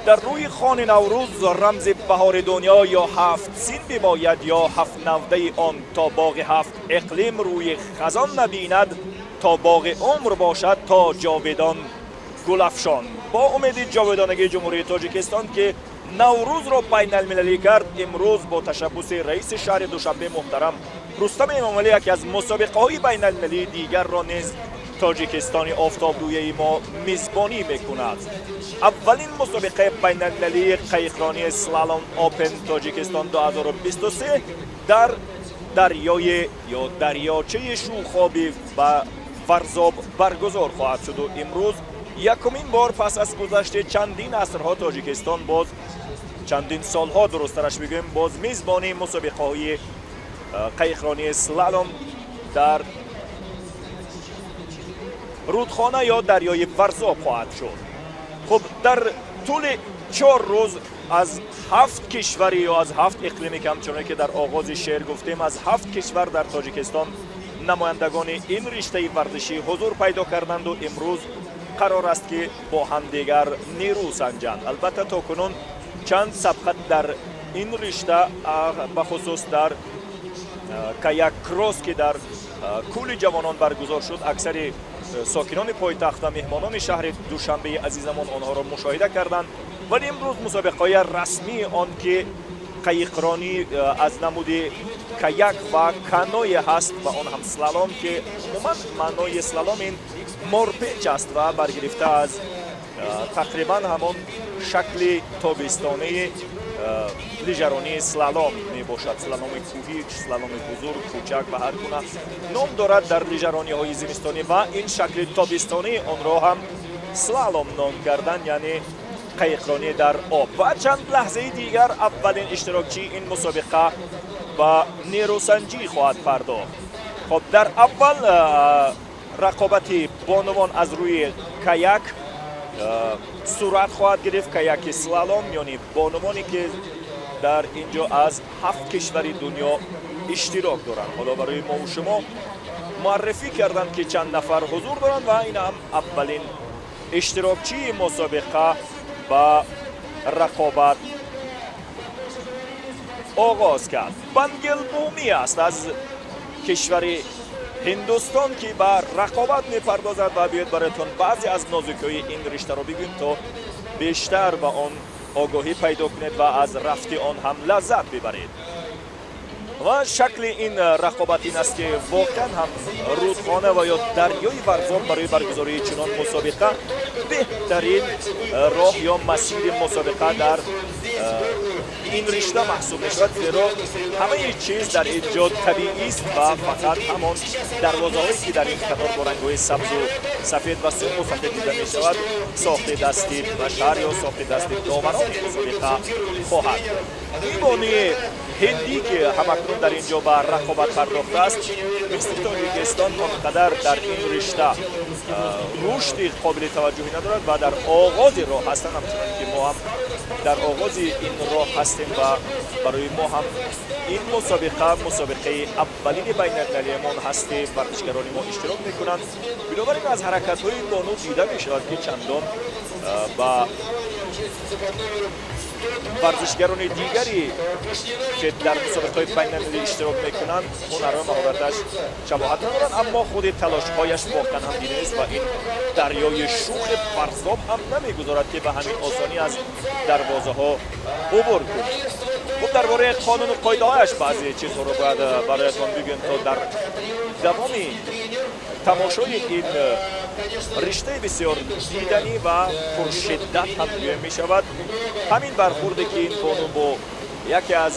Дар рӯи хони Наврӯз, рамзи баҳори дунё, ё ҳафт син бибояд, ё ҳафт навдаи он, то боғи ҳафт иқлим рӯи хазон набинад, то боғи умр бошад, то ҷовидон гулафшон. Бо умеди ҷовидонагии Ҷумҳурии Тоҷикистон, ки Наврӯзро байналмилалӣ кард, имрӯз бо ташаббуси раиси шаҳри Душанбе муҳтарам Рустами Эмомалӣ яке аз мусобиқаҳои байналмилалии дигарро низ Тоҷикистони офтобрӯяи мо мизбонӣ мекунад. Аввалин мусобиқаи байналмилалии қайиқронии слалом Open Тоҷикистон 2023 дар дарёи ё дарёчаи шӯхоби ба Варзоб баргузор хоҳад шуду имрӯз якумин бор пас аз гузашти чандин асрҳо Тоҷикистон боз, чандин солҳо дурусттараш бигӯем, боз мизбони мусобиқаҳои қайиқронии слалом дар рудхона ё дарёи Варзоб хоҳад шуд. Хуб, дар тӯли 4 рӯз аз ҳафт кишвари ё аз ҳафт иқлиме ки ҳамчуноне ки дар оғози шеър гуфтем, аз ҳафт кишвар дар Тоҷикистон намояндагони ин риштаи варзишӣ ҳузур пайдо карданду имрӯз қарор аст, ки бо ҳамдигар нерӯ санҷанд. Албатта, то кунун чанд сабқат дар ин ришта, бахусус дар каяк кросс, ки дар Кӯли ҷавонон баргузор шуд, аксари сокинони пойтахт ва меҳмонони шаҳри Душанбеи азизамон онҳоро мушоҳида карданд. Вале имрӯз мусобиқаҳои расмии он, ки қайиқронӣ аз намуди каяк ва каное ҳаст ва он ҳам слалом, ки умуман маънои слалом ин морпеч аст ва баргирифта аз тақрибан ҳамон шакли тобистонаи лижаронии слалом мебошад. Слаломи кӯҳӣ, слаломи бузург, кӯчак ва ҳар гуна ном дорад дар лижарониҳои зимистонӣ ва ин шакли тобистонии онро ҳам слалом ном кардан, яъне қайиқронӣ дар об. Ва чанд лаҳзаи дигар аввалин иштирокчии ин мусобиқа ба нерӯсанҷӣ хоҳад пардохт. Хоб, дар аввал рақобати бонувон аз рӯи каяк сурат хоҳад гирифт, каяки слалом миёни бонувоне, ки дар ин ҷо аз ҳафт кишвари дунё иштирок доранд. Ҳоло барои мову шумо муаррифӣ карданд, ки чанд нафар ҳузур доранд, ва ин ҳам аввалин иштирокчии мусобиқа ба рақобат оғоз кард. Бангел Бумӣ аст аз кишвари Ҳиндустон, ки ба рақобат мепардозад. Ва биёед, бароятон баъзе аз нозукиҳои ин риштаро бигӯем, то бештар ба он огоҳӣ пайдо кунед ва аз рафти он ҳам лаззат бибаред. Ва шакли ин рақобат ин аст, ки воқеан ҳам рудхона ва ё дарёи Варзоб барои баргузории чунон мусобиқа беҳтарин роҳ ё масири мусобиқа дар ин ришта маҳсуб мешавад, зеро ҳамаи чиз дар ин ҷо табиист ва фақат ҳамон дарвозаҳое, ки дар ин қатор бо рангҳои сабзу сафед ва сурху сафед дида мешавад, сохти дасти башар ё сохти дасти доварони мусобиқа хоҳад. Ин бонуи ҳиндӣ, ки ҳамакнун дар ин ҷо ба рақобат пардохтааст, мисли Тоҷикистон он қадар дар ин ришта рушди қобили таваҷҷӯҳӣ надорад ва дар оғози роҳ ҳастанд, ҳамчунон ки мо ҳам дар оғози ин роҳ ҳастем ва барои мо ҳам ин мусобиқа мусобиқаи аввалини байналмилалиамон ҳаст, ки варзишгарони мо иштирок мекунанд. Бинобар ин аз ҳаракатҳои бону дида мешавад, ки чандон ба варзишгарони дигаре, ки дар мусобиқаҳои байналмилалӣ иштирок мекунанд, ҳунару маҳораташ шабоҳат надоранд, аммо худи талошҳояш воқеан ҳам дида нест ва ин дарёи шӯхи Варзоб ҳам намегузорад, ки ба ҳамин осонӣ аз дарвозаҳо убур кунад. Хуб, дар бораи қонуну қоидаҳояш баъзе чизҳоро бояд бароятон бигӯем, то дар давоми тамошои ин риштаи бисёр диданӣ ва пуршиддат ҳам гӯя мешавад. Ҳамин бархурде, ки ин бону бо яке аз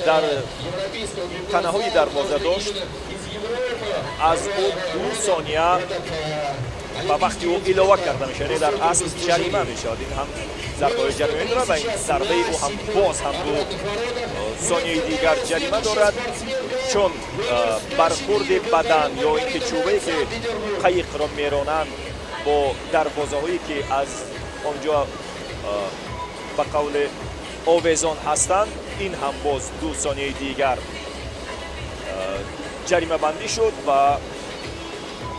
дар танаҳои дарвоза дошт, аз ӯ 2 сония ба вақти ӯ илова карда мешавад, яъне дар асл ҷарима мешавад. Ин ҳам зарбаҳои ҷаримавӣ дорад ва ин зарбаи ӯ ҳам боз ҳам 2 сонияи дигар ҷарима дорад, чун бархурди бадан ё ин ки чӯбае, ки қайиқро меронанд, бо дарвозаҳое, ки аз он ҷо ба қавле овезон ҳастанд, ин ҳам боз 2 сонияи дигар ҷаримабандӣ шуд. Ва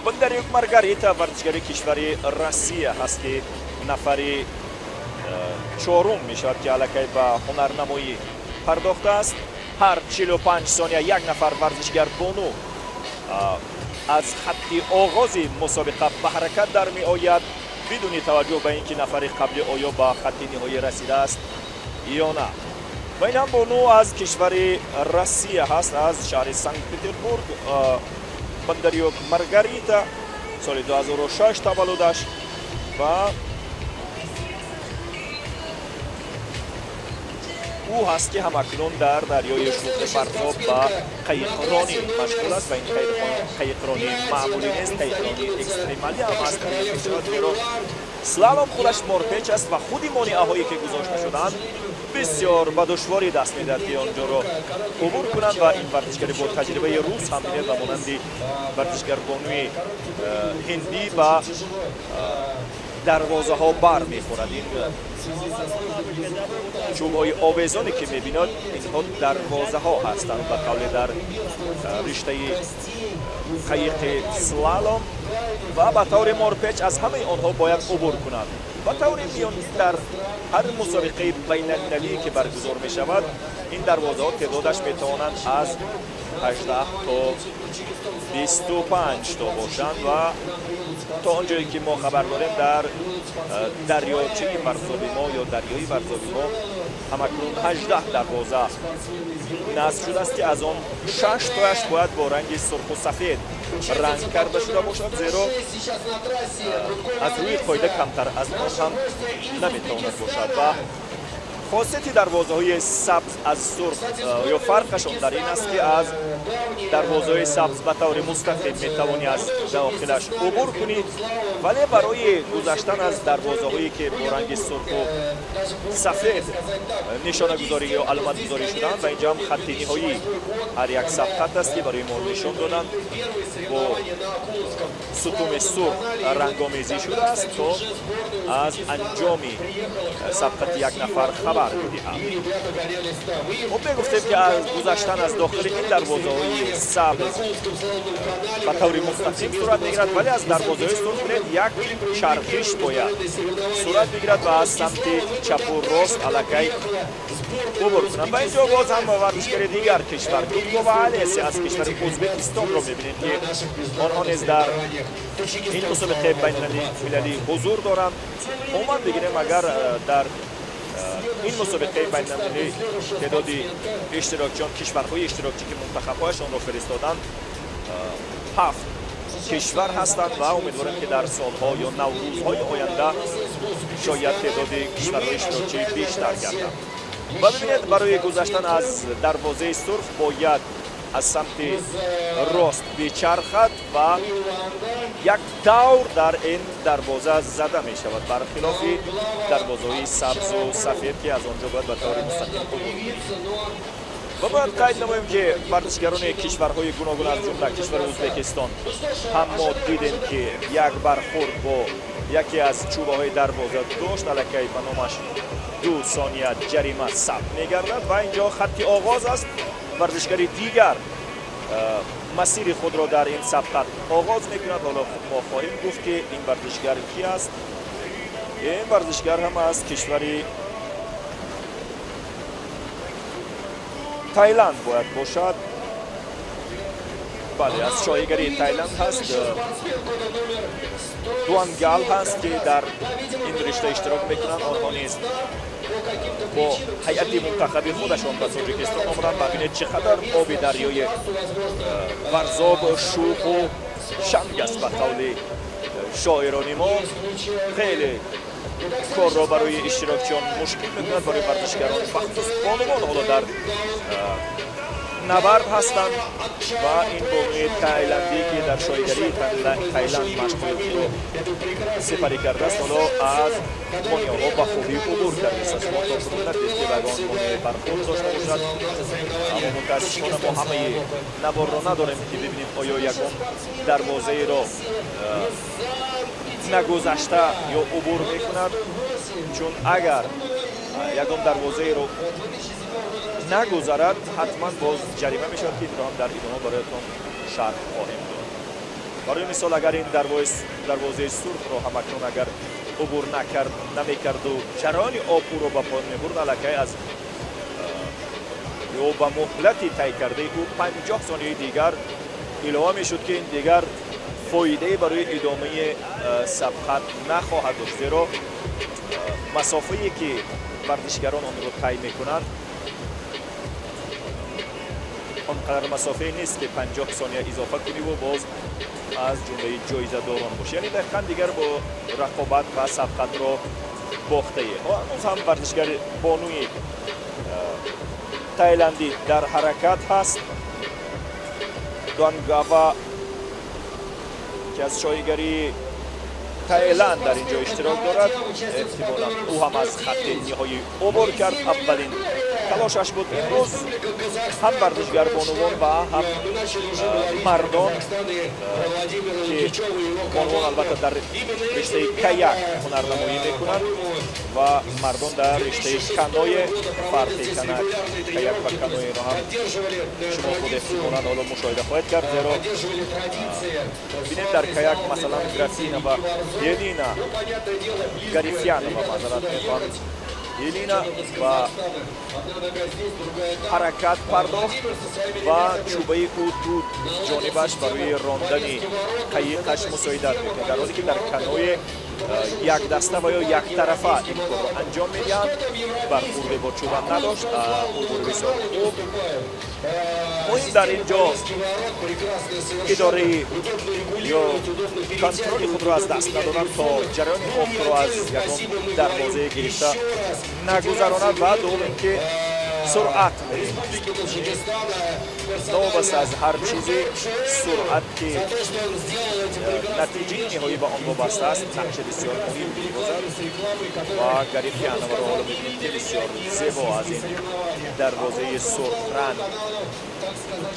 Бондарюк Маргарита, варзишгари кишвари Россия ҳаст, ки нафари Чорум мешавад, ки аллакай ба ҳунарнамоӣ пардохтааст. Ҳар 45 сония як нафар варзишгар бону аз хатти оғози мусобиқа ба ҳаракат дар меояд, бидуни таваҷҷӯҳ ба ин ки нафари қаблӣ оё ба хатти ниҳоӣ расидааст ё на. Ва ин ҳам бону аз кишвари Россия ҳаст, аз шаҳри Санкт Петербург, Бондарюк Маргарита, соли 2006 таваллудаш ва ӯ ҳаст, ки ҳамакнун дар дарёи Шӯхи Варзоб ба қайиқронӣ машғул аст. Ва ин қайиқронии маъмулӣ нест, қайиқронии экстремалӣ ҳам аст, зеро слалом худаш морпеч аст ва худи монеаҳое, ки гузошта шудаанд, бисёр ба душворӣ даст медиҳад, ки онҷоро убур кунанд. Ва ин варзишгари бо таҷрибаи рус ҳам бинед, ба монанди варзишгар бонуи ҳиндӣ ба дарвозаҳо бар мехӯрад. Ин чӯбҳои овезоне, ки мебинад, инҳо дарвозаҳо ҳастанд, ба қавле, дар риштаи қайиқи слалом, ва ба таври морпеч аз ҳамаи онҳо бояд убур кунад. Ба таври миёнгин дар ҳар мусобиқаи байналмилалие, ки баргузор мешавад, ин дарвозаҳо теъдодаш метавонанд аз 18 то 25 то бошанд. Ва то он ҷое, ки мо хабар дорем, дар дарёчаи Варзоби мо ё дарёи Варзоби мо ҳамакнун 18 дарвоза насб шудааст, ки аз он шаш тояш бояд бо ранги сурху сафед ранг карда шуда бошад, зеро аз рӯи қоида камтар аз он ҳам наметавонад бошад. Ва хосияти дарвозаҳои сабз аз сурх ё фарқашон дар ин аст, ки аз дарвозаҳои сабз ба таври мустақим метавонӣ аз дохилаш убур кунӣ, вале барои гузаштан аз дарвозаҳое, ки бо ранги сурху сафед нишонагузорӣ ё аломатгузорӣ шуданд, ва инҷо ҳам хатти ниҳоӣ ҳар як сабқат аст, ки барои мо нишон доданд, бо сутуми сурх рангомезӣ шудааст, то аз анҷоми сабқати як нафар хабар бидиҳад. Хуб, мегуфтем, ки аз гузаштан аз дохили ин дарвозаҳои сабз ба таври мустақим сурат мегирад, вале аз дарвозаҳои сурх, бинед, як чархиш бояд сурат бигирад ва аз самти чапу рост аллакай убур кунанд. Ва инҷо боз ҳам варзишгари дигар кишвар, Дубкова Алеся аз кишвари Ӯзбекистонро мебинем, ки онҳо низ дар ин мусобиқаи байналмилалӣ ҳузур доранд. Умуман бигирем, агар дар ин мусобиқаи байналмилалӣ теъдоди иштирокчиён, кишварҳои иштирокчӣ, ки мунтахабҳояшонро фиристоданд, ҳафт кишвар ҳастанд ва умедворем, ки дар солҳо ё наврӯзҳои оянда шояд теъдоди кишварҳои иштирокчӣ бештар гардад. Ва бибинед, барои гузаштан аз дарвозаи сурх бояд аз самти рост бичархад ва як давр дар ин дарвоза зада мешавад, бархилофи дарвозаҳои сабзу сафед, ки аз он ҷо бояд ба таври мустақим убур кунед. Ва бояд қайд намоем, ки варзишгарони кишварҳои гуногун, аз ҷумла кишвари Ӯзбекистон ҳам, мо дидем, ки як бархӯрд бо яке аз чӯбаҳои дарвоза дошт, аллакай ба номаш 2 сония ҷарима сабт мегардад. Ва инҷо хатти оғоз аст. Варзишгари дигар масири худро дар ин сабқат оғоз мекунад. Ҳоло мо хоҳем гуфт, ки ин варзишгар ки аст. Ин варзишгар ҳам аз кишвари Таиланд бояд бошад. Бале, аз шоҳигарии Таиланд ҳаст, Дуангал ҳаст, ки дар ин ришта иштирок мекунанд. Онҳо низ бо ҳайати мунтахаби худашон ба Тоҷикистон омаданд. Ва бинед, чӣ қадар оби дарёи Варзоб шӯху шанг аст. Ба қавли шоирони мо, хеле корро барои иштирокчиён мушкил мекунад, барои варзишгарон, бахусус бонувон. Ҳоло дар набард ҳастанд ва ин бонуи тайландӣ, ки дар шоҳигарии Тайланд машқҳои худро сипарӣ кардааст, ҳоло аз монеаҳо ба хубӣ убур кардааст. Мо то кунун надидем, ки ба ягон монеаи бархӯрд дошта бошад, аммо мутаассифона мо ҳамаи наворро надорем, ки бибинем, оё ягон дарвозаеро нагузашта ё убур мекунад, чун агар ягон дарвозаеро нагузарад, ҳатман боз ҷарима мешавад, ки инро ҳам дар идома бароятон шарҳ хоҳем дод. Барои мисол, агар ин дарвозаи сурхро ҳамакнун агар Убур накард, намекарду ҷараёни об ӯро ба поён мебурд, аллакай аз ё ба муҳлати тай кардаи ӯ 50 сонияи дигар илова мешуд, ки ин дигар фоидае барои идомаи сабқат нахоҳад дошт, зеро масофае, ки варзишгарон онро тай мекунанд, он қадар масофае нест, ки 50 сония изофа куниву боз аз ҷумлаи ҷоизадорон бошӣ. Яъне дақиқан дигар бо рақобат ва сабқатро бохтае. Ҳанӯз ҳам варзишгари бонуи тайландӣ дар ҳаракат ҳаст, Дуангава, ки аз шоҳигарии Тайланд дар ин ҷо иштирок дорад. Эҳтимолан ӯ ҳам аз хатти ниҳоӣ убур кард, аввалин талошаш буд. Имрӯз ҳам варзишгар бонувон ва ҳам мардон, ки бонувон албатта дар риштаи каяк ҳунарнамоӣ мекунанд ва мардон дар риштаи каное. Фарқи каяк ва каноеро ҳам шумо худ эҳтимолан ҳоло мушоҳида хоҳед кард, зеро бинед, дар каяк, масалан, Графинова Елина, Гарифьянова, маъзарат мехоҳам, Елина ба ҳаракат пардохт ва чӯбаи ӯ ду ҷонибаш барои рондани қайиқаш мусоидат мекунад, дар ҳоле ки дар каное якдаста ва ё яктарафа ин корро анҷом медиҳанд. Бархурде бо чӯба надошт, убури бисёр хуб. Муҳим дар ин ҷо идораи ё контроли худро аз даст надоданд, то ҷараёни обро аз ягон дарвозае гирифта нагузаронад. Ва дуввум ин ки суръат, новобаста аз ҳар чизе, суръат, ки натиҷаи ниҳоӣ ба он вобаста аст, нақши бисёр муҳим мебозад. Ва Гарифьяноваро ҳоло мебинем, ки бисёр зебо аз ин дарвозаи сурхранг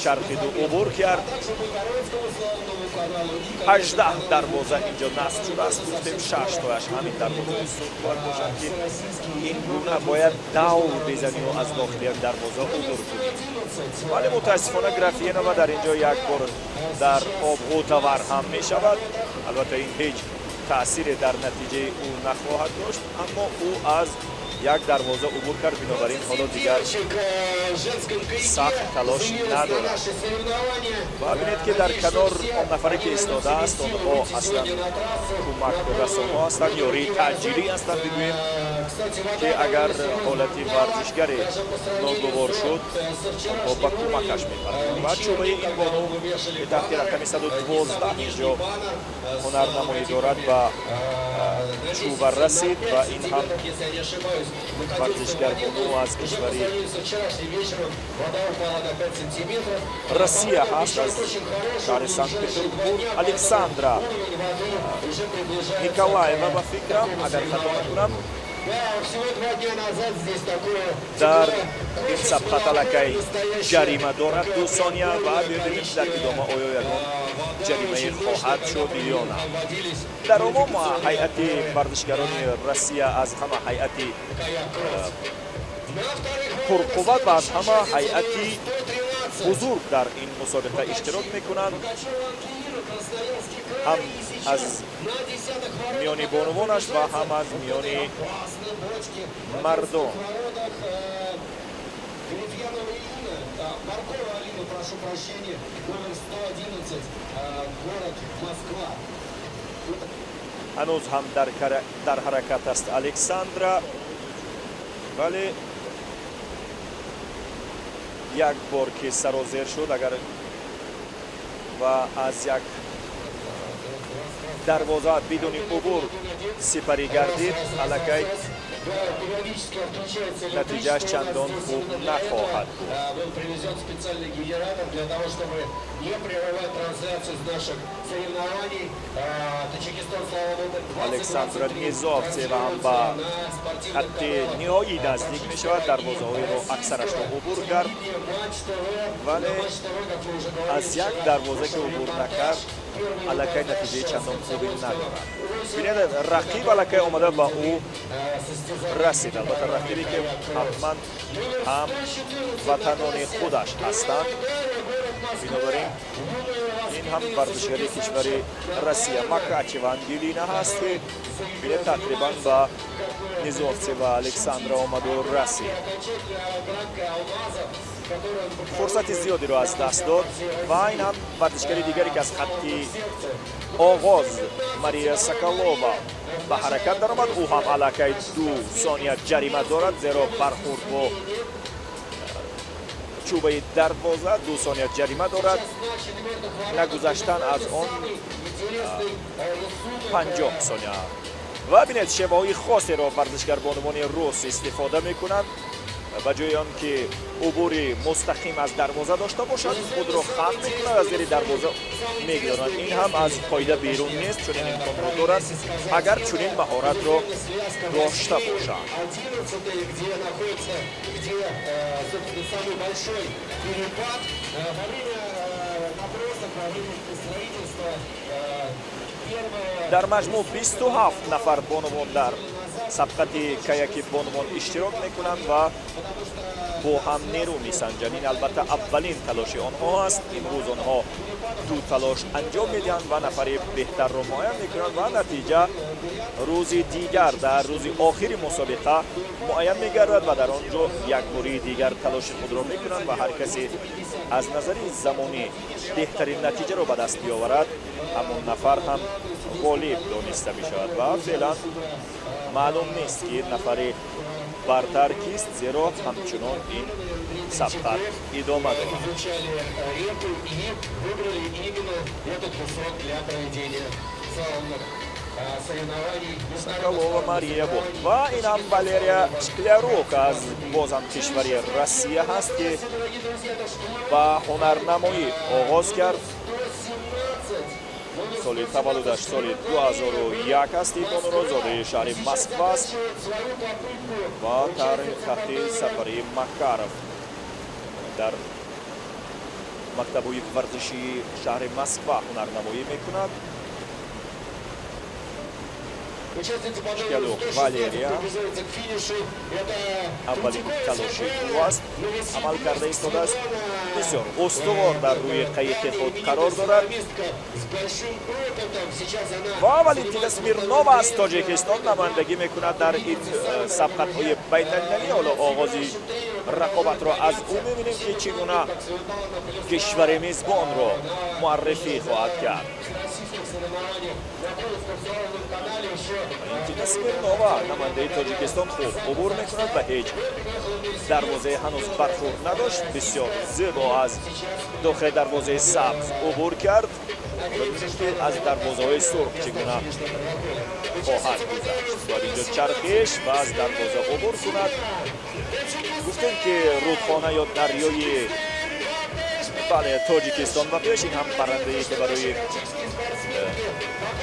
чархиду убур кард. 18 дарвоза инҷо насб шудааст. Гуфтем, шаш тояш ҳамин дарвозаи сурх бояд бошад, ки ин гуна бояд давр безанию аз дохили як дарвоза убур кунӣ. Вале мутаассифона Графиенова дар ин ҷо як бор дар об ғӯтавар ҳам мешавад. Албатта, ин ҳеҷ таъсире дар натиҷаи ӯ нахоҳад дошт, аммо ӯ аз як дарвоза убур кард, бинобар ин ҳоло дигар сахт талош надорад. Ва бинед, ки дар канор он нафаре, ки истодааст, онҳо аслан кӯмакрасонҳо ҳастанд, ёрии таъҷилӣ ҳастанд, бигӯем, ки агар ҳолати варзишгаре ногувор шуд, онҳо ба кӯмакаш мепардозанд. Ва чӯбаи ин бону, ки таҳти рақами 112 инҷо ҳунарнамоӣ дорад, ба чӯба расид. Ва ин ҳам варзишгар бону аз кишвари Россия ҳаст, аз шаҳри Санкт Петербург, Александра Николаева, ба фикрам, агар хато накунам. Дар ин сабқат аллакай ҷарима дорад, 2 сония. Ва бибинем, дар идома оё ягон ҷаримае хоҳад шуд ё на. Дар умум ҳайати варзишгарони Россия аз ҳама ҳайати пурқувват ва аз ҳама ҳайати бузург дар ин мусобиқа иштирок мекунанд, ҳам аз миёни бонувонаш ва ҳам аз миёни мардон. Гарифьянова Ирина, Маркова Алина, прошу прощения, номер 111, город Москва. Ҳанӯз ҳам дар ҳаракат аст Александра, вале як бор ки сарозер шуд агар ва аз як дарвоза бидуни убур сипарӣ гардид, аллакай натиҷааш чандон хуб нахоҳад буд. Был привезен специальный генератор для того, чтобы не прерывать трансляцию с наших соревнований. Таджикистан Слава Александра Низовцева ҳам ба хатти ниҳоӣ наздик мешавад, дарвозаҳоеро аксарашро убур кард, вале аз як дарвоза ки убур накард, аллакай натиҷаи чандон хубе надорад. Бинед, рақиб аллакай омада ба ӯ расид. Албатта, рақибе, ки ҳатман ҳам ватанони худаш ҳастанд. Бинобар ин, ин ҳам варзишгари кишвари Россия Макачева Ангелина ҳаст, ки бинед, тақрибан ба Низовцева Александра омаду расид. Фурсати зиёдеро аз даст дод. Ва ин ҳам варзишгари дигаре, ки аз хатти оғоз, Мария Соколова, ба ҳаракат даромад. Ӯ ҳам аллакай 2 сония ҷарима дорад, зеро бархӯрд бо чӯбаи дарвоза 2 сония ҷарима дорад, нагузаштан аз он 50 сония. Ва бинед, шеваҳои хосеро варзишгар бонувони рус истифода мекунанд. Ба ҷои он ки убури мустақим аз дарвоза дошта бошад, худро хам мекунад, аз зери дарвоза мегузаранд. Ин ҳам аз қоида берун нест, чунин имконро дорад, агар чунин маҳоратро дошта бошад. Где находится, где, собственно, самый большой перепад. Во время набросок, во время строительства первого Дар маҷмӯъ 27 нафар бонувон дар сабқати каяки бонувон иштирок мекунанд ва бо ҳам нерӯ месанҷанд. Ин албатта аввалин талоши онҳо аст. Имрӯз онҳо ду талош анҷом медиҳанд ва нафари беҳтарро муайян мекунанд ва натиҷа рӯзи дигар, дар рӯзи охири мусобиқа муайян мегардад ва дар он ҷо як бори дигар талоши худро мекунанд ва ҳар касе аз назари замонӣ беҳтарин натиҷаро ба даст биёварад, ҳамон нафар ҳам ғолиб дониста мешавад. Ва феълан маълум нест, ки нафари бартар кист, зеро ҳамчунон ин сабқат идома дорад. Изучали реку и выбрали именно этот кусок для проведения слаломных соревнований. Соколова Мария буд. Ва инам Валерия Шклярук аз бозам кишвари Россия ҳаст, ки ба ҳунарнамоӣ оғоз кард. Соли таваллудаш соли 2001 аст. Ин бонуро зодаи шаҳри Москва аст ва таҳти сарпарии Макаров дар мактабҳои варзишии шаҳри Москва ҳунарнамоӣ мекунад. Участница под Шклярук номером 116 Валерия. приближается к финишу. Это Аввалин талоши ӯ аст, амал карда истодааст. Бисёр устувор дар рӯи қайиқи худ қарор дорад. С большим опытом. Сейчас она Ва Валентина Смирнова аз Тоҷикистон намояндагӣ мекунад дар ин сабқатҳои байналмилалӣ. Ҳоло оғози рақобатро аз ӯ мебинем, ки чӣ гуна кишвари мизбонро муаррифӣ хоҳад кард. Российских соревнованиях на Курском слаломном канале еще Валентина Смирнова, намояндаи Тоҷикистон, хуб убур мекунад, ба ҳеҷ дарвозае ҳанӯз бархӯрд надошт. Бисёр зебо аз дохили дарвозаи сабз убур кард. Бибинем, ки аз дарвозаҳои сурх чӣ гуна хоҳад гузашт. Бояд инҷо чархиш ва аз дарвоза убур кунад. Гуфтем, ки рудхона ё дарёи, бале, Тоҷикистон ва пеш. Ин ҳам барандае, ки барои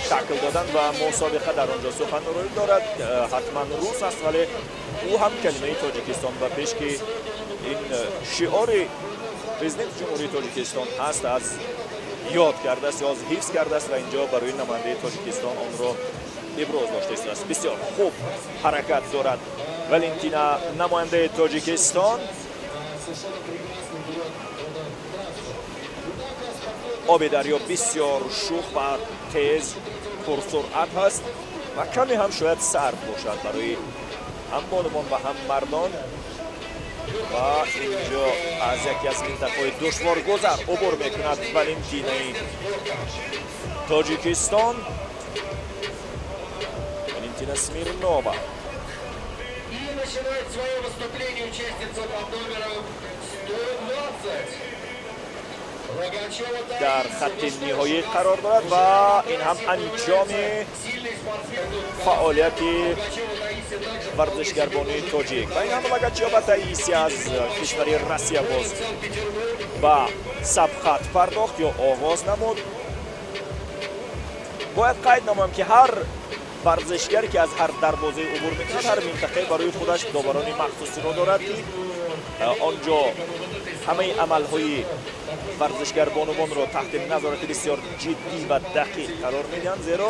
шакл додан ва мусобиқа дар он ҷо суханрӯӣ дорад, ҳатман рус аст, вале ӯ ҳам калимаи «Тоҷикистон ба пеш», ки ин шиори Президенти Ҷумҳурии Тоҷикистон ҳаст, аз ёд кардааст ё аз ҳифз кардааст ва инҷо барои намояндаи Тоҷикистон онро иброз дошта истодааст. Бисёр хуб ҳаракат дорад Валентина, намояндаи Тоҷикистон. Совершенно прекрасно берет эту трассу. Оби дарё бисёр шух ва тез, пурсуръат ҳаст ва каме ҳам шояд сард бошад барои ҳам бонувон ва ҳам мардон. Ва инҷо аз яке аз минтақаҳои душворгузар убур мекунад Валентинаи Тоҷикистон, Валентина Смирнова. И начинает свое выступление участница под номером 120. Логачева. Дар хатти ниҳоӣ қарор дорад ва ин ҳам анҷоми фаъолияти варзишгарбонии тоҷик. Ва ин ҳам Лагачёва Таисия аз кишвари Россия боз ба сабқат пардохт ё оғоз намуд. Бояд қайд намоям, ки ҳар варзишгаре, ки аз ҳар дарвозае убур мекунад, ҳар минтақае барои худаш доварони махсусиро дорад, ки он ҷо ҳамаи амалҳои варзишгар бонувонро таҳти назорати бисёр ҷиддӣ ва дақиқ қарор медиҳанд, зеро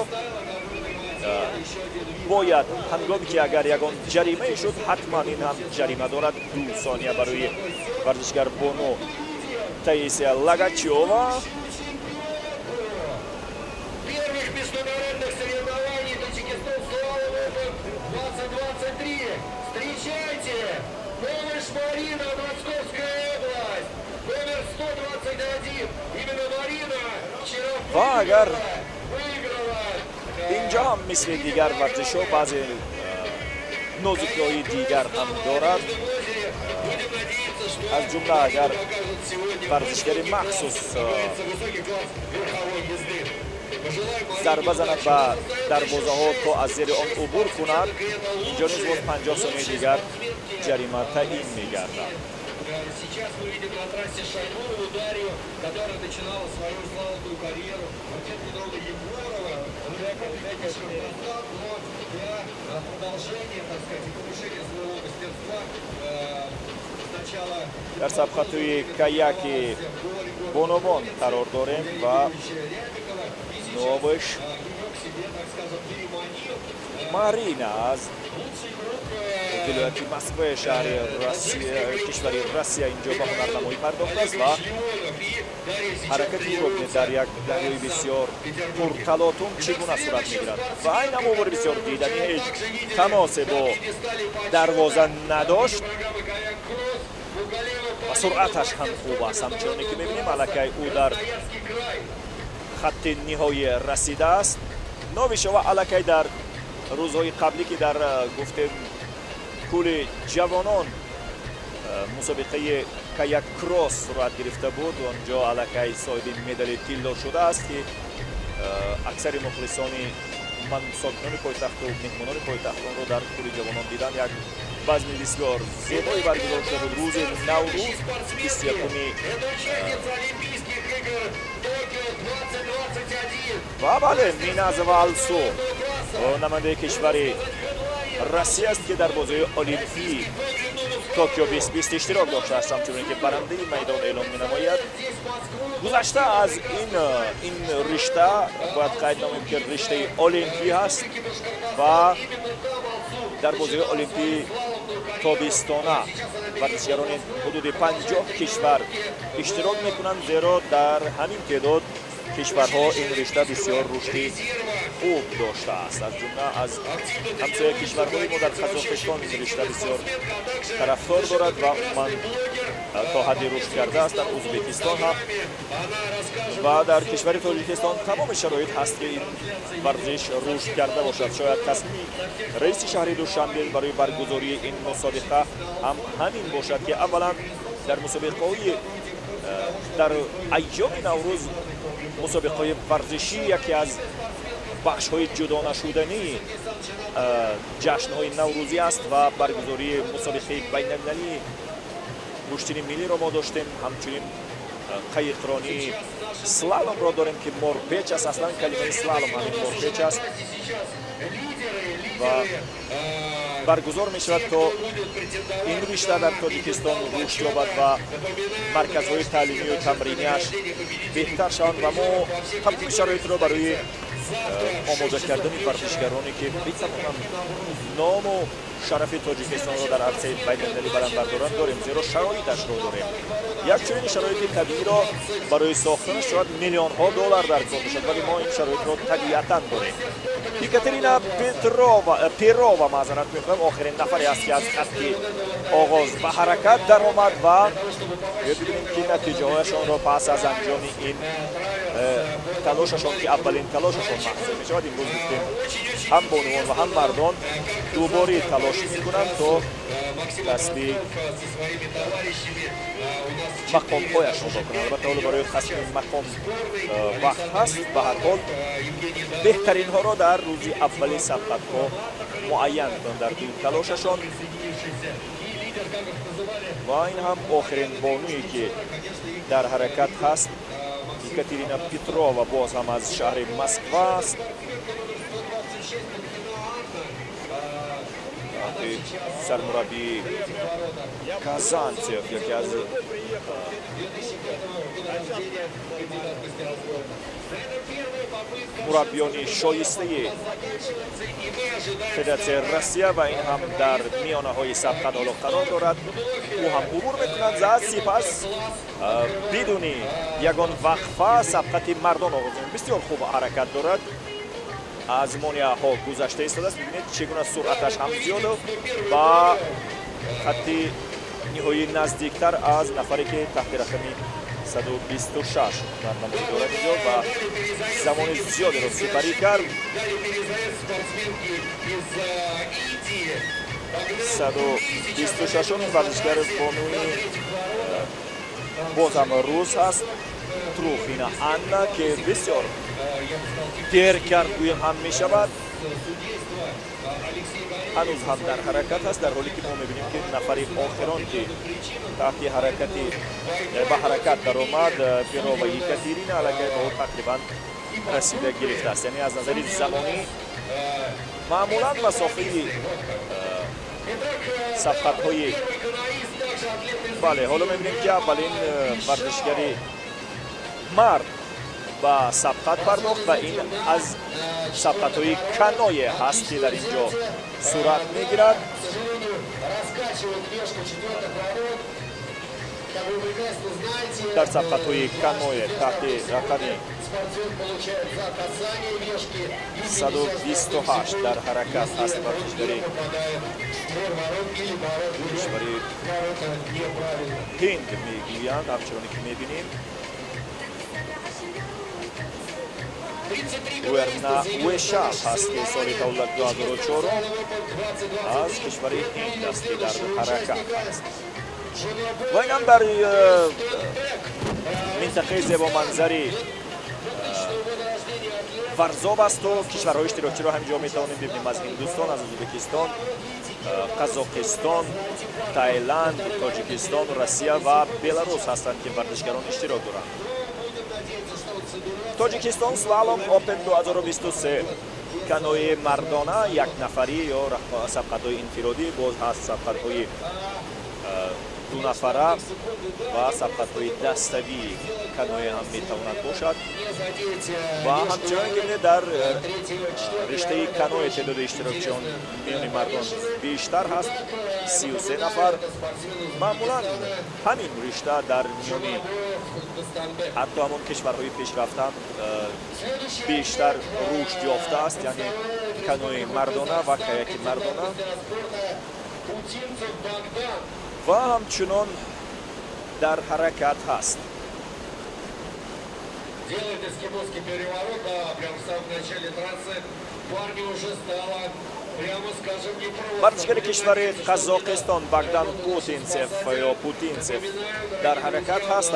бояд ҳангоме ки агар ягон ҷаримае шуд, ҳатман ин ҳам ҷарима дорад, 2 сония барои варзишгар бону. Таисия Лагачева. Первых международных соревнований Таджикистан Slalom Open 2023. Встречайте! Помощь Марина, Московская область. Номер 121. Именно Марина вчера Ва агар выиграла. Инҷо ҳам мисли дигар варзишҳо баъзе нозукиҳои дигар ҳам дорад. Аз ҷумла агар варзишгари махсус зарба занад ба дарвозаҳо, то аз зери он убур кунад, инҷо низ боз 50 сонияи дигар ҷарима таъин мегардад. Сейчас мы видим на трассе Шайнурову Дарью, которая начинала свою славную карьеру. Отец Петровна Егорова уже назад, но для продолжения, так сказать, и повышения своего мастерства сначала Дар сабқатҳои каяки бонувон қарор дорем ва Новыш Марина аз вилояти Москваи шаҳри Россия, кишвари Россия инҷо ба ҳунарнамоӣ пардохтааст ва ҳаракати ӯро бинед, дар як дарёи бисёр пурталотум чӣ гуна сурат мегирад. Ва айнан убури бисёр диданӣ, ҳеҷ тамосе бо дарвоза надошт ва суръаташ ҳам хуб аст. Ҳамчуноне ки мебинем, аллакай ӯ дар хатти ниҳоӣ расидааст. Новишова аллакай дар рӯзҳои қаблӣ, ки дар гуфтем кӯли ҷавонон мусобиқаи каяк кросс сурат гирифта буд, онҷо аллакай соҳиби медали тилло шудааст, ки аксари мухлисони ман, сокинони пойтахту меҳмонони пойтахт онро дар кӯли ҷавонон дидан. Як базми бисёр зебое баргузор шуда буд рӯзи Наврӯз, 21-уми. Это участница Олимпийских игр Токио 2021. Ва бале, Миназова Алсу намояндаи кишвари Россия аст, ки дар бозиҳои Олимпӣ Токио 2020 иштирок доштааст. Ҳамчунин ки барандаи майдон эълон менамояд. Гузашта аз ин ришта, бояд қайд намоем, ки риштаи олимпӣ ҳаст ва дар бозиҳои олимпии тобистона варзишгарони ҳудуди 50 кишвар иштирок мекунанд, зеро дар ҳамин теъдод кишварҳо ин ришта бисёр рушди хуб доштааст. Аз ҷумла аз ҳамсоя кишварҳои мо, дар Қазоқистон ин ришта бисёр тарафдор дорад ва умуман то ҳадди рушд кардааст. Дар Ӯзбекистон ҳам ва дар кишвари Тоҷикистон тамоми шароит ҳаст, ки ин варзиш рушд карда бошад. Шояд тасмими раиси шаҳри Душанбе барои баргузории ин мусобиқа ҳам ҳамин бошад, ки аввалан дар мусобиқаҳои дар айёми Наврӯз мусобиқаҳои варзишӣ яке аз бахшҳои ҷудонашудании ҷашнҳои наврӯзӣ аст ва баргузории мусобиқаи байналмилалии гӯштини миллиро мо доштем. Ҳамчунин қайиқронии слаломро дорем, ки морпеч аст. Аслан калимаи слалом ҳамин морпеч аст ва баргузор мешавад, то ин ришта дар Тоҷикистон рушд ёбад ва марказҳои таълимию тамриниаш беҳтар шаванд. Ва мо тамоми шароитро барои омода кардани варзишгароне, ки битавонанд ному шарафи Тоҷикистонро дар арсаи байналмилалӣ баланд бардоранд, дорем, зеро шароиташро дорем. Як чунин шароити табииро барои сохтанаш шояд миллионҳо доллар дар кор бошад, вале мо ин шароитро табиатан дорем. Екатерина Петрова, Перова, маъзарат мехоҳам, охирин нафаре аст, ки аз хатти оғоз ба ҳаракат даромад. Ва бибинем, ки натиҷаҳояшонро пас аз анҷоми ин талошашон, ки аввалин талошашон маҳсуб мешавад. Имрӯз гуфтем, ҳам бонувон ва ҳам мардон дубори талош мекунанд, то касби мақомҳояшонро кунанд. Албатта, ҳоло барои касби мақом вақт ҳаст. Ба ҳар ҳол, беҳтаринҳоро дар рӯзи аввали сабқатҳо муайян кунанд дар ду талошашон. Ва ин ҳам охирин бонуе, ки дар ҳаракат ҳаст, Екатерина Петрова, боз ҳам аз шаҳри Москва аст, сармураббии Казанцев, яке аз Мураббиёни шоистаи Федератсияи Россия ва ин ҳам дар миёнаҳои сабқат ҳоло қарор дорад. Ӯ ҳам убур мекунад ва сипас бидуни ягон вақфа сабқати мардон оғоз. Бисёр хуб ҳаракат дорад, аз монеаҳо гузашта истодааст. Мебинед, чӣ гуна суръаташ ҳам зиёду ба хатти ниҳоӣ наздиктар аз нафаре, ки таҳти рақами 126 дар намоӣ дорад инҷо ва замони зиёдеро сипарӣ кард. 126-уми варзишгар бонуи боз ҳам рус ҳаст, Трухина Анна, ки бисёр дер кард, гӯем ҳам мешавад. Ҳанӯз ҳам дар ҳаракат ҳаст, дар ҳоле ки мо мебинем, ки нафари охирон, ки таҳти ҳаракати ба ҳаракат даромад, Перова Екатерина, аллакай ба ӯ тақрибан расида гирифтааст. Яъне аз назари замонӣ маъмулан масофаи сабқатҳои. Бале, ҳоло мебинем, ки аввалин варзишгари мард ба сабқат пардохт ва ин аз сабқатҳои каное ҳаст, ки дар ин ҷо сурат мегирад. Дар сабқатҳои каное таҳти рақами 128 дар ҳаракат ҳаст варзишгари кишвари Ҳинд мегӯянд. Ҳамчуноне ки мебинем, Верна Вешал ҳаст, ки соли таваллуд 2004 аз кишвари Ҳинд аст, ки дар ҳаракат аст ва ин ҳам дар минтақаи зебоманзари Варзоб асту кишварҳои иштирокчиро ҳаминҷо метавонем бибинем: аз Ҳиндустон, аз Ӯзбекистон, Қазоқистон, Таиланд, Тоҷикистон, Россия ва Беларус ҳастанд, ки варзишгарон иштирок доранд. Тоҷикистон Слалом Опен 2023, канои мардона якнафарӣ ё сабқатҳои инфиродӣ, боз ҳаст сабқатҳои дунафара ва сабқатҳои даставии каное ҳам метавонад бошад. Ва ҳамчунон ки бинед, дар риштаи каное теъдоди иштирокчиён миёни мардон бештар ҳаст, 33 нафар. Маъмулан ҳамин ришта дар миёни ҳатто ҳамон кишварҳои пешрафта бештар рушд ёфтааст, яъне канои мардона ва каяки мардона. Ва ҳамчунон дар ҳаракат ҳаст. Делает эскимосский переворот, да, прям в самом начале трассы. Парню уже стало, прямо скажем, непросто. Варзишгари кишвари Қазоқистон Богдан Путинцев ё Путинцев дар ҳаракат ҳаст.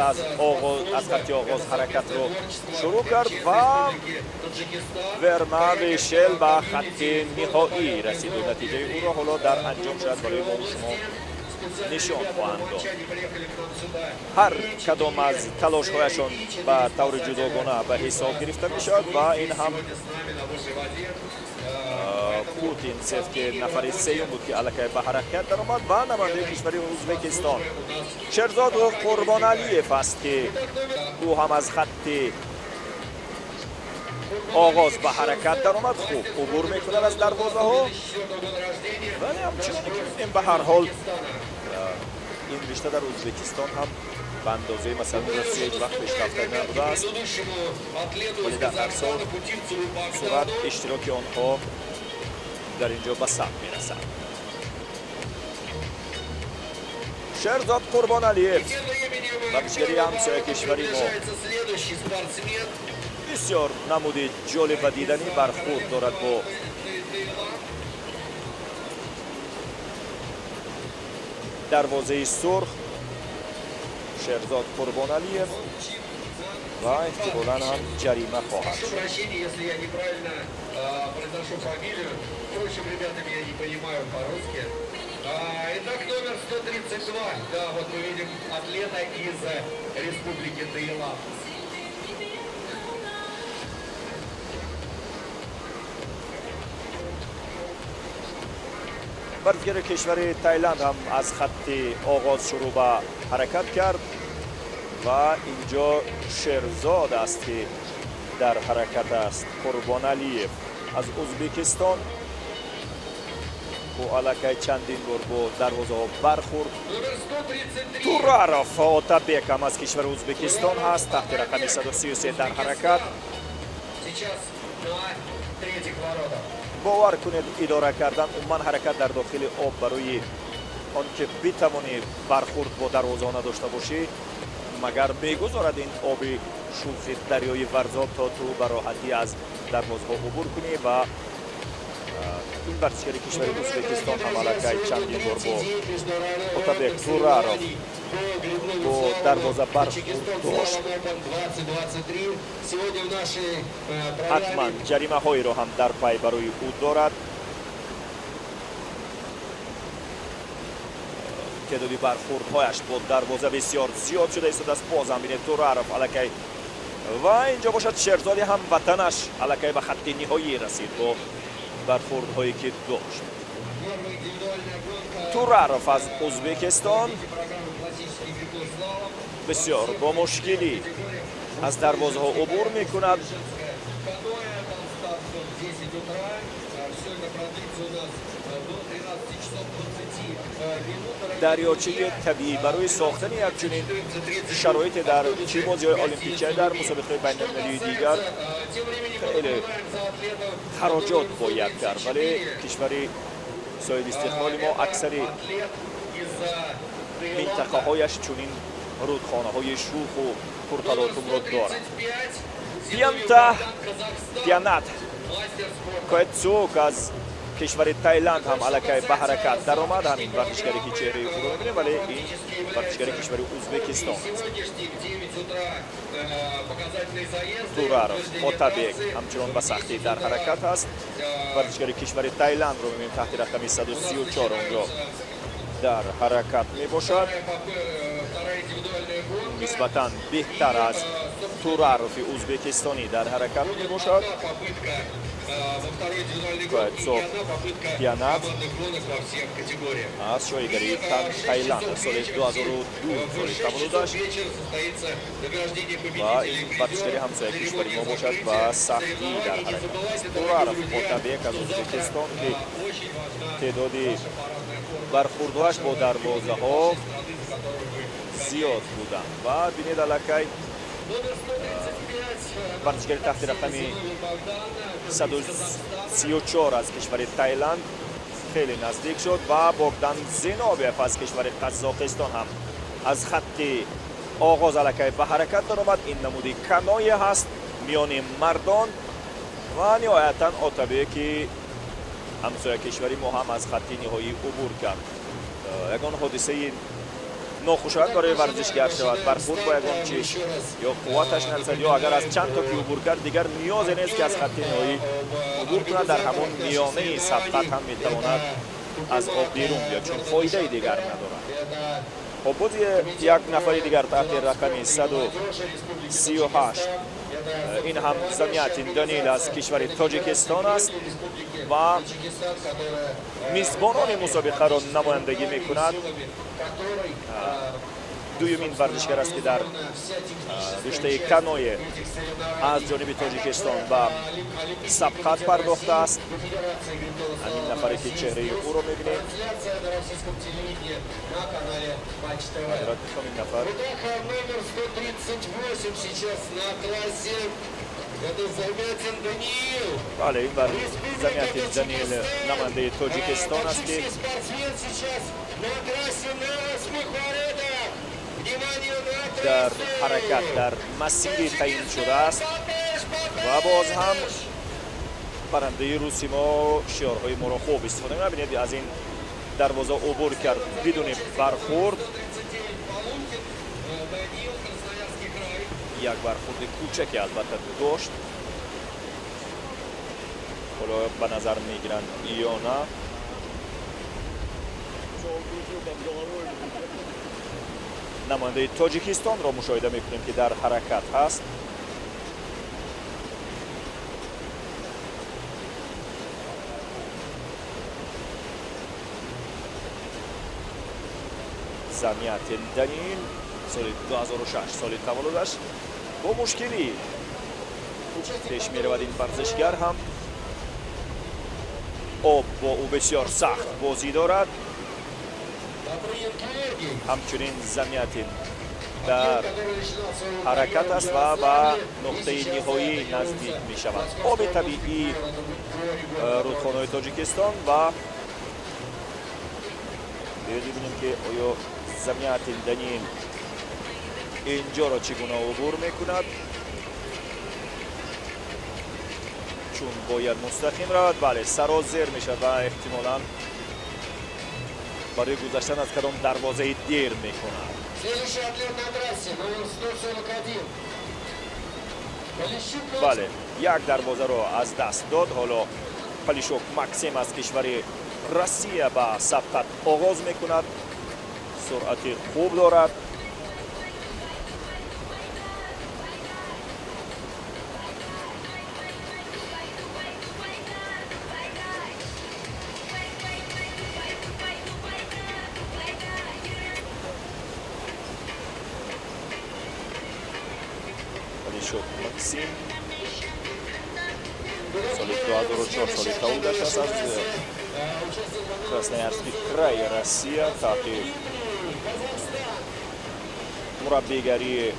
Аз хатти оғоз ҳаракатро шурӯъ кард ва Верма Вешел ба хатти ниҳоӣ расиду натиҷаи ӯро ҳоло дар анҷом шояд барои мо шумо нишон хоҳанд дод. Ҳар кадом аз талошҳояшон ба таври ҷудогона ба ҳисоб гирифта мешавад. Ва ин ҳам Путинцев, ки нафари сеюм буд, ки аллакай ба ҳаракат даромад. Ва намояндаи кишвари Ӯзбекистон Шерзод Қурбоналиев аст, ки ӯ ҳам аз хатти оғоз ба ҳаракат даромад, хуб убур мекунад аз дарвозаҳо. Вале ҳамчуноне ки мебинем, ба ҳар ҳол ин ришта дар Ӯзбекистон ҳам ба андозаи, масалан, Россия ҳеҷ вақт пешрафта набудааст, вале дар ҳар сол сурат иштироки онҳо дар ин ҷо ба сабт мерасад. Шерзод Қурбоналиев, варзишгари ҳамсоя кишвари мо, бисёр намуди ҷолиб ва диданӣ бархурд дорад бо дарвозаи сурх Шерзод Қурбоналиев ва эҳтимолан ҳам ҷарима хоҳад шуд. Если я неправильно произношу фамилию. Впрочем, ребята меня не понимают по-русски. Итак, номер 132. Да, вот мы видим атлета из Республики Таиланд. Варзишгари кишвари Таиланд ҳам аз хатти оғоз шурӯъ ба ҳаракат кард. Ва инҷо Шерзод аст, ки дар ҳаракат аст. Қурбоналиев аз Ӯзбекистон, ӯ аллакай чандин бор бо дарвозаҳо бархӯрд. Тураров Отабек ҳам аз кишвари Ӯзбекистон ҳаст, таҳти рақами 133 дар ҳаракат. Бовар кунед, идора кардан, умуман ҳаракат дар дохили об, барои он ки битавонӣ бархӯрд бо дарвозаҳо надошта бошӣ, магар мегузорад ин оби шӯхи дарёи Варзоб, то ту ба роҳатӣ аз дарвозаҳо убур кунӣ. Ва ин варзишгари кишвари Ӯзбекистон ҳам аллакай чандин бор бо Отабек Тураров бо дарвоза бархӯрд дошт. Ҳатман ҷаримаҳоеро ҳам дар пай барои ӯ дорад. Теъдоди бархӯрдҳояш бо дарвоза бисёр зиёд шуда истодааст. Бозам бинед, Тураров аллакай, ва инҷо бошад Шерзоди ҳамватанаш аллакай ба хатти ниҳоӣ расид бо бархӯрдҳое ки дошт. Тураров аз Ӯзбекистон бисёр бо мушкилӣ аз дарвозаҳо убур мекунад. Дарёчаи табиӣ барои сохтани як чунин шароите дар чӣ бозиҳои олимпӣ, чӣ дар мусобиқаҳои байналмилалии дигар хеле хароҷот бояд кард, вале кишвари соҳиби истиқлоли мо аксари минтақаҳояш чунин рудхонаҳои шӯху пурталотумро дорад. Пианта Пианат Коэтсук аз кишвари Таиланд ҳам аллакай ба ҳаракат даромад. Ҳамин варзишгаре, ки чеҳраи ӯро мебинем, вале ин варзишгари кишвари Ӯзбекистон аст. Тураров Отабек ҳамчунон ба сахтӣ дар ҳаракат аст. Варзишгари кишвари Таиландро мебинем, таҳти рақами 134 онҷо дар ҳаракат мебошад. Нисбатан беҳтар аз Турарови ӯзбекистонӣ дар ҳаракат мебошад. Коэтсок Пианат аз шоҳигарии Таиланд, соли 2002 соли таваллудаш, ва ин варзишгари ҳамсояи кишвари мо бошад, ба сахтӣ дар ҳаракат аст. Тураров Отабек аз Ӯзбекистон, ки теъдоди бархӯрдҳояш бо дарвозаҳо зиёд буданд. Ва бинед, аллакай варзишгари таҳти рақами 134 аз кишвари Таиланд хеле наздик шуд ва Богдан Зиновьев аз кишвари Қазоқистон ҳам аз хатти оғоз аллакай ба ҳаракат даромад. Ин намуди каное ҳаст миёни мардон. Ва ниҳоятан Отабеки ҳамсоя кишвари мо ҳам аз хатти ниҳоӣ убур кард. Ягон ҳодисаи нохушоянд барои варзишгар шавад, бархӯрд бо ягон чиз, ё қувваташ нарасад, ё агар аз чанд то ки убур кард, дигар ниёзе нест, ки аз хатти ниҳоӣ убур кунад. Дар ҳамон миёнаи сабқат ҳам метавонад аз об берун биёд, чун фоидаи дигар надорад. Хоб, боз як нафари дигар таҳти рақами 138, ин ҳам Замятин Данил аз кишвари Тоҷикистон аст ва мизбонони мусобиқаро намояндагӣ мекунад. Дуюмин варзишгар аст, ки дар риштаи каное аз ҷониби Тоҷикистон ба сабқат пардохтааст. Ҳамин нафаре, ки чеҳраи ӯро мебинем, ин нафар. Номер 138 сейчас на трассе. Это Замятин Даниил. Бале, ин бар Замятин Даниил, намояндаи Тоҷикистон аст, ки Спортсмен сейчас на трассе на восьмых воротах. Внимание на дар трассу! ҳаракат дар масири таъин шудааст. Ва боз ҳам барандаи руси мо шиорҳои моро хуб истифода мекунад. Бинед, аз ин дарвоза убур кард бидуни бархӯрд. Полункин, Даниил, Красноярский край. Як бархӯрди кӯчаке албатта дошт, ҳоло ба назар мегиранд ё на. Намояндаи Тоҷикистонро мушоҳида мекунем, ки дар ҳаракат ҳаст. Замятин Даниил. Соли 2006 соли таваллудаш. Бо мушкилӣ пеш меравад ин варзишгар ҳам. Об бо ӯ бисёр сахт бозӣ дорад. Ҳамчунин Замятин дар ҳаракат аст ва ба нуқтаи ниҳоӣ наздик мешавад. Оби табиӣ рудхонаи Тоҷикистон ва биёед бибинем, ки оё Замятин Даниил инҷоро чӣ гуна убур мекунад, чун бояд мустақим равад. Бале, сарозер мешавад ва эҳтимолан барои гузаштан аз кадом дарвозаи дер мекунад. Следующий атлет на трассе, номер 141. Полищук. Бале, як дарвозаро аз даст дод. Ҳоло Палишок Максим аз кишвари Россия ба сабқат оғоз мекунад. Суръати хуб дорад. Палишок Максим соли 2004 соли таваллудаш аст, аз Красноярский край, Россия, таҳти мураббигарии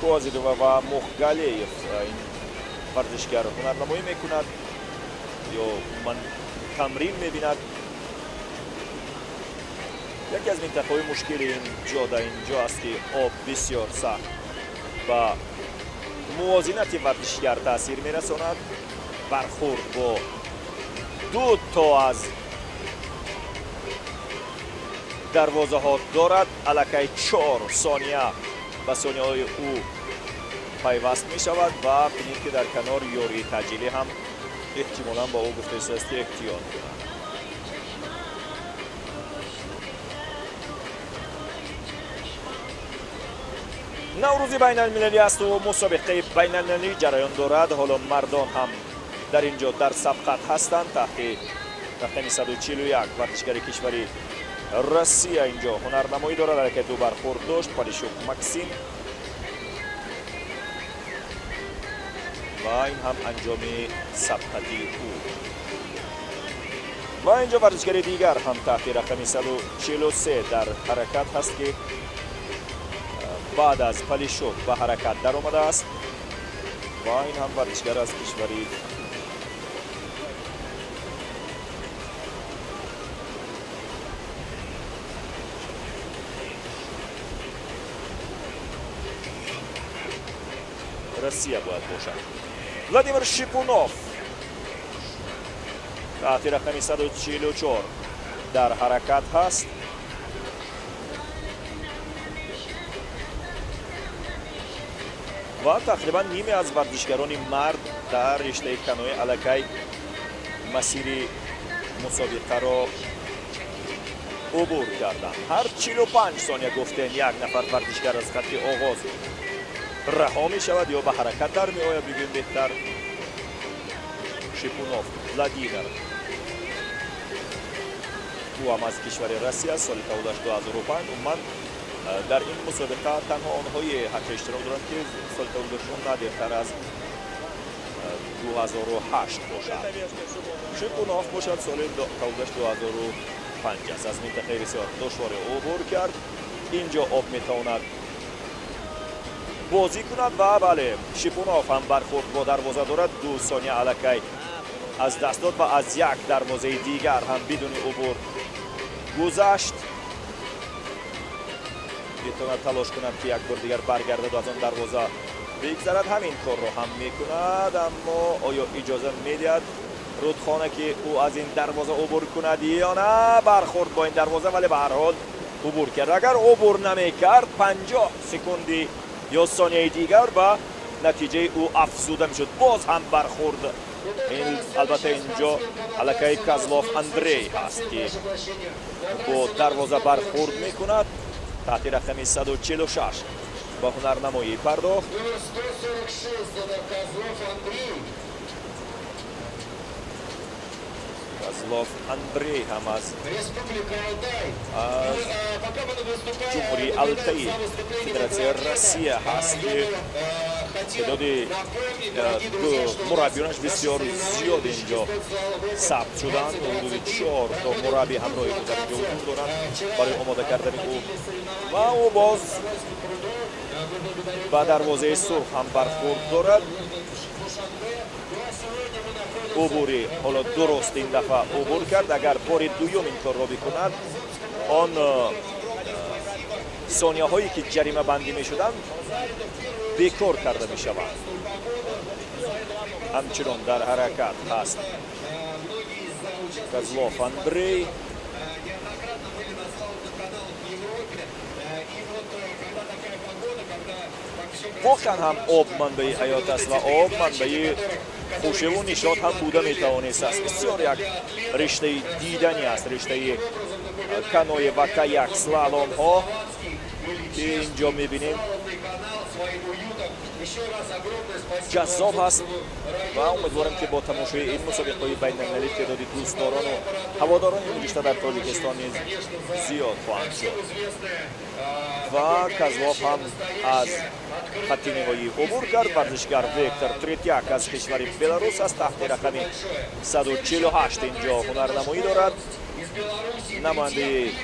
Козирова ва Мухгалеев ин варзишгар ҳунарнамоӣ мекунад ё умуман тамрин мебинад. Яке аз минтақаҳои мушкили ин ҷода инҷо аст, ки об бисёр сахт ба мувозинати варзишгар таъсир мерасонад. Бархурд бо ду то аз дарвозаҳо дорад. Аллакай 4 сония ба сонияҳои ӯ пайваст мешавад ва бинед, ки дар канор ёрии таъҷилӣ ҳам эҳтимолан ба ӯ гуфта истодааст, ки эҳтиёт кунад. Наврӯзи байналмилалӣ асту мусобиқаи байналмилалӣ ҷараён дорад. Ҳоло мардон ҳам дар ин ҷо дар сабқат ҳастанд. Таҳти рақами 141 варзишгари кишвари Россия инҷо ҳунарнамоӣ дорад. Аллакай ду бархурд дошт Полишук Максим ва ин ҳам анҷоми сабқати ӯ. Ва инҷо варзишгари дигар ҳам таҳти рақами 143 дар ҳаракат ҳаст, ки баъд аз Палишук ба ҳаракат даромадааст, ва ин ҳам варзишгар аз кишвари Россия бояд бошад. Владимир Шипунов таҳти рақами 144 дар ҳаракат ҳаст. Ва тақрибан ниме аз варзишгарони мард дар риштаи каноэ аллакай масири мусобиқаро убур карданд. Ҳар 45 сония, гуфтем, як нафар варзишгар аз хатти оғоз раҳо мешавад ё ба ҳаракат дар меояд, бигӯем беҳтар. Шипунов Владимир, ӯ ҳам аз кишвари Россия, соли таваллудаш 2005. Умуман, дар ин мусобиқа танҳо онҳое ҳаққи иштирок доранд, ки соли таваллудашон на дертар аз 2008 бошад. Шипунов бошад, соли таваллудаш 2005 аст. Аз минтақаи бисёр душворе убур кард. Инҷо об метавонад бозӣ кунад ва бале, Шипунов ҳам бархурд бо дарвоза дорад. 2 сония аллакай аз даст дод ва аз як дарвозаи дигар ҳам бидуни убур гузашт. Метавонад талош кунад, ки як бор дигар баргардаду аз он дарвоза бигзарад. Ҳамин корро ҳам мекунад, аммо оё иҷоза медиҳад рудхона, ки ӯ аз ин дарвоза убур кунад ё на? Бархурд бо ин дарвоза, вале ба ҳар ҳол убур кард. Агар убур намекард, 50 секунди ё сонияи дигар ба натиҷаи ӯ афзуда мешуд. Боз ҳам бархурд. Ин албатта инҷо аллакай Козлов Андрей ҳаст, ки бо дарвоза бархурд мекунад. Таҳти рақами 146 ба ҳунарнамоӣ пардохт. Номер 146 это Козлов Андрей. Козлов Андрей ҳам аз Ҷумҳурии Алтаи Федератсияи Россия ҳаст, ки теъдоди мураббиёнаш бисёр зиёд инҷо сабт шуданд. Ҳудуди чор то мураббӣ ҳамроҳи ӯ дар инҷо ҳузур доранд барои омода кардани ӯ. Ва ӯ боз ба дарвозаи сурх ҳам бархӯрд дорад. Убури ҳоло дуруст ин дафъа убур кард. Агар бори дуюм ин корро бикунад, он сонияҳое ки ҷаримабандӣ мешуданд, бекор карда мешаванд. Ҳамчунон дар ҳаракат ҳаст Козлов Андрей. Неоднократно были на слаломных каналах в Европе. И вот когда такая погода, когда так всё Воқеан ҳам об манбаи ҳаёт аст ва об манбаи хушиву нишот ҳам буда метавонист аст. Бисёр як риштаи диданӣ аст риштаи каноэ ва каяк слаломҳо, ки инҷо мебинем, ҷаззоб ҳаст. Ва умедворем, ки бо тамошои ин мусобиқаҳои байналмилалӣ теъдоди дӯстдорону ҳаводорони ин ришта дар Тоҷикистон низ зиёд хоҳанд шуд. Ва Козлов ҳам аз хатти ниҳоӣ убур кард. Варзишгар Виктор Третьяк аз кишвари Беларус аст, таҳти рақами 148 инҷо ҳунарнамоӣ дорад. Намояндаи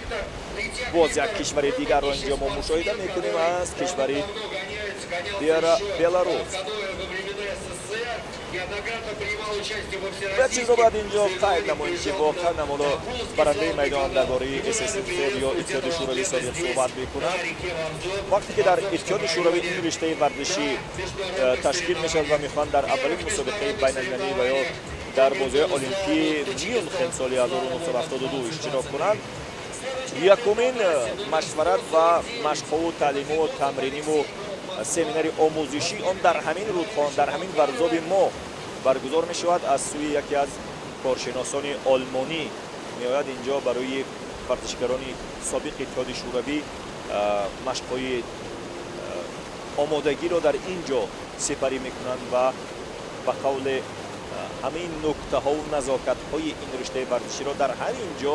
боз як кишвари дигарро инҷо мо мушоҳида мекунем аз кишвари Беларус. Як чизро бояд инҷо қайд намоем, ки воқеан ҳамоло барандаи майдон дар бораи СССР ё Иттиҳоди Шӯравӣ собиқ суҳбат мекунад. Вақте ки дар Иттиҳоди Шӯравӣ ин риштаи варзишӣ ташкил мешавад ва мехоҳанд дар аввалин мусобиқаи байналмилалӣ ва ё дар бозиҳои Олимпии Мюнхен соли 1972 иштирок кунанд, якумин машварат ва машқҳову таълиму тамриниву семинари омӯзишӣ он дар ҳамин рудхон, дар ҳамин Варзоби мо баргузор мешавад. Аз сӯи яке аз коршиносони олмонӣ меояд инҷо, барои варзишгарони собиқи Иттиҳоди Шӯравӣ машқҳои омодагиро дар ин ҷо сипарӣ мекунанд ва ба қавле ҳамин нуктаҳову назокатҳои ин риштаи варзиширо дар ҳамин ҷо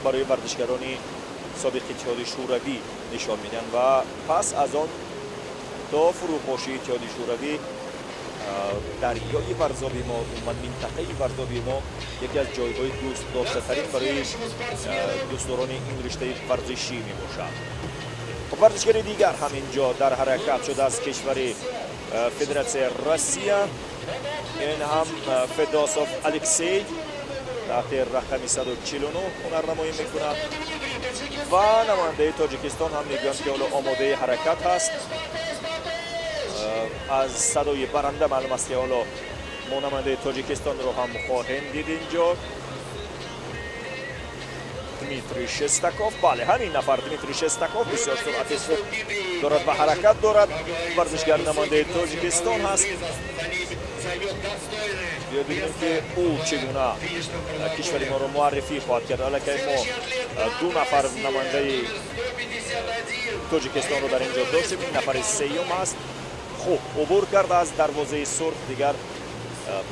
барои варзишгарони собиқи Иттиҳоди Шӯравӣ нишон медиҳанд. Ва пас аз он то фурӯпошии Иттиҳоди Шӯравӣ дарёи Варзоби мо, умуман минтақаи Варзоби мо яке аз ҷойҳои дӯстдоштатарин барои дӯстдорони ин риштаи варзишӣ мебошад. Варзишгари дигар ҳам инҷо дар ҳаракат шуда аз кишвари Федератсияи Россия. Ин ҳам Федосов Алексей таҳти рақами 149 ҳунарнамоӣ мекунад. Ва намояндаи Тоҷикистон ҳам мегӯянд, ки ҳоло омодаи ҳаракат ҳаст. Аз садои баранда маълум аст, ки ҳоло мо намояндаи Тоҷикистонро ҳам хоҳем дид инҷо. Дмитрий Шестаков, бале, ҳамин нафар Дмитрий Шестаков бисёр суръати хуб дорад ва ҳаракат дорад. Варзишгари намояндаи Тоҷикистон ҳаст. Биё бибинем, ки ӯ чӣ гуна кишвари моро муаррифӣ хоҳад кард. Аллакай мо ду нафар намояндаи Тоҷикистонро дар ин ҷо доштем, ин нафари сеюм аст. Хуб убур кард аз дарвозаи сурх, дигар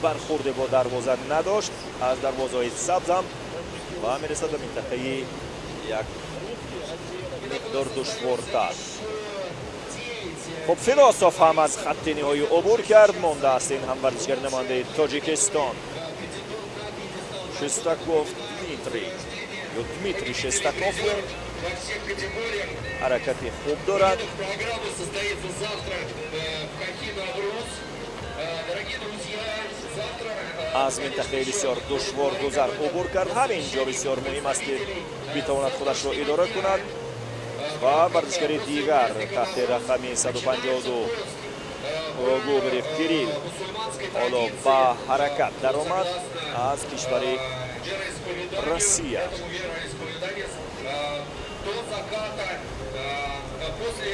бархӯрде бо дарвоза надошт, аз дарвозаҳои сабзам, ва мерасад ба минтақаи як миқдор душвортар. Хуб, Федосов ҳам аз хатти ниҳоӣ убур кард. Мондааст ин ҳам варзишгари намояндаи Тоҷикистон, Шестаков Дмитрий ё Дмитрий Шестаков ҳаракати хуб дорад. Программа состоится завтра в Хохи-Навруз. Дорогие друзья, завтра Аз минтақаи бисёр душвор гузар убур кард. Ҳамин ҷо бисёр муҳим аст, ки битавонад худашро идора кунад. Ва варзишгари дигар таҳти рақами 152 Губарев Кирилл ҳоло ба ҳаракат даромад аз кишвари Россия. До заката После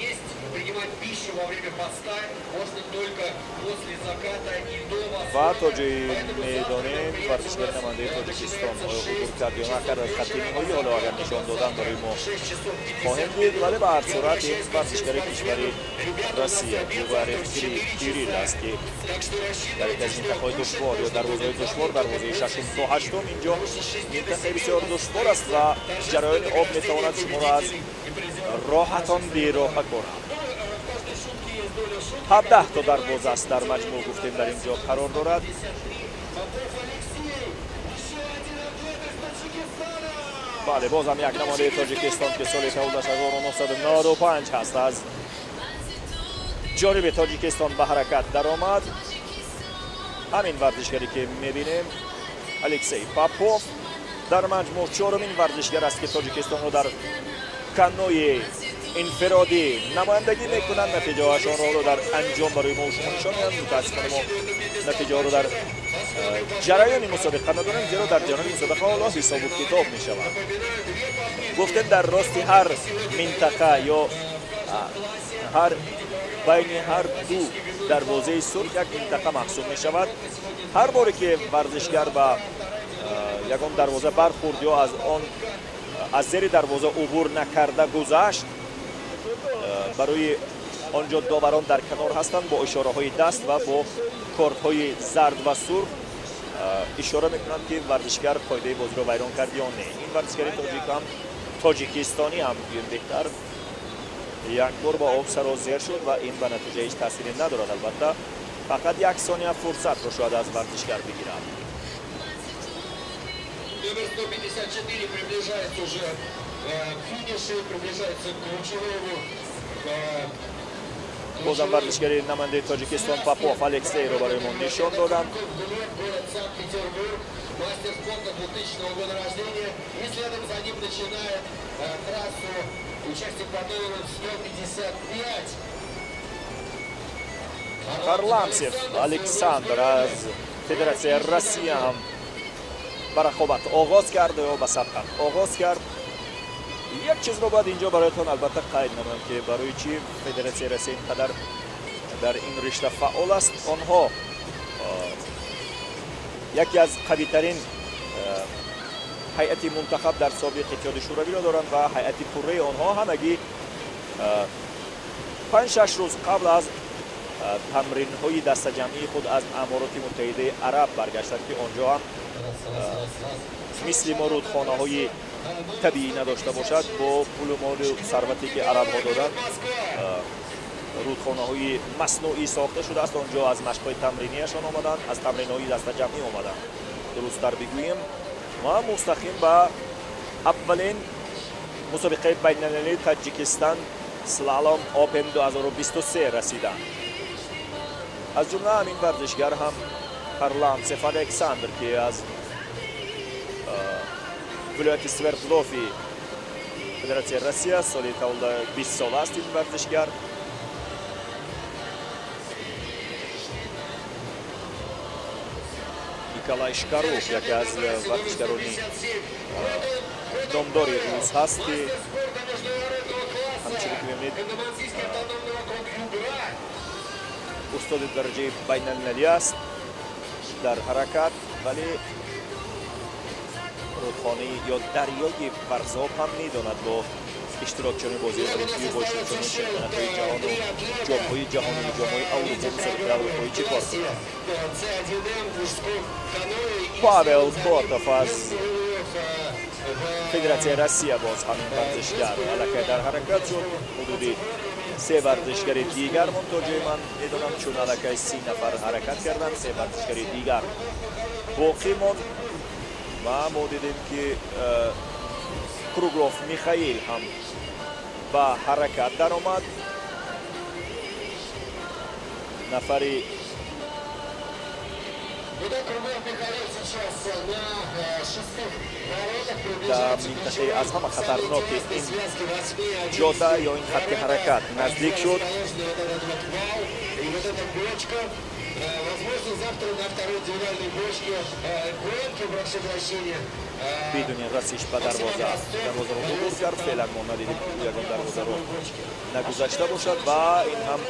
есть, принимать пищу во время поста можно только после заката и до Ва восхода. то ҷое медонем, варзишгари намояндаи Тоҷикистон оё убур кард ё накард аз хатти ниҳоӣ, ҳоло агар нишон додан барои мо хоҳем дид, вале ба ҳар сурат ин варзишгари кишвари Россия Губарев Кирилл аст, ки дар яке аз минтақаҳои душвор ё дарвозаҳои душвор, дарвозаи шашум то ҳаштум, инҷо минтақаи бисёр душвор аст ва ҷараёни об метавонад шуморо аз роҳатон бероҳа кунад. 17 то дарвоза аст дар маҷмӯъ, гуфтем, дар ин ҷо қарор дорад. Попов Алексей! Еще один атлет из Таджикистана! Бале, бозам як намояндаи Тоҷикистон, ки соли таваллудаш 1995 ҳаст, аз ҷониби Тоҷикистон ба ҳаракат даромад. Ҳамин варзишгаре, ки мебинем, Алексей Попов, дар маҷмӯъ чорумин варзишгар аст, ки Тоҷикистонро дар канои инфиродӣ намояндагӣ мекунанд. Натиҷаҳояшонро ҳоло дар анҷом барои мо шумо нишон медиҳанд. Мутаассифона, мо натиҷаҳоро дар ҷараёни мусобиқа надорем, зеро дар ҷараёни мусобиқа ҳоло ҳисобу китоб мешавад. Гуфтем, дар рости ҳар минтақа ё ҳар байни ҳар ду дарвозаи сурх як минтақа маҳсуб мешавад. Ҳар боре ки варзишгар ба ягон дарвоза бархӯрд ё аз он аз зери дарвоза убур накарда гузашт, барои он ҷо доварон дар канор ҳастанд, бо ишораҳои даст ва бо кортҳои зард ва сурх ишора мекунанд, ки варзишгар қоидаи бозиро вайрон кард ё не. Ин варзишгари тоҷик ҳам, тоҷикистонӣ ҳам гӯем беҳтар, як бор ба об сарозер шуд ва ин ба натиҷа ҳеҷ таъсире надорад. Албатта, фақат як сония фурсатро шояд аз варзишгар бигирад. Номер 154 приближается уже к финишу, приближается к ключевому Бозам варзишгари намояндаи Тоҷикистон Попов Алексейро барои мо нишон доданд. Город Санкт-Петербург, мастер спорта 2000 года рождения. И следом за ним начинает трассу участник под номером 155. Харламсев Александр аз Федератсияи Россия ҳам ба рақобат оғоз кард ё ба сабқат оғоз кард. Як чизро бояд инҷо бароятон, албатта, қайд намоям, ки барои чӣ Федератсияи Россия ин қадар дар ин ришта фаъол аст. Онҳо яке аз қавитарин ҳайати мунтахаб дар собиқ Иттиҳоди Шӯравиро доранд ва ҳайати пурраи онҳо ҳамагӣ 5-6 рӯз қабл аз тамринҳои дастаҷамъии худ аз Амороти Муттаҳидаи Араб баргаштанд, ки он ҷо ҳам мисли мо рудхонаҳои табиӣ надошта бошад, бо пулу молу сарвате, ки арабҳо доданд, рудхонаҳои маснуӣ сохта шудааст. Он ҷо аз машқҳои тамринияшон омаданд, аз тамринҳои дастаҷамъӣ омаданд, дурусттар бигӯем, ва мустақим ба аввалин мусобиқаи байналмилалии Таҷикистан Слалом Опен 2023 расиданд. Аз ҷумла ҳамин варзишгар ҳам, Харламсев Александр, ки аз вилояти Свердлови Федератсияи Россия, соли таваллуда 20 сола аст ин варзишгар. Николай Шкарух яке аз варзишгарони номдори рус ҳаст, ки ҳамчунин, ки мебинед, устоди дараҷаи байналмилалӣ аст дар ҳаракат, вале рудхонаи ё дарёи Варзоб ҳам медонад, бо иштирокчиёни бозии олимпию бо иштирокчиёни чемпионатҳои ҷаҳону ҷомҳои ҷаҳонию ҷомҳои Аврупо, мусобиқаи аврупоӣ чӣ кор кунад. Павел Котов аз Федератсияи Россия, боз ҳамин варзишгар аллакай дар ҳаракат шуд. Ҳудуди се варзишгари дигар мон, то ҷои ман медонам, чун аллакай 30 нафар ҳаракат карданд, се варзишгари дигар боқӣ монд ва мо дидем, ки Круглов Михаил ҳам ба ҳаракат даромад. Нафари Дар минтақаи аз ҳама хатарноки ин ҷода ё ин хатти ҳаракат наздик шуд. Возможно, завтра на второй индивидуальной бочке, гонке, прошу прощения. Бидуни расиш ба дарвоза дарвозаро убур кард. Феълан мо надидем, ки ӯ ягон дарвозаро нагузашта бошад ва ин ҳам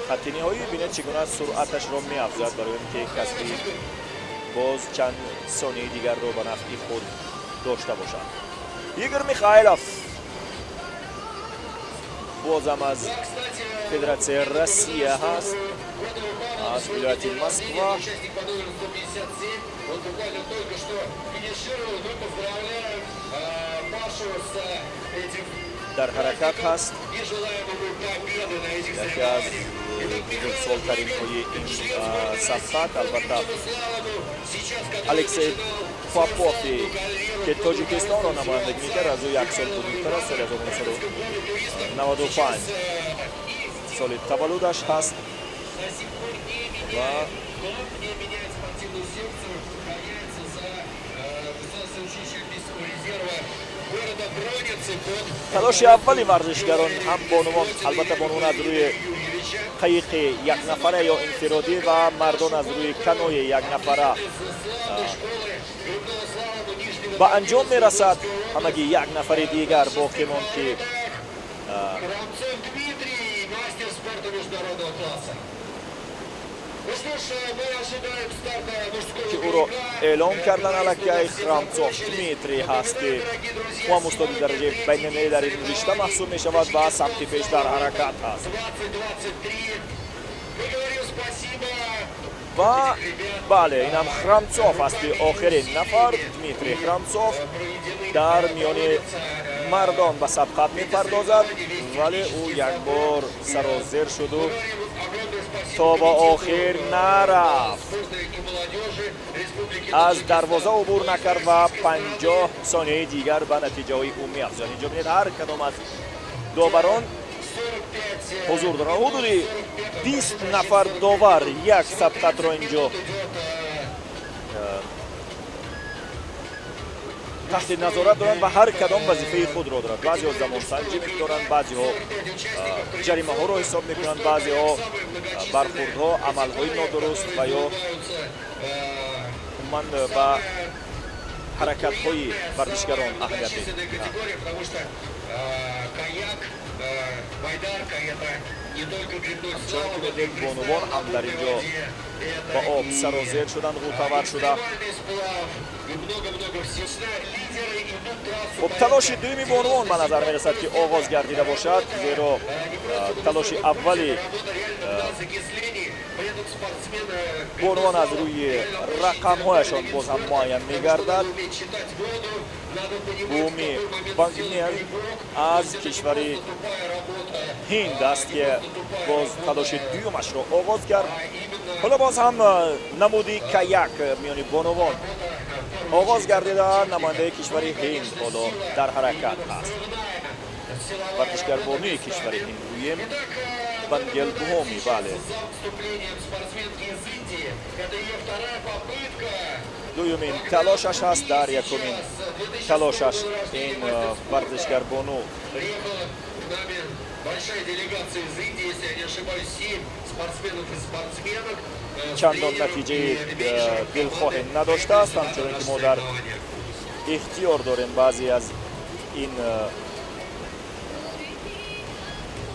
хатти ниҳоӣ. Бинед, чӣ гуна суръаташро меафзояд барои он ки касби боз чанд сонияи дигарро ба нафъи худ дошта бошад. Игор Михайлов бозам аз Федератсияи Россия ҳаст, аз вилояти Москва. Участник по номеру 157. Он буквально только что финишировал. Мы поздравляем Пашу с этим Дар ҳаракат ҳаст. и желаем ему победы на этих Яке аз бузургсолтаринҳои ин сабқат, албатта, Алексей Попови, ки Тоҷикистонро намояндагӣ мекард, аз ӯ як сол бузургтар аст. Соли 1995 соли таваллудаш ҳаст ва не меняет спортивную секцию, гоняется за Государственное училище Олимпийского резерва города Бронницы под Талоши аввали варзишгарон, ҳам бонувон, албатта, бонувон аз рӯи қайиқи якнафара ё инфиродӣ ва мардон аз рӯи канои якнафара ба анҷом мерасад. Ҳамагӣ як нафари дигар боқӣ монд, ки Храмцов Дмитрий, мастер спорта международного класса. Ну что ж, мы ожидаем старта мужского Ки ӯро эълон кардан аллакай. Храмцов Дмитрий ҳаст, ки ӯ ҳам устоди дараҷаи байналмилалӣ дар ин ришта маҳсуб мешавад ва самти пеш дар ҳаракат ҳаст. 2023. Мы говорим спасибо. Ва бале, инам Храмцов аст, ки охирин нафар, Дмитрий Храмцов, дар миёни мардон ба сабқат мепардозад, вале ӯ як бор сарозер шуду то ба охир нарафт, аз дарвоза убур накард ва 50 сонияи дигар ба натиҷаҳои ӯ меафзояд. Инҷо бинед, ҳар кадом аз доварон ҳузур доранд. Ҳудуди 20 нафар довар як сабқатро инҷо таҳти назорат доранд ва ҳар кадом вазифаи худро дорад. Баъзеҳо замонсанҷӣ мекунанд, баъзеҳо ҷаримаҳоро ҳисоб мекунанд, баъзеҳо бархурдҳо, амалҳои нодуруст ва ё умуман ба ҳаракатҳои варзишгарон аҳамият медиҳанд. Каяк, байдарка — это не только гребной Ҳамчунон ки медонед, бонувон ҳам дар ин ҷо ба об сарозер шуданд, ғӯтавар шуда. Хуб, талоши дуюми бонувон ба назар мерасад, ки оғоз гардида бошад, зеро талоши аввали бонувон аз рӯи рақамҳояшон боз ҳам муайян мегардад. Буми Бангнел аз кишвари Ҳинд аст, ки боз талоши дуюмашро оғоз кард. Ҳоло боз ҳам намуди каяк миёни бонувон оғоз гардида. Намояндаи кишвари Ҳинд ҳоло дар ҳаракат ҳаст. Варзишгарбонуи кишвари Ҳинд гӯем, Бангел Буҳоми, бале. Дуюмин талошаш ҳаст. Дар якумин талошаш ин варзишгарбону Большая делегация из Индии, если я не ошибаюсь, 7 спортсменов и спортсменок. Чандон натиҷаи дилхоҳе надоштааст. Ҳамчунон ки мо дар ихтиёр дорем баъзе аз ин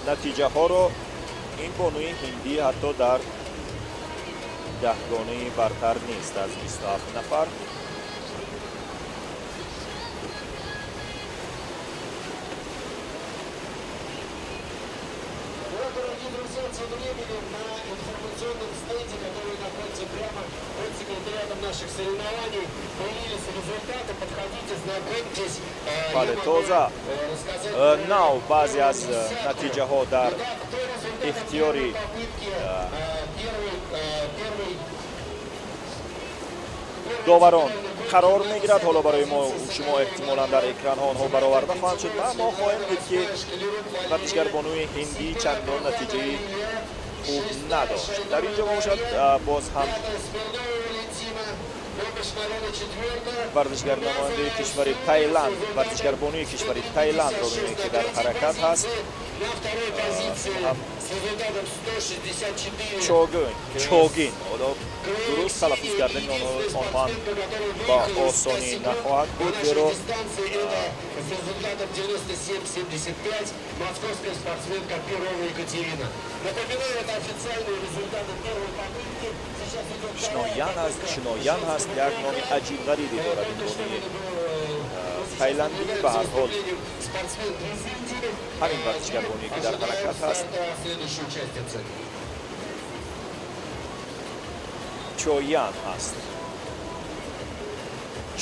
натиҷаҳоро, ин бонуи ҳиндӣ ҳатто дар даҳгонаи бартар нест аз 27 нафар. Тем временем на информационном стенде, который находится прямо под секретариатом наших соревнований, появились результаты. Подходите, знакомьтесь. Бале, тоза нав баъзе аз натиҷаҳо дар ихтиёри доварон қарор мегирад. Ҳоло барои мо шумо эҳтимолан дар экранҳо онҳо бароварда хоҳанд шуд ва мо хоҳем дид, ки варзишгарбонуи ҳиндӣ чандон натиҷаи хуб надошт. Дар ин ҷо бошад, боз ҳам Варзишгар намояндаи кишвари Таиланд, варзишгарбонуи кишвари Таиландро мебинем, ки дар ҳаракат ҳаст. Ҳам Чогин, Чогин. Ҳоло дуруст талаффуз кардани онҳо ҳам ба осонӣ нахоҳад буд, зеро С результатом 97,75 московская спортсменка Перова Екатерина. Напоминаю, это официальные результаты первой попытки. Сейчас идет Шиноян аст, Шиноян ҳаст, як номи аҷиб ғарибе дорад ин бонуи тайландӣ. Ба ҳар ҳол, ҳамин варзишгарбоние, ки дар ҳаракат ҳаст, Следующую участницу. Чоян ҳаст,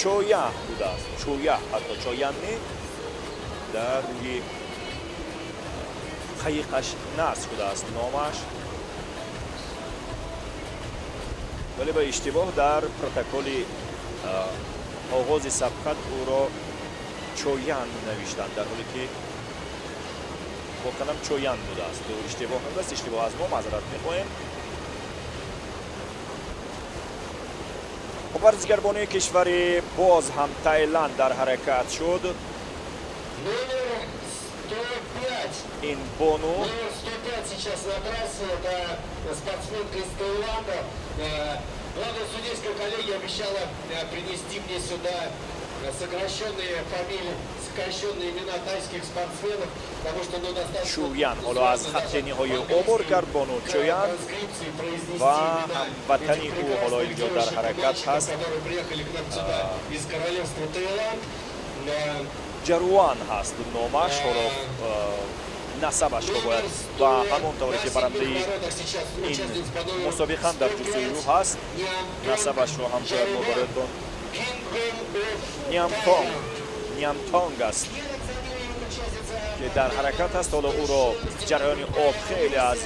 Чоя будааст, Чоя, ҳатто Чоян не, дар рӯи қайиқаш насб шудааст номаш, вале ба иштибоҳ дар протоколи оғози сабқат ӯро Чоян навиштанд, дар ҳоле ки воқеан Чоян будааст. Иштибоҳ набудааст, иштибоҳ аз мо, маъзарат мехоҳем. Хуб, варзишгарбонии кишвари боз ҳам Таиланд дар ҳаракат шуд. Номер 105. Ин бону Номер 105 сейчас на трассе. Это спортсменка из Таиланда. Главная судейская коллегия обещала принести мне сюда сокращенные фамилии, сокращенные имена тайских спортсменов, потому что, ну, достаточно Чӯян ҳоло аз хатти ниҳоӣ убур кард, бону Чӯян, ва ҳамватани ӯ ҳоло инҷо дар ҳаракат ҳаст. Которые приехали к нам сюда из королевства Таиланд. Ҷаруан ҳаст номаш. Ҳоло насабашро бояд ба ҳамон тавре ки барандаи ин мусобиқа дар ҷустуҷӯ ҳаст, насабашро ҳам бояд мо бароятон. Ниамтонг, Ниамтонг аст, ки дар ҳаракат аст. Ҳоло ӯро ҷараёни об хеле аз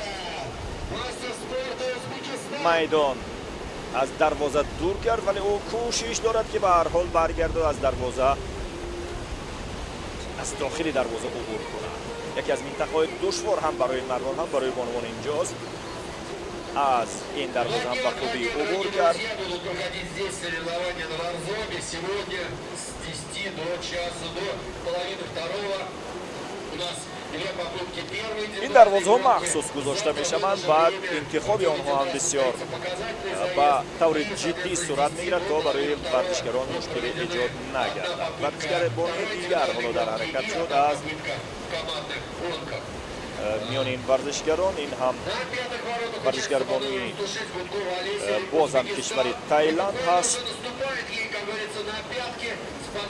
майдон, аз дарвоза дур кард, вале ӯ кӯшиш дорад, ки ба ҳар ҳол баргарду аз дарвоза, аз дохили дарвоза убур кунад. Яке аз минтақаҳои душвор ҳам барои мардон, ҳам барои бонувон инҷост. Аз ин дарвоза ҳам ба хубӣ убур кард. Будут проходить здесь соревнования на Варзобе сегодня с 10 до часа, до половины второго. У нас две попытки первой. Ин дарвозаҳо махсус гузошта мешаванд ва интихоби онҳо ҳам бисёр ба таври ҷиддӣ сурат мегирад, то барои варзишгарон мушкиле эҷод нагардад. Варзишгари бонуи дигар ҳоло дар ҳаракат шуд аз миёни ин варзишгарон. Ин ҳам варзишгарбонуи боз ҳам кишвари Таиланд ҳаст,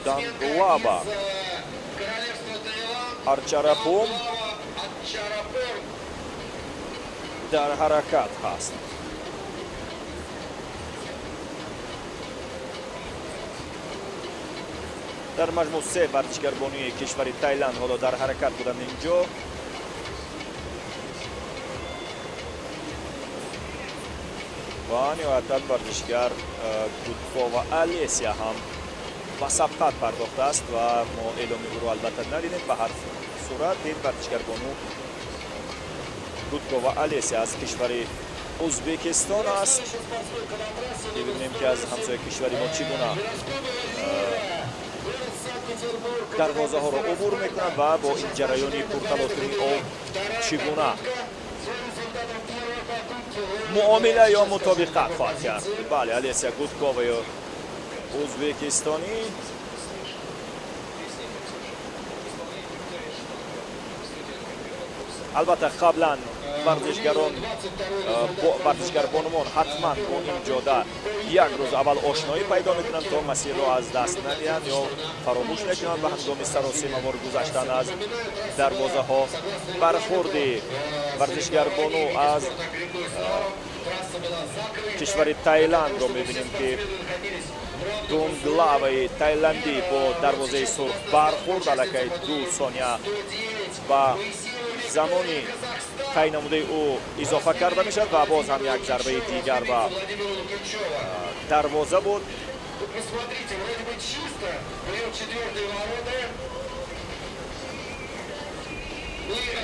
Данглаба Арчарапум дар ҳаракат ҳаст. Дар маҷмӯъ се варзишгарбонуи кишвари Таиланд ҳоло дар ҳаракат буданд инҷо. Ва ниҳоятан варзишгар Гудкова Алесия ҳам ба сабқат пардохтааст ва мо эъломи ӯро албатта надидем. Ба ҳар сурат, ин варзишгарбону Гудкова Алесия аз кишвари Ӯзбекистон аст. Мебинем, ки аз ҳамсояи кишвари мо чӣ гуна дарвозаҳоро убур мекунад ва бо ин ҷараёни пурталотуми об чӣ гуна муомила ё мутобиқат хоҳад кард. Бале, Алесия Гудкова ё ӯзбекистонӣ. Албатта, қаблан варзишгарон, варзишгарбонувон ҳатман бо ин ҷода як рӯз аввал ошноӣ пайдо мекунанд, то масирро аз даст надиҳанд ё фаромӯш накунанд. Ба ҳангоми саросимавор гузаштан аз дарвозаҳо, бархурди варзишгарбону аз кишвари Таиландро мебинем, ки Дунглаваи тайландӣ бо дарвозаи сурх бархурд, аллакай 2 сония ба замони тай намудаи ӯ илова карда мешавад ва боз ҳам як зарбаи дигар ба дарвоза буд. Посмотрите, вроде бы чисто. Берет четвертые ворота.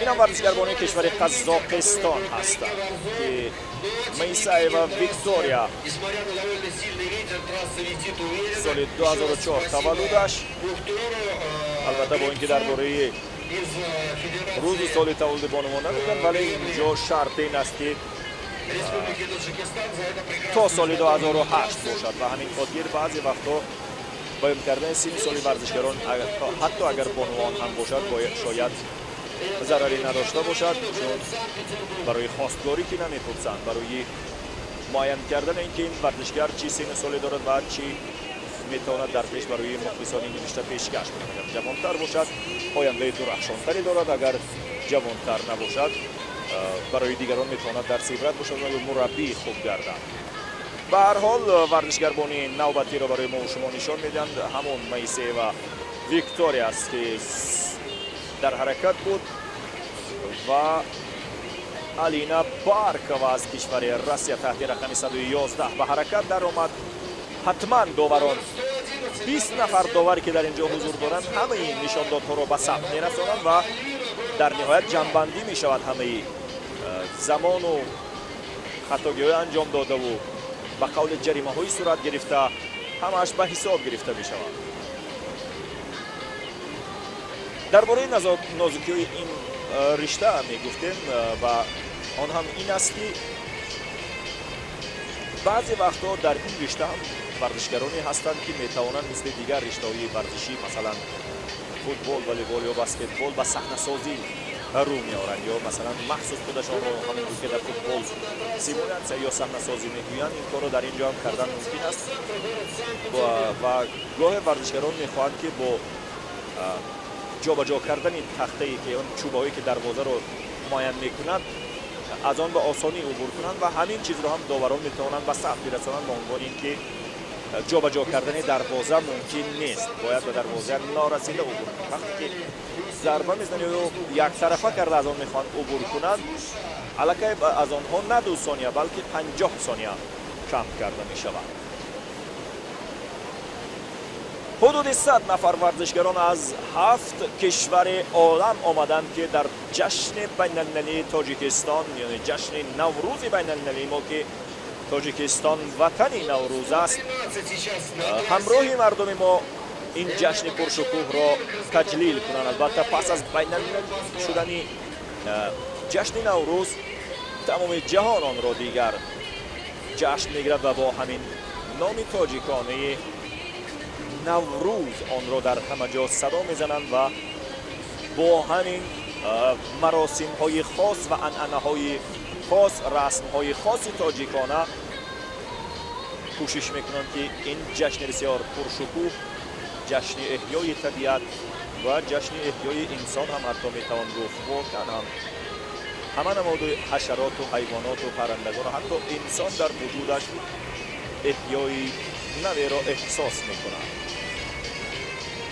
Инам варзишгарбони кишвари Қазоқистон ҳастанд, ки Моисаева Виктория Несмотря на довольно сильный ветер, Соли 2004 таваллудаш. Албатта, бо ин ки дар бораи рӯзу соли таваллуди бонувон нагуфтанд, вале инҷо шарт ин аст, ки то соли 2008 бошад. Ва ҳамин хотир баъзе вақтҳо баён кардани синни соли варзишгарон, ҳатто агар бонувон ҳам бошад, шояд зараре надошта бошад, чун барои хостгорӣ ки намепурсанд, барои муайян кардани ин ки ин варзишгар чӣ синну соле дорад ва чӣ метавонад дар пеш барои мухлисони ин ришта пешкаш кунад. Агар ҷавонтар бошад, ояндаи дурахшонтаре дорад, агар ҷавонтар набошад, барои дигарон метавонад дарси ибрат бошад ва мураббии хуб гардад. Ба ҳар ҳол, варзишгарбони навбатиро барои мо шумо нишон медиҳанд. Ҳамон Моисеева Виктория аст, ки дар ҳаракат буд, ва Алина Баркова аз кишвари Россия таҳти рақами 111 ба ҳаракат даромад. Ҳатман доварон, 20 нафар доваре, ки дар ин ҷо ҳузур доранд, ҳамаи нишондодҳоро ба сабт мерасонанд ва дар ниҳоят ҷамъбандӣ мешавад. Ҳамаи замону хатогиҳои анҷом додаву, ба қавли, ҷаримаҳои сурат гирифта, ҳамааш ба ҳисоб гирифта мешавад. Дар бораи нозукиҳои ин ришта мегуфтем, ва он ҳам ин аст, ки баъзе вақтҳо дар ин ришта ҳам варзишгароне ҳастанд, ки метавонанд мисли дигар риштаҳои варзишӣ, масалан футбол, волейбол ё баскетбол, ба саҳнасозӣ рӯ меоранд ё масалан махсус худашонро, ҳамонтур ки дар футбол симулятсия ё саҳнасозӣ мегӯянд, ин корро дар ин ҷо ҳам кардан мумкин аст. Ва гоҳе варзишгарон мехоҳанд, ки бо ҷобаҷо кардани тахтае, ки он чӯбаҳое, ки дарвозаро муайян мекунад, аз он ба осонӣ убур кунанд ва ҳамин чизро ҳам доварон метавонанд ба сабт бирасонанд ба унвони ин ки ҷобаҷо кардани дарвоза мумкин нест, бояд ба дарвоза норасида убур кунад. Вақте ки зарба мезанад ё яктарафа карда аз он мехоҳанд убур кунанд, аллакай аз онҳо на 2 сония, балки 50 сония кам карда мешавад. Ҳудуди 100 нафар варзишгарон аз ҳафт кишвари олам омаданд, ки дар ҷашни байналмилалии Тоҷикистон, яъне ҷашни Наврӯзи байналмилалии мо, ки Тоҷикистон ватани Наврӯз аст, ҳамроҳи мардуми мо ин ҷашни пуршукӯҳро таҷлил кунанд. Албатта, пас аз байналмилалӣ шудани ҷашни Наврӯз тамоми ҷаҳон онро дигар ҷашн мегирад ва бо ҳамин номи тоҷиконаи Наврӯз онро дар ҳама ҷо садо мезананд ва бо ҳамин маросимҳои хос ва анъанаҳои хос, расмҳои хоси тоҷикона кӯшиш мекунанд, ки ин ҷашни бисёр пуршукӯҳ, ҷашни эҳёи табиат ва ҷашни эҳёи инсон ҳам ҳатто метавон гуфт, воқеан ҳам ҳама намуди ҳашароту ҳайвоноту паррандагону ҳатто инсон дар вуҷудаш эҳёи наверо эҳсос мекунад.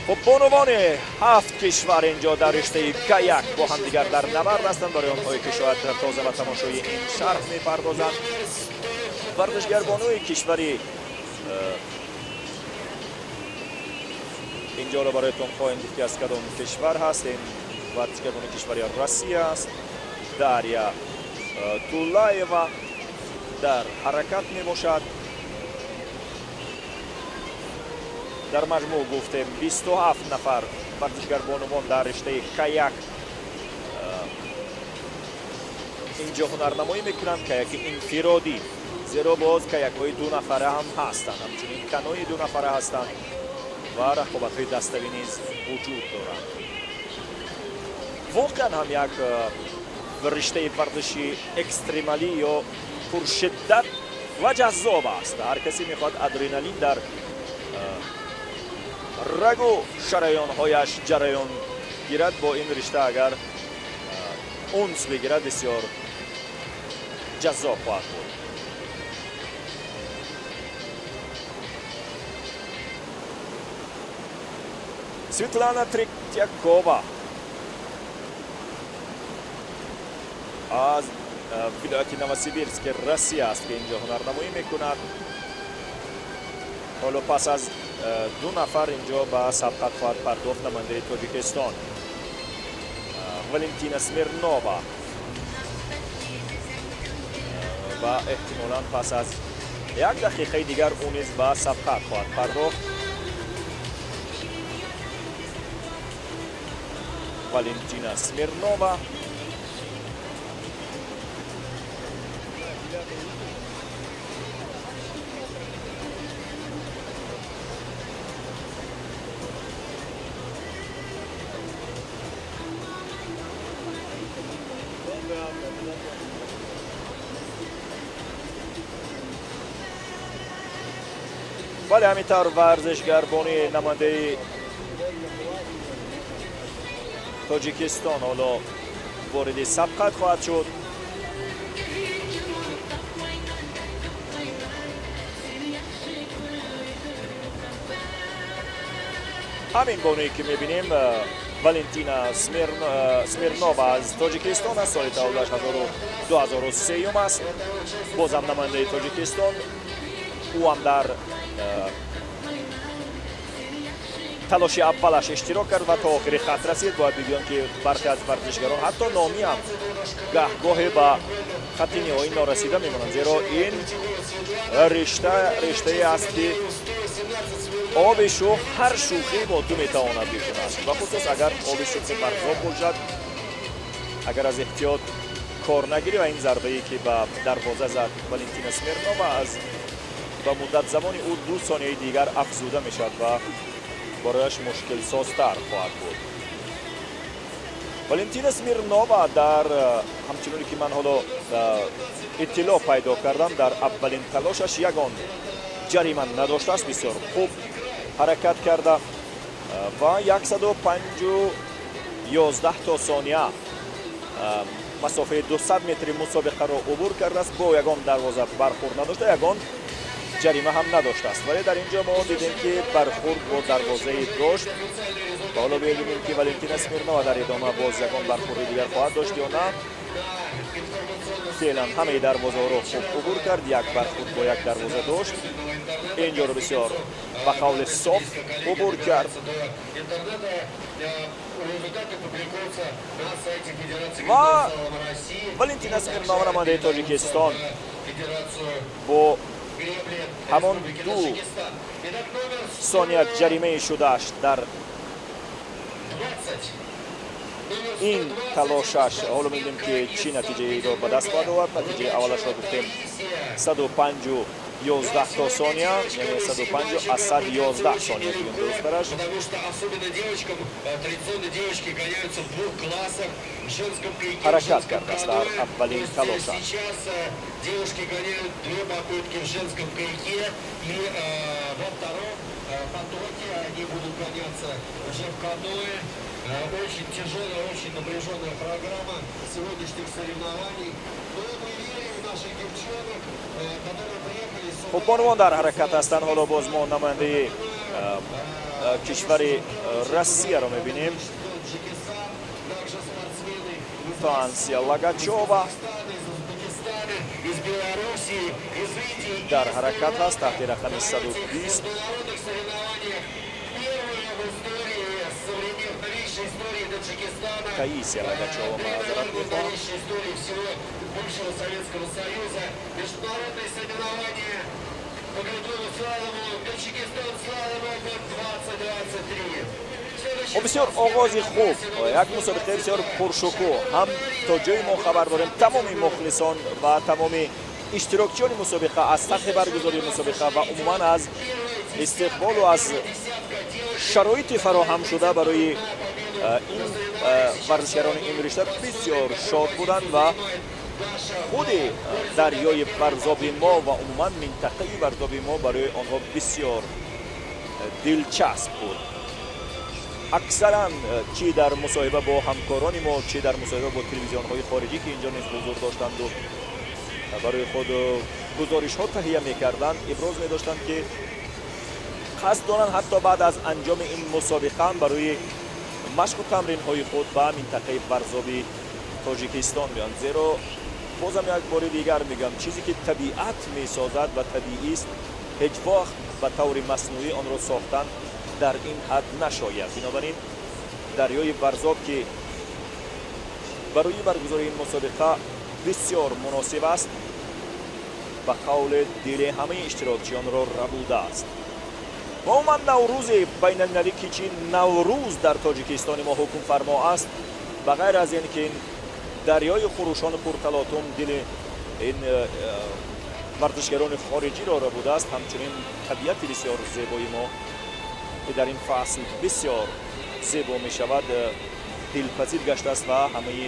Хуб, бонувони ҳафт кишвар инҷо дар риштаи каяк бо ҳамдигар дар набард ҳастанд. Барои онҳое, ки шояд тоза ба тамошои ин шарҳ мепардозанд, варзишгарбонуи кишвари инҷоро бароятон хоҳем гуфт, ки аз кадом кишвар ҳаст. Ин варзишгарбони кишвари Россия аст, Дарья Тулаева дар ҳаракат мебошад. Дар маҷмӯъ гуфтем, 27 нафар варзишгарбонувон дар риштаи каяк инҷо ҳунарнамоӣ мекунанд, каяки инфиродӣ, зеро боз каякҳои дунафара ҳам ҳастанд, ҳамчунин канои дунафара ҳастанд ва рақобатҳои даставӣ низ вуҷуд доранд. Воқеан ҳам як риштаи варзиши экстремалӣ ё пуршиддат ва ҷаззоб аст. Ҳар касе мехоҳад адреналин дар рагу шараёнҳояш ҷараён гирад, бо ин ришта агар унс бигирад, бисёр ҷаззоб хоҳад буд. Светлана Третьякова аз вилояти Новосибирски Россия аст, ки инҷо ҳунарнамоӣ мекунад. Ҳоло пас аз ду нафар инҷо ба сабқат хоҳад пардохт намояндаи Тоҷикистон Валентина Смирнова ва эҳтимолан пас аз Як дақиқаи дигар ӯ низ ба сабқат хоҳад пардохт. Валентина Смирнова. Бале, ҳамин тавр варзишгарбони намояндаи Тоҷикистон ҳоло вориди сабқат хоҳад шуд. Ҳамин бонуе, ки мебинем, Валентина Смирнова аз Тоҷикистон аст. Соли таваллудаш 2003 аст. Бозам намояндаи Тоҷикистон. Ӯ ҳам дар талоши аввалаш иштирок кард ва то охири хат расид. Бояд бигӯям, ки бархе аз варзишгарон, ҳатто номӣ ҳам, гаҳгоҳе ба хатти ниҳоӣ норасида мемонанд, зеро ин ришта риштае аст, ки оби шӯх ҳар шӯхӣ бо ту метавонад бикунад, бахусус агар оби шӯхи Варзоб бошад, агар аз эҳтиёт кор нагирӣ. Ва ин зарбае, ки ба дарвоза зад Валентина Смирнова, аз ба муддат замони ӯ 2 сонияи дигар афзуда мешавад ва барояш мушкилсозтар хоҳад буд. Валентина Смирнова дар, ҳамчуноне ки ман ҳоло иттилоъ пайдо кардам, дар аввалин талошаш ягон ҷарима надоштааст. Бисёр хуб ҳаракат карда ва 105 11 то сония масофаи 200 метри мусобиқаро убур кардааст. Бо ягон дарвоза бархӯрд надошта, ягон ҷарима ҳам надоштааст, вале дар ин ҷо мо дидем, ки бархӯрд бо дарвозаи дошт. Ва ҳоло бибинем, ки Валентина Смирнова дар идома боз ягон бархӯрди дигар хоҳад дошт ё на. Феълан ҳамаи дарвозаҳоро хуб убур кард, як бархӯрд бо як дарвоза дошт. Ин ҷоро бисёр, ба қавли, соф убур кард. Ва Валентина Смирнова, намояндаи Тоҷикистон, бо ҳамон 2 сония ҷаримаи шудааш дар ин талошаш, ҳоло мебинем, ки чӣ натиҷаеро ба даст хоҳад овард. Натиҷаи аввалашро гуфтем: 105 11 то сония, яъне 105 аз 111 сония бигӯем дурусттараш. Потому что особенно девочкам, традиционно девочки гоняются в двух классах, в женском каяке, ҳаракат кардааст дар аввалин талошаш. Сейчас девушки гоняют две попытки в женском каяке, и во втором потоке они будут гоняться уже в каноэ. Очень тяжелая, очень напряженная программа сегодняшних соревнований. Но мы верим в наших девчонок, которые приехали сюда. Хуб, бонувон дар ҳаракат ҳастанд. Ҳоло боз мо намояндаи кишвари Россияро мебинем. Таджикистан, также спортсмены из Таисия Лагачева Казахстана, из Узбекистана, из Белоруссии, из Индии. Дар ҳаракат ҳаст таҳти рақами 120. Международных соревнованиях первые в истории современной новейшей истории Таджикистана. Таисия Лагачева, маъзарат В мехоҳам. новейшей истории всего бывшего Советского Союза. Международные соревнования по гребному слалому Таджикистан Слалом Open 2023. Хуб, бисёр оғози хуб, як мусобиқаи бисёр пуршукӯҳ ҳам. То ҷои мо хабар дорем, тамоми мухлисон ва тамоми иштирокчиёни мусобиқа аз сатҳи баргузории мусобиқа ва умуман аз истиқболу аз шароити фароҳамшуда барои ин варзишгарони ин ришта бисёр шод буданд ва худи дарёи Варзоби мо ва умуман минтақаи Варзоби мо барои онҳо бисёр дилчасп буд. Аксаран, чӣ дар мусоҳиба бо ҳамкорони мо, чӣ дар мусоҳиба бо телевизионҳои хориҷӣ, ки инҷо низ ҳузур доштанду барои худ гузоришҳо таҳия мекарданд, иброз медоштанд, ки қасд доранд ҳатто баъд аз анҷоми ин мусобиқа ҳам барои машқу тамринҳои худ ба минтақаи Варзоби Тоҷикистон биёнд, зеро бозам як бори дигар мегӯям, чизе ки табиат месозад ва табиист, ҳеҷ вақт ба таври маснуӣ онро сохтан дар ин ҳад нашояд. Бинобар ин дарёи Варзоб, ки барои баргузории ин мусобиқа бисёр муносиб аст. Ба қавли дили ҳамаи иштирокчиёнро рабудааст. Ва умуман, Наврӯзи байналмилалӣ, ки чи Наврӯз дар Тоҷикистони мо ҳукмфармо аст, ба ғайр аз ин ки ин дарёи хурӯшону пурталотум дили ин варзишгарони хориҷиро рабудааст, ҳамчунин табиати бисёр зебои мо, ки дар ин фасл бисёр зебо мешавад, дилпазир гаштааст ва ҳамаи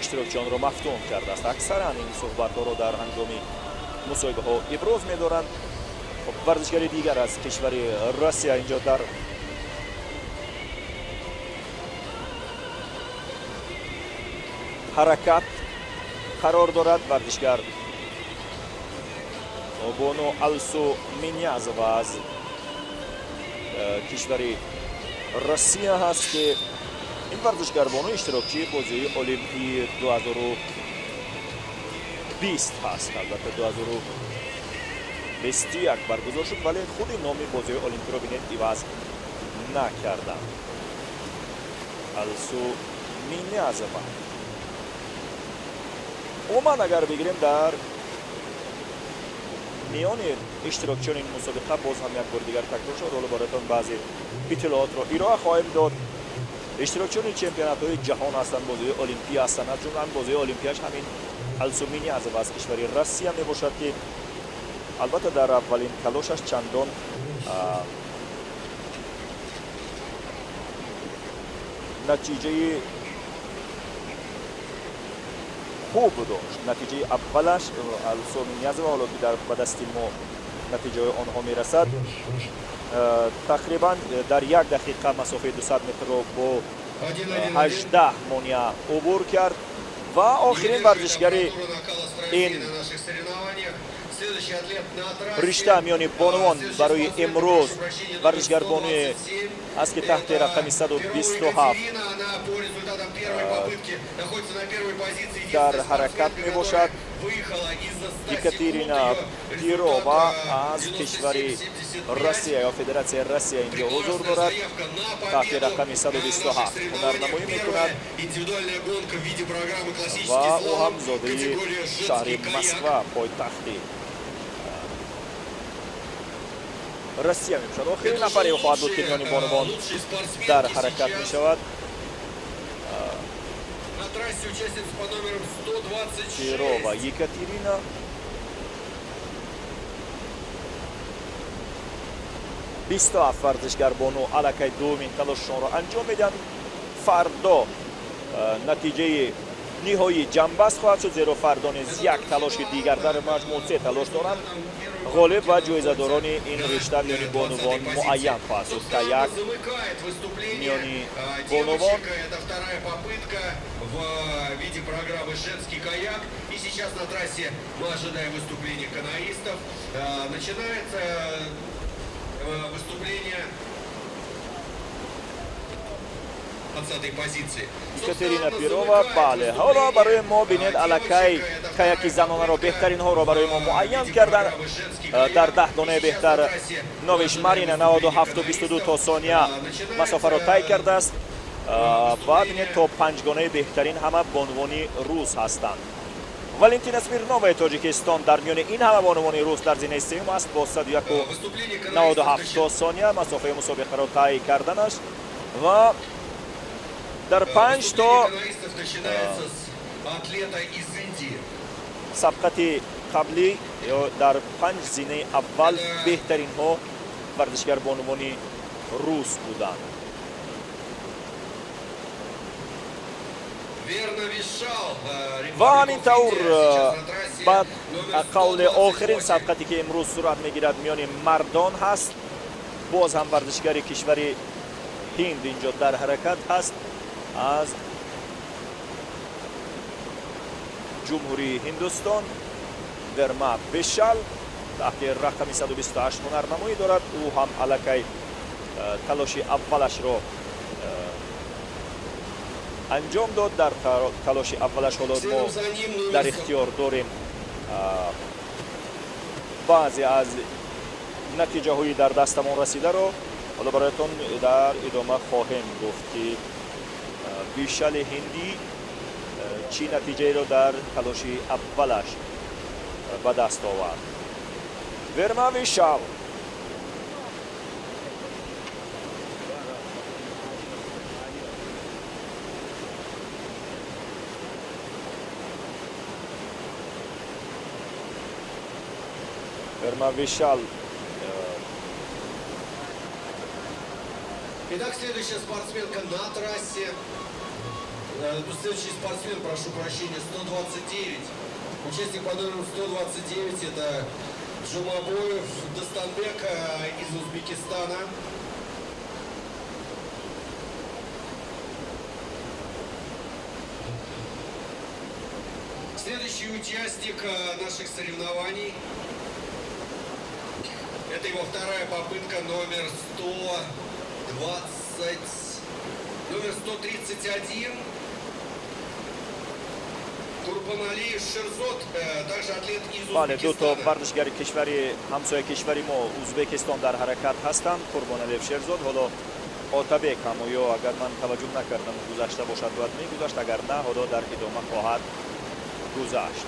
иштирокчиёнро мафтун кардааст. Аксаран ин суҳбатҳоро дар ҳангоми мусоҳибаҳо иброз медоранд. Хуб, варзишгари дигар аз кишвари Россия инҷо дар ҳаракат қарор дорад. Варзишгар бону Алсу Минязова аз кишвари Россия ҳаст, ки ин варзишгарбону иштирокчии бозии Олимпии 2020 ҳаст. Албатта, 2021 баргузор шуд, вале худи номи бозиҳои Олимпиро, бинед, иваз накарданд. Алсу Минязова. Умуман, агар бигирем, дар миёни иштирокчиёни ин мусобиқа, боз ҳам як бори дигар такрор шуд, ҳоло бароятон баъзе иттилоотро ироа хоҳем дод, иштирокчиёни чемпионатҳои ҷаҳон ҳастанд, бозиҳои Олимпия ҳастанд. Аз ҷумла бозиҳои Олимпияш ҳамин Алсу Минязова аз кишвари Россия мебошад, ки албатта дар аввалин талошаш чандон натиҷаи хуб дошт. Натиҷаи аввалаш Алсу Минязова, ҳоло ки дар ба дасти мо натиҷаҳои онҳо мерасад, тақрибан дар як дақиқа масофаи 200 метрро бо 18 монеа убур кард. Ва охирин варзишгари ин ришта миёни бонувон барои имрӯз варзишгарбонуе аст, ки таҳти рақами 127 дар ҳаракат мебошад. Екатерина Пирова аз кишвари Россия ё Федератсияи Россия инҷо ҳузур дорад, таҳти рақами 127 ҳунарнамоӣ мекунад ва ӯ ҳам зодаи шаҳри Москва, пойтахти Россия мебошад. Охирин нафаре хоҳад буд, ки миёни бонувон дар ҳаракат мешавад. На трассе участница по номерам 126. Пирова Екатерина. 27 варзишгарбону аллакай дуюмин талошшонро анҷом медиҳанд. Фардо натиҷаи ниҳоӣ ҷамъбаст хоҳад шуд, зеро фардо низ як талоши дигар, дар маҷмӯъ се талош доранд. Ғолиб ва ҷоизадорони ин ришта миёни бонувон муайян хоҳад шуд. Каяк миёни бонувон. Это вторая попытка в виде программы «Женский каяк». И сейчас на трассе мы ожидаем выступления каноистов. Начинается выступление 20 позиции. Екатерина Пирова, бале. Ҳоло барои мо, бинед, аллакай каяки занонаро, беҳтаринҳоро барои мо муайян карданд. Дар 10 донаи беҳтар Новиш Марина 97,22 то сония масофаро тай кардааст. Ва бинед, то панҷгонаи беҳтарин ҳама бонувони рус ҳастанд. Валентина Смирноваи Тоҷикистон дар миёни ин ҳама бонувони рус дар зинаи сеюм аст, бо 101,97 то сония масофаи мусобиқаро тай карданаш. Ва дар панҷ то сабқати қаблӣ ё дар панҷ зинаи аввал беҳтаринҳо варзишгар бонувони рус буданд. Ва ҳамин тавр, баъд қавли охирин сабқате, ки имрӯз сурат мегирад, миёни мардон ҳаст. Боз ҳам варзишгари кишвари Ҳинд инҷо дар ҳаракат ҳаст, аз Ҷумҳурии Ҳиндустон Верма Бешал таҳти рақами 128 ҳунарнамоӣ дорад. Ӯ ҳам аллакай талоши аввалашро анҷом дод. Дар талоши аввалаш, ҳоло мо дар ихтиёр дорем баъзе аз натиҷаҳои дар дастамон расидаро, ҳоло бароятон дар идома хоҳем гуфт, ки Бишали ҳиндӣ чӣ натиҷаеро дар талоши аввалаш Ба даст овард Верма Вишал. Верма Вишал. Итак, следующая спортсменка на трассе. Следующий спортсмен, прошу прощения, 129. Участник по номеру 129 — это Джумабоев Достанбек из Узбекистана. Следующий участник наших соревнований. Это его вторая попытка, номер 120, номер 131. Курбаналиев Шерзод, также атлет из Бале, ду то Узбекистана. Варзишгари кишвари ҳамсоя, кишвари мо Узбекистон дар ҳаракат ҳастанд. Қурбоналиев Шерзод, ҳоло Отабек ҳам, ё агар ман таваҷҷӯҳ накардам, гузашта бошад, бояд мегузашт, агар на, ҳоло дар идома хоҳад гузашт.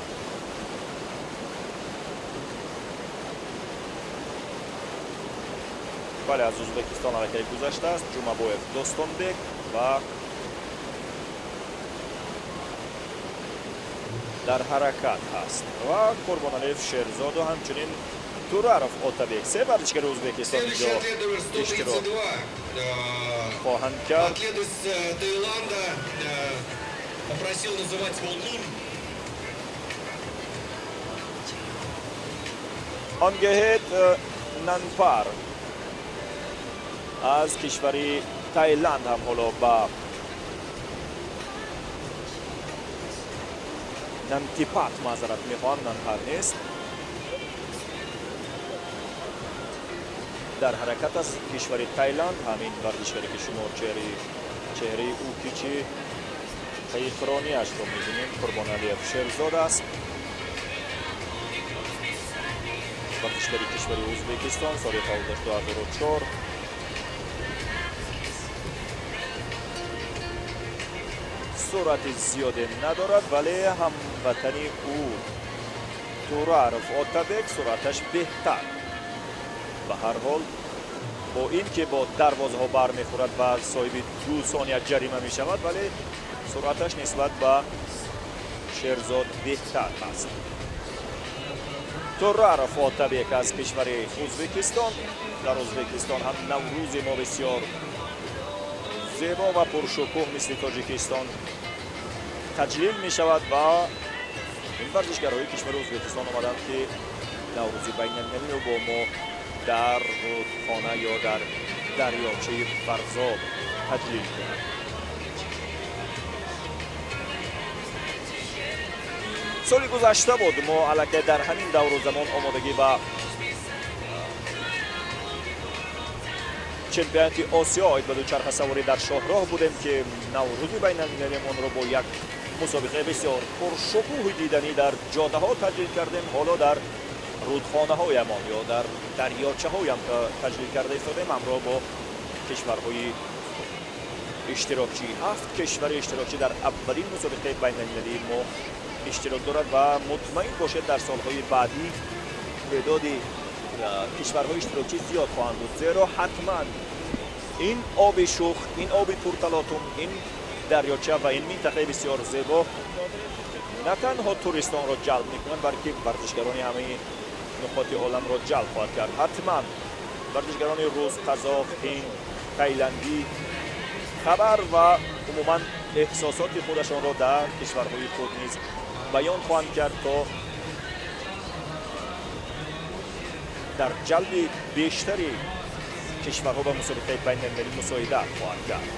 Бале, аз Узбекистон аллакай гузаштааст Ҷумабоев Достонбек ва дар ҳаракат ҳаст ва Қурбоналиев Шерзоду ҳамчунин Тураров Отабек, се варзишгари Узбекистон Следующий инҷо атлет номер иштирок 132. хоҳанд кард. Атлет из Таиланда, попросил называть его Нур. Онгеҳед Нанпар аз кишвари Таиланд ҳам ҳоло ба Нантипат, маъзарат мехоҳам, Нанпар нест, дар ҳаракат аст. Кишвари Таиланд ҳамин варзишгаре, ки шумо чеҳраи ӯ ки чӣ қайиқрониашро мебинем, Қурбоналиев Шерзод аст, варзишгари кишвари Узбекистон, соли таваллудаш 2004. Суръати зиёде надорад, вале ҳамватани ӯ Тураров Отабек суръаташ беҳтар. Ба ҳар ҳол, бо ин ки бо дарвозаҳо бармехӯрад ва соҳиби 2 сония ҷарима мешавад, вале суръаташ нисбат ба Шерзод беҳтар аст. Тураров Отабек аз кишвари Узбекистон. Дар Узбекистон ҳам Наврӯзи мо бисёр зебо ва пуршукӯҳ, мисли Тоҷикистон, таҷлил мешавад ва ин варзишгарҳои кишвари Узбекистон омаданд, ки Наврӯзи байналмилалиро бо мо дар рудхона ё дар дарёчаи Варзоб таҷлил кунанд. Соли гузашта буд, мо аллакай дар ҳамин давру замон омодагӣ ба чемпионати Осиё оид ба дучархасаворӣ дар шоҳроҳ будем, ки Наврӯзи байналмилалиамонро бо як мусобиқаи бисёр пуршукӯҳи диданӣ дар ҷодаҳо таҷлил кардем. Ҳоло дар рудхонаҳоямон ё дар дарёчаҳоям таҷлил карда истодем ҳамроҳ бо кишварҳои иштирокчӣ. Ҳафт кишвари иштирокчӣ дар аввалин мусобиқаи байналмилалии мо иштирок дорад ва мутмаин бошед, дар солҳои баъдӣ теъдоди кишварҳои иштирокчӣ зиёд хоҳанд буд, зеро ҳатман ин оби шух, ин оби пурталотум, ин дарёча ва ин минтақаи бисёр зебо на танҳо туристонро ҷалб мекунад, балки варзишгарони ҳамаи нуқоти оламро ҷалб хоҳад кард. Ҳатман варзишгарони рус, қазоқ, ҳинд, тайландӣ хабар ва умуман эҳсосоти худашонро дар кишварҳои худ низ баён хоҳанд кард, то дар ҷалби бештари кишварҳо ба мусобиқаи байналмилалӣ мусоидат хоҳад кард.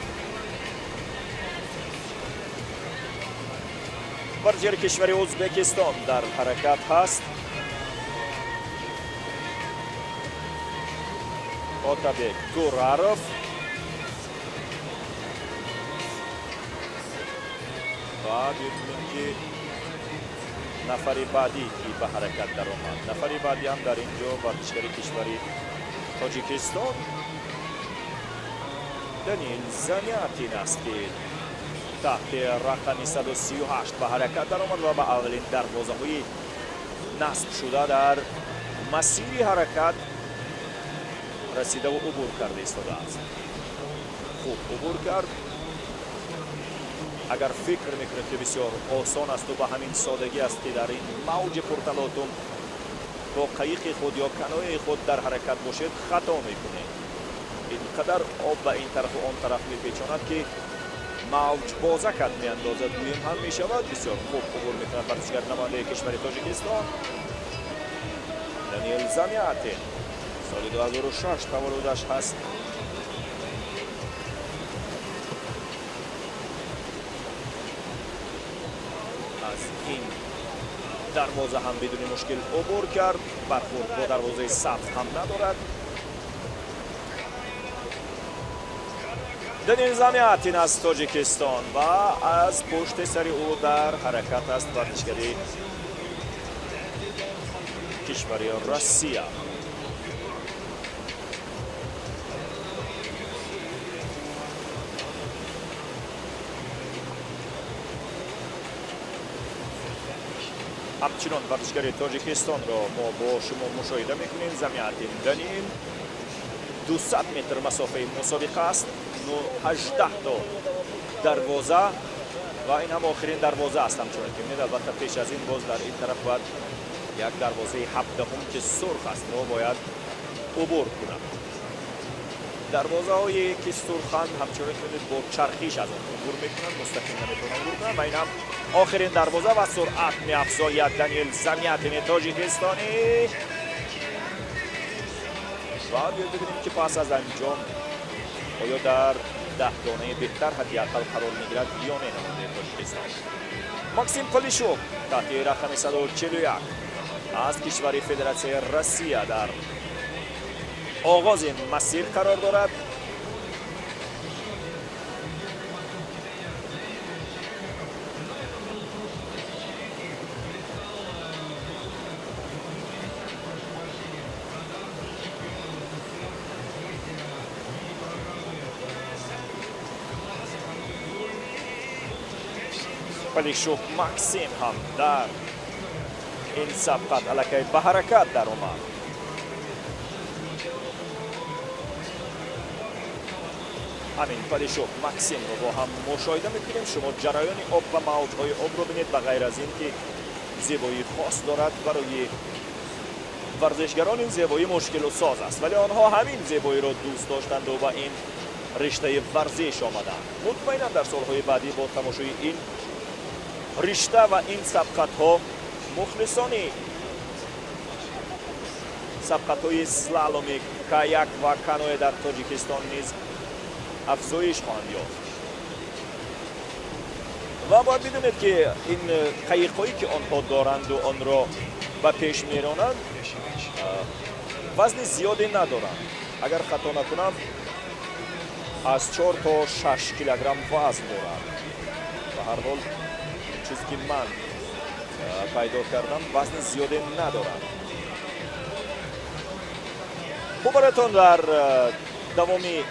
Варзишгари кишвари Ӯзбекистон дар ҳаракат ҳаст, Отабек Тураров. Ва бибинем, ки нафари баъдӣ ки ба ҳаракат даромад. Нафари баъдӣ ҳам дар ин ҷо варзишгари кишвари Тоҷикистон Данил Замятин аст, ки таҳти рақами 138 ба ҳаракат даромад ва ба аввалин дарвозаҳои насб шуда дар масири ҳаракат расидаву убур карда истодааст. Хуб убур кард. Агар фикр мекунед, ки бисёр осон асту ба ҳамин содагӣ аст, ки дар ин мавҷи пурталотум бо қайиқи худ ё канои худ дар ҳаракат бошед, хато мекунед. Ин қадар об ба ин тарафу он тараф мепечонад, ки мавҷбозакат меандозад, гӯем ҳам мешавад. Бисёр хуб убур мекунад варзишгар, намояндаи кишвари Тоҷикистон Даниэл Замятин, соли 2006 таваллудаш ҳаст. Аз ин дарвоза ҳам бидуни мушкил убур кард, бархӯрд бо дарвозаи сабз ҳам надорад. Даниил Замятин аз Тоҷикистон ва аз пушти сари ӯ дар ҳаракат аст варзишгари кишвари Россия. Ҳамчунон варзишгари Тоҷикистонро мо бо шумо мушоҳида мекунем, Замятин Даниил. 200 метр масофаи мусобиқа аст, 18 то дарвоза ва ин ҳам охирин дарвоза аст, ҳамчунон ки мебинед. Албатта, пеш аз ин боз дар ин тараф бояд як дарвозаи 17-ум, ки сурх астро, бояд убур кунад. Дарвозаҳое ки сурханд, ҳамчунон ки мебинед, бо чархиш аз он убур мекунанд, мустақим наметавонанд убур кунанд. Ва ин ҳам охирин дарвоза ва суръат меафзояд Даниэл Замятини тоҷикистонӣ. Ва биёед бибинем, ки пас аз анҷом оё дар 10 донаи беҳтар ҳадди ақал қарор мегирад ё не намояндаи Тоҷикистон. Максим Полишук таҳти рақами 141 аз кишвари Федератсияи Россия дар оғози масир қарор дорад. Полишук Максим ҳам дар ин сабқат аллакай ба ҳаракат даромад. Ҳамин Полишук Максимро бо ҳам мушоҳида мекунем. Шумо ҷараёни об ва мавҷҳои обро бинед. Ба ғайр аз ин ки зебоии хос дорад, барои варзишгарон ин зебоӣ мушкилу соз аст, вале онҳо ҳамин зебоиро дӯст доштанду ба ин риштаи варзиш омаданд. Мутмаинан, дар солҳои баъдӣ бо тамошои ин ришта ва ин сабқатҳо мухлисони сабқатҳои слаломи каяк ва каноэ дар Тоҷикистон низ афзоиш хоҳанд ёфт. Ва бояд бидонед, ки ин қайиқҳое ки онҳо доранду онро ба пеш меронанд, вазни зиёде надоранд. Агар хато накунам, аз 4 то 6 килограмм вазн доранд. Ба ҳар ҳол, чизе ки ман пайдо кардам, вазни зиёде надоранд. Хуб, бароятон дар давоми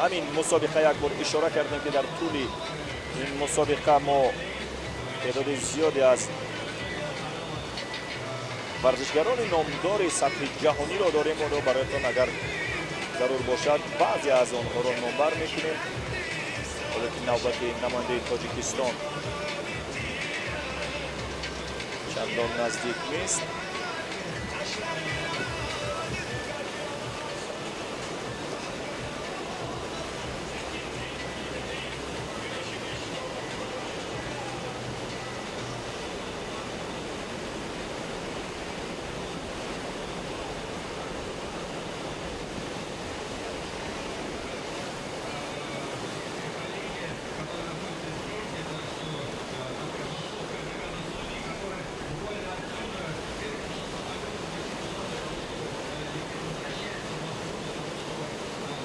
ҳамин мусобиқа як бор ишора кардем, ки дар тӯли ин мусобиқа мо теъдоди зиёде аз варзишгарони номдори сатҳи ҷаҳониро дорем. Онро бароятон, агар зарур бошад, баъзе аз онҳоро номбар мекунем. Ҳоло ки навбати намояндаи Тоҷикистон чандон наздик нест.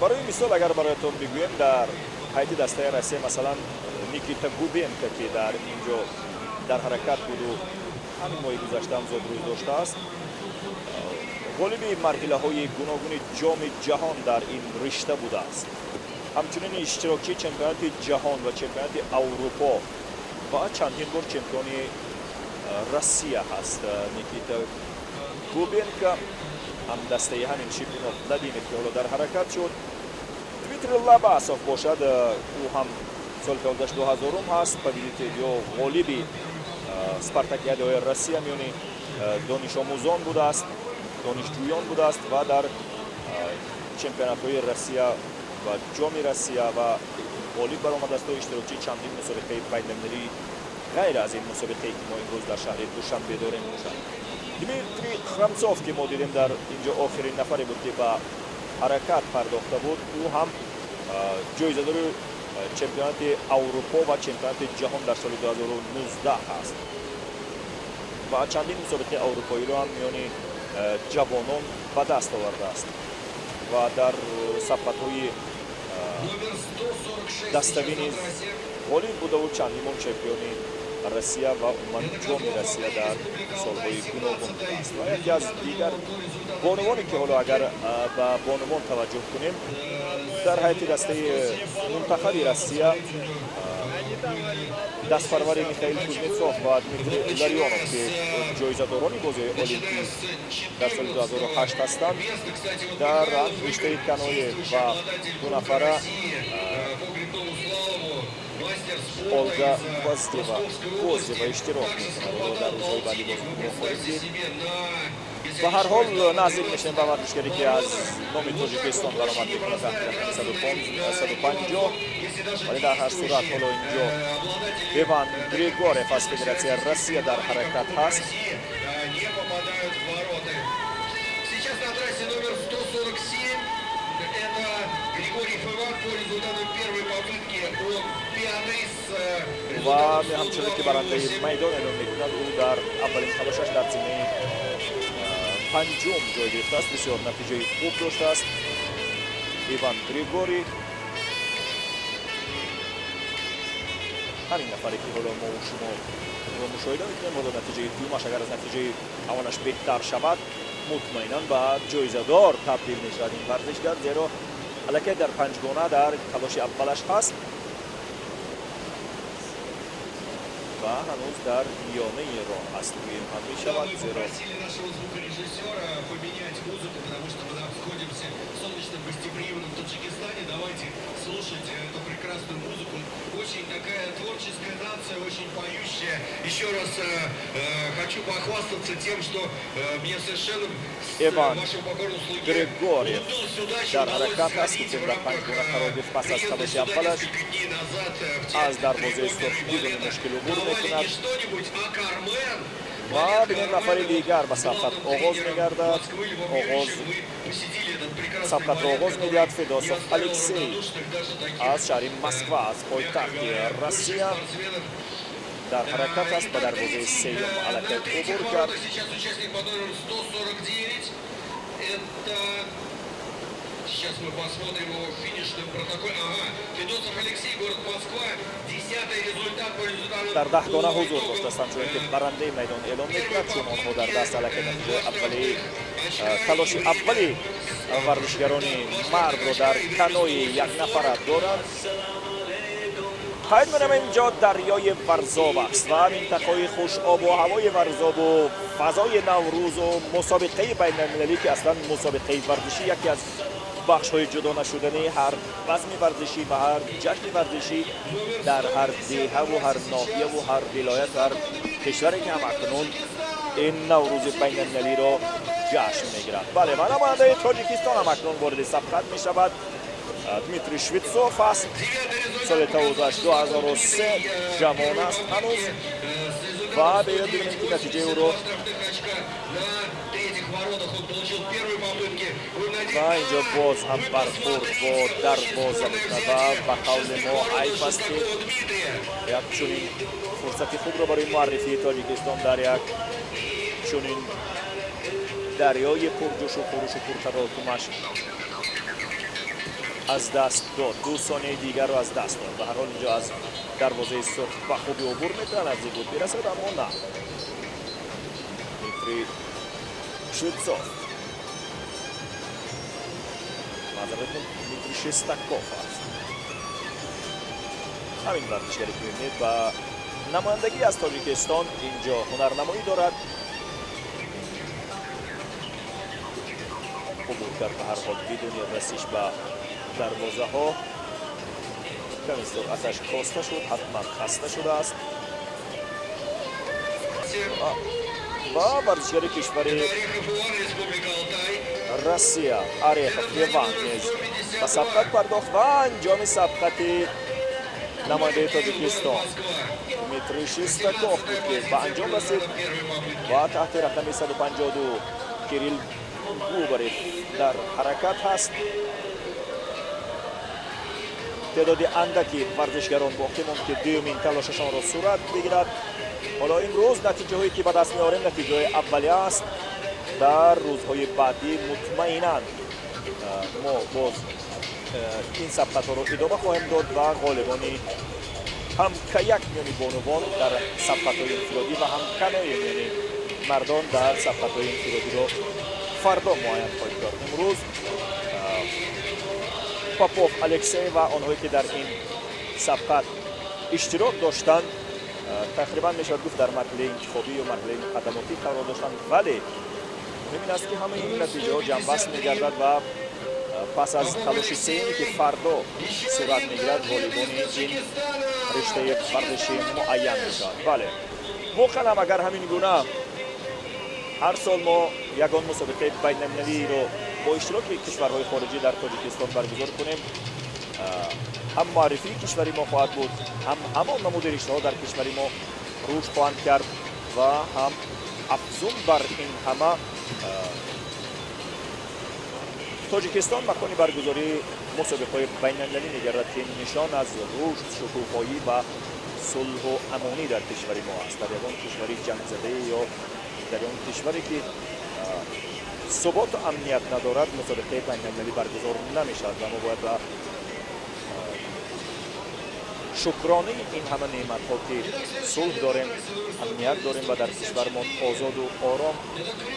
Барои мисол, агар бароятон бигӯем, дар ҳайати дастаи Россия, масалан, Никита Губенко, ки дар ин ҷо дар ҳаракат буду ҳамин моҳи гузашта ҳам зодрӯз доштааст, ғолиби марҳилаҳои гуногуни Ҷоми Ҷаҳон дар ин ришта будааст, ҳамчунин иштирокчии чемпионати ҷаҳон ва чемпионати Аврупо ва чандин бор чемпиони Россия ҳаст. Никита Губенко, ҳамдастаи ҳамин Шипунов Владимир, ки ҳоло дар ҳаракат шуд. Дмитрий Лабасов бошад, ӯ ҳам соли таваллудаш 2000 ҳаст, победитель ё ғолиби спартакиадаҳои Россия миёни донишомӯзон будааст, донишҷӯён будааст ва дар чемпионатҳои Россия ва Ҷоми Россия ва ғолиб баромадааст ва иштирокчии чандин мусобиқаи байналмилалӣ ғайр аз ин мусобиқае, ки мо имрӯз дар шаҳри Душанбе дорем, бошад. Дмитрий Храмцов, ки мо дидем, дар инҷо охирин нафаре буд, ки ба ҳаракат пардохта буд, ӯ ҳам ҷоизадори чемпионати Аврупо ва чемпионати ҷаҳон дар соли 2019 ҳаст ва чандин мусобиқаи аврупоиро ҳам миёни ҷавонон ба даст овардааст ва дар сабқатҳои Номер 146 даставӣ сейчас на низ трассе. ғолиб будаву чандин чемпиони Россия ва умуман Ҷоми Россия дар солҳои гуногун будааст. Ва яке аз дигар бонувоне, ки ҳоло агар ба бонувон таваҷҷӯҳ кунем, дар ҳайати дастаи мунтахаби Россия дастпарвари Михаил Кузнецов ва Дмитрий Ларионов, ки ҷоизадорони бозиҳои олимпӣ дар соли 2008 ҳастанд, дар риштаи каноэ ва дунафара Олга Гвоздева иштирок мекунад. Ҳоло дар рӯзҳои баъдӣ боз онро хоҳем дид. Ба ҳар ҳол, наздик мешавем ба варзишгаре, ки аз номи Тоҷикистон баромад мекунад таҳти рақами 150. Вале дар ҳар сурат, ҳоло инҷо Иван Григорьев аз Федератсияи Россия дар ҳаракат ҳаст. Не попадают в ворота. Сейчас на трассе номер 147 это Григорий Иван. По результатам первой попытки он пятый с Ва ҳамчунон ки барандаи майдон эълон мекунад, ӯ дар аввалин талошаш дар зинаи панҷум ҷой гирифтааст. Бисёр натиҷаи хуб доштааст Иван Григорий. Ҳамин нафаре, ки ҳоло мо шумо ро мушоҳида мекунем, ҳоло натиҷаи дуюмаш агар аз натиҷаи аввалаш беҳтар шавад, мутмаинан ба ҷоизадор табдил мешавад ин варзишгар, зеро аллакай дар панҷгона дар талоши аввалаш ҳаст ва ҳанӯз дар миёнаи роҳ аст, гӯем ҳам мешавад, Мы зеро попросили нашего звукорежиссера поменять музыку, потому что мы находимся в солнечном гостеприимном Таджикистане. Давайте слушать эту прекрасную музыку. Очень такая творческая нация, очень поющая. Еще раз хочу похвастаться тем, что мне совершенно с Иван вашему покорному слуге Григорьев улыбнулась удача, дар удалось ҳаракат аст. сходить Гуфтем, в дар рамках панҷгона қарор гирифт пас аз приезда талоши сюда аввалаш. несколько дней назад, в те Аз три дарвозаи оперы сурх и бидуни балета. мушкил убур Давали мекунад. не что-нибудь, а Кармен. Ва бинем, нафари дигар ба сабқат оғоз мегардад, оғоз сабқатро оғоз медиҳад Федосов Алексей аз шаҳри Москва, аз пойтахти Россия дар ҳаракат аст. Ба дарвозаи сеюм аллакай убур кард. Сейчас участник под номером 149. Это... Сейчас мы посмотрим его в финишном протоколе. Ага, Федосов Алексей, город Москва. 10-й результат по результатам... Дар даҳгона ҳузур доштааст, ҳамчунон ки барандаи майдон эълон мекунад, чун онҳо дар даст аллакай натиҷаи аввали талоши аввали варзишгарони мардро дар канои якнафара доранд. Қайд менамоем, инҷо дарёи Варзоб аст ва минтақаҳои хушобу ҳавои Варзобу фазои Наврӯзу мусобиқаи байналмилалӣ, ки аслан мусобиқаи варзишӣ яке аз бахшҳои ҷудо нашудани ҳар базми варзишӣ ва ҳар ҷашни варзишӣ дар ҳар деҳаву ҳар ноҳияву ҳар вилоят, ҳар кишваре, ки ҳам акнун ин Наврӯзи байналмилалиро ҷашн мегирад. Бале, ва намояндаи Тоҷикистон ҳам акнун вориди сабқат мешавад. Дмитрий Швецов аст, соли таваллудаш 2003, ҷавон аст ҳанӯз. Ва биёед бибинем, ки натиҷаи ӯро. Ва инҷо боз ҳам бархӯрд бо дарвоза мекунад ва ба қавли мо айб аст, ки як чунин фурсати хубро барои муаррифии Тоҷикистон дар як чунин дарёи пурҷӯшу хурушу пурталотумаш аз даст дод, 2 сонияи дигарро аз даст дод. Ба ҳар ҳол, инҷо аз дарвозаи сурх ба хуби убур мекунад, наздик буд бирасад, аммо на. Дмитрий Швецов, маъзарат, Дмитрий Шестаков аст. Ҳамин варзишгаре, ки мебинед, ба Намояндагӣ аз Тоҷикистон инҷо ҳунарнамоӣ дорад. Убур кард, ба ҳар ҳол бидуни расиш ба дарвозаҳо. Ками суръаташ коста шуд, ҳатман хаста шудааст. Ва варзишгари кишвари Россия Орехов Иван низ ба сабқат пардохт ва анҷоми сабқати намояндаи Тоҷикистон Дмитрий Шестаков буд, ки ба анҷом расид ва таҳти рақами 152 Кирилл Губарев дар ҳаракат ҳаст. Теъдоди андаки варзишгарон боқӣ монд, ки дуюмин талошашонро сурат бигирад. Ҳоло имрӯз натиҷаҳое, ки ба даст меорем, натиҷаҳои аввалия аст. Дар рӯзҳои баъдӣ мутмаинан мо боз ин сабқатҳоро идома хоҳем дод ва ғолибони ҳам каяк миёни бонувон дар сабқатҳои инфиродӣ ва ҳам каноэ миёни мардон дар сабқатҳои инфиродиро фардо муайян хоҳем кард. Имрӯз Попов Алексей ва онҳое, ки дар ин сабқат иштирок доштанд, тақрибан мешавад гуфт, дар марҳилаи интихобӣ ё марҳилаи муқаддамотӣ қарор доштанд, вале муҳим ин аст, ки ҳамаи ин натиҷаҳо ҷамъбаст мегардад ва пас аз талоши сеюме, ки фардо сурат мегирад, ғолибони ин риштаи варзишӣ муайян мешавад. Бале, воқеан ҳам агар ҳамин гуна ҳар сол мо ягон мусобиқаи байналмилалиро бо иштироки кишварҳои хориҷӣ дар Тоҷикистон баргузор кунем, ҳам муаррифии кишвари мо хоҳад буд, ҳам ҳамон намуди риштаҳо дар кишвари мо рушд хоҳанд кард ва ҳам афзун бар ин ҳама Тоҷикистон макони баргузории мусобиқаҳои байналмилалӣ мегардад, ки нишон аз рушд, шукуфоӣ ва сулҳу амонӣ дар кишвари мо аст. Дар ягон кишвари ҷангзадае ё дар ягон кишваре, ки суботу амният надорад, мусобиқаи байналмилалӣ баргузор намешавад ва мо бояд ба шукронаи ин ҳама неъматҳо, ки сулҳ дорем, амният дорем ва дар кишвармон озоду ором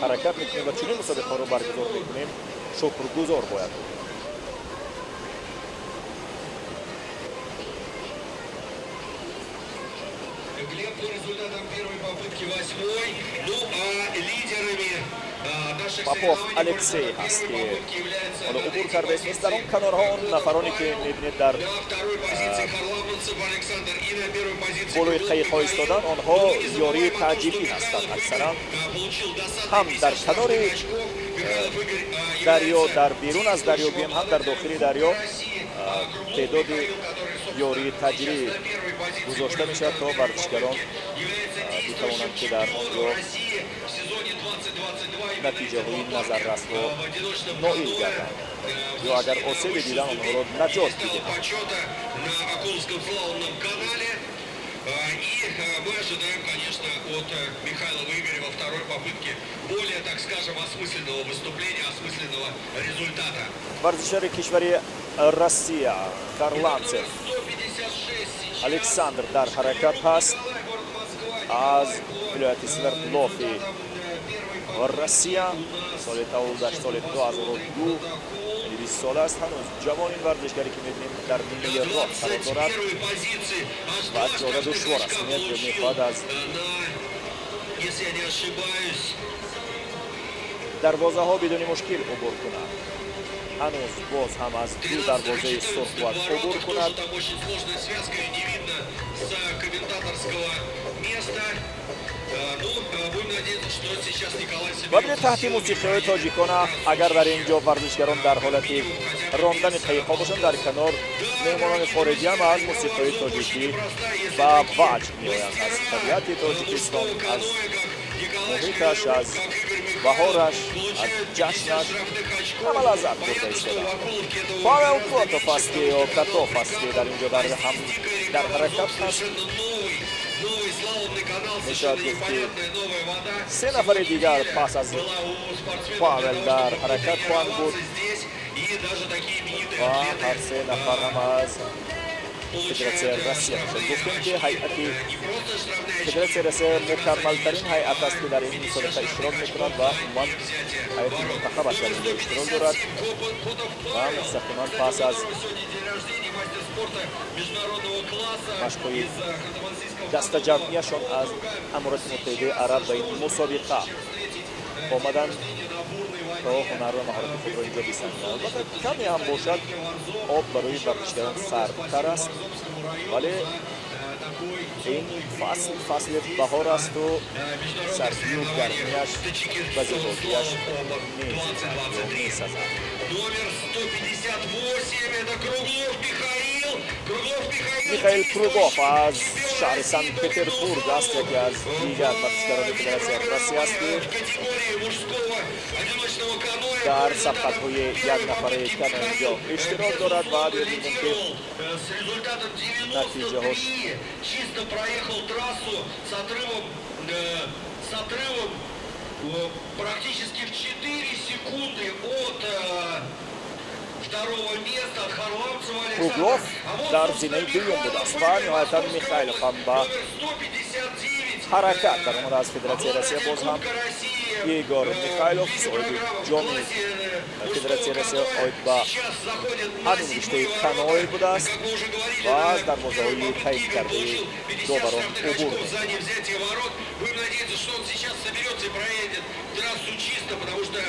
ҳаракат мекунем ва чунин мусобиқаҳоро баргузор мекунем, шукргузор бояд буд. Глеб по результатам первой попытки восьмой. Ну а лидерами наших Попов Алексей ҳаст, ки ҳоло убур кардааст. Низ дар он канорҳо он нафароне, ки мебинед, дар болои қайиқҳо истодан, онҳо ёрии таъҷилӣ ҳастанд. Аксаран ҳам дар канори дарё, дар берун аз дарё гӯем, ҳам дар дохили дарё теъдоди ёрии таъҷилӣ гузошта мешавад, то варзишгарон битавонанд, ки дар он ҷо натиҷаҳои назаррасро ноил гарданд ё агар осебе дидан, онҳоро наҷот бидиҳанд. И мы ожидаем, конечно, от Михайлова Игоря во второй попытке более, так скажем, осмысленного выступления, осмысленного результата. Варзишгари кишвари Россия Харланцев Александр дар ҳаракат ҳаст аз вилояти Свердлофи Россия. Соли таваллудаш соли 2002, яъне 20 сола аст ҳанӯз ҷавон. Ин варзишгаре, ки мебинем, дар нимаи роҳ қарор дорад ва ҷода душвор аст. Мехоҳад аз Если я не ошибаюсь, дарвозаҳо бидуни мушкил убур кунад. Ҳанӯз боз ҳам аз ду дарвозаи сурх бояд убур кунад. Там очень сложная связка, ее не видно с комментаторского места. Ну, будем надеяться, что сейчас Николай Ва бинед, таҳти мусиқиҳои тоҷикона агар дар ин ҷо варзишгарон дар ҳолати рондани қайиқҳо бошанд, дар канор меҳмонони хориҷӣ ҳам аз мусиқиҳои тоҷикӣ ба ваҷд меоянд, аз табиати Тоҷикистон, аз муҳиташ, аз баҳораш, аз ҷашнаш ҳама лаззат бурда истодаанд. Павел Котов аст, ки ё Катов аст, ки дар ин ҷо дар ҳаракат ҳаст. Мешавад гуфт, ки се нафари дигар пас аз Павел дар ҳаракат хоҳанд буд ва ҳар се нафар ҳам аз Федератсияи Россия бошад. Гуфтем, ки ҳайати Федератсияи Россия мукаммалтарин ҳайат аст, ки дар ин мусобиқа иштирок мекунад ва умуман ҳайати мунтахабаш дар инҷо иштирок дорад ва мустақиман пас аз Машқҳои дастаҷамъияшон аз Аморати Муттаҳидаи Араб ба ин мусобиқа омаданд то ҳунар ва маҳорати худро инҷо бисанҷанд. Албатта, каме ҳам бошад, об барои варзишгарон сардтар аст, вале ин фасл фасли баҳор асту сардию гармияш ба зебогиаш месазад. Номер 158, это Круглов Михаил. Круглов Михаил. Михаил Круглов аз шаҳри Санкт Петербург аст, яке аз дигар варзишгарони Федератсияи Россия аст, ки В категории мужского одиночного каноэ. дар сабқатҳои якнафараи каноэ инҷо иштирок дорад ва бибинем, ки С результатом натиҷаҳош 93 чисто проехал трассу с отрывом практически в 4 секунды от второго места, от Харламцева Александра. Круглов А вот, дар собственно, зинаи дуюм будааст ва ниҳоятан Михайлов ҳам ба Номер 159. ҳаракат даромада аз Федератсияи Россия. Боз ҳам Кубка России. Игор Михайлов, соҳиби ҷоми Федератсияи Россия оид ба ҳамин риштаи каноэ будааст ва аз дарвозаҳои таъин кардаи доварон убур мекунад. Сзади взятие ворот. Будем надеяться, что он сейчас соберется и проедет трассу чисто, потому что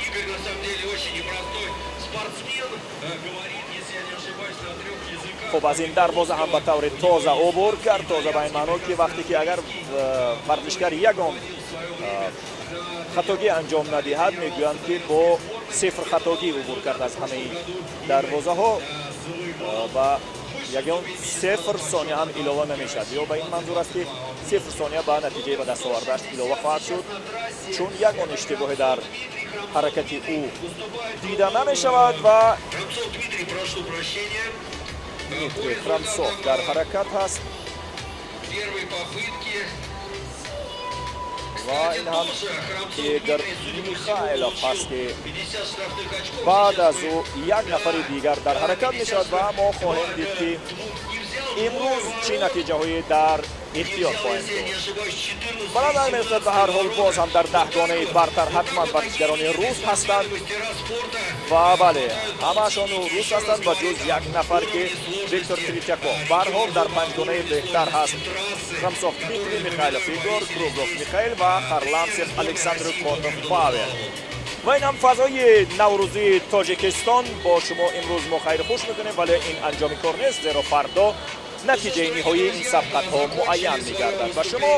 Игорь на самом деле очень непростой спортсмен. Говорит, если я не ошибаюсь, на трех языках. Хуб, аз ин дарвоза ҳам ба таври тоза убур кард. Тоза ба ин маъно, ки вақте ки агар варзишгар ягон хатогӣ анҷом надиҳад, мегӯянд, ки бо сифр хатогӣ убур кард аз ҳамаи дарвозаҳо ва ягон сифр сония ҳам илова намешавад. Ё ба ин манзур аст, ки сифр сония ба натиҷаи ба даст овардааш илова хоҳад шуд, чун ягон иштибоҳе дар ҳаракати ӯ дида намешавад. Ва Храмцов Дмитрий, прошу прощения. Дмитрий Храмцов дар ҳаракат ҳаст. Первой попытки. Ва ин ҳам Игор Михайлов ҳаст, ки баъд аз ӯ як нафари дигар дар ҳаракат мешавад ва мо хоҳем дид, ки имрӯз чӣ натиҷаҳое дар ихтиёр хоҳем дошт. Ба назар мерасад, ба ҳар ҳол, боз ҳам дар даҳгонаи бартар ҳатман варзишгарони рус ҳастанд. Ва бале, ҳамаашон рус ҳастанд ба ҷуз як нафар, ки Виктор Третьяков. Ба ҳар ҳол, дар панҷгонаи беҳтар ҳаст Храмцов Дмитрий, Михайлов Игор, Круглов Михаил ва Харламцев Александр, Котов Павел. Ва ин ҳам фазои наврӯзии Тоҷикистон. Бо шумо имрӯз мо хайру хуш мекунем, вале ин анҷоми кор нест, зеро фардо натиҷаи ниҳоии ин сабқатҳо муайян мегардад. Ба шумо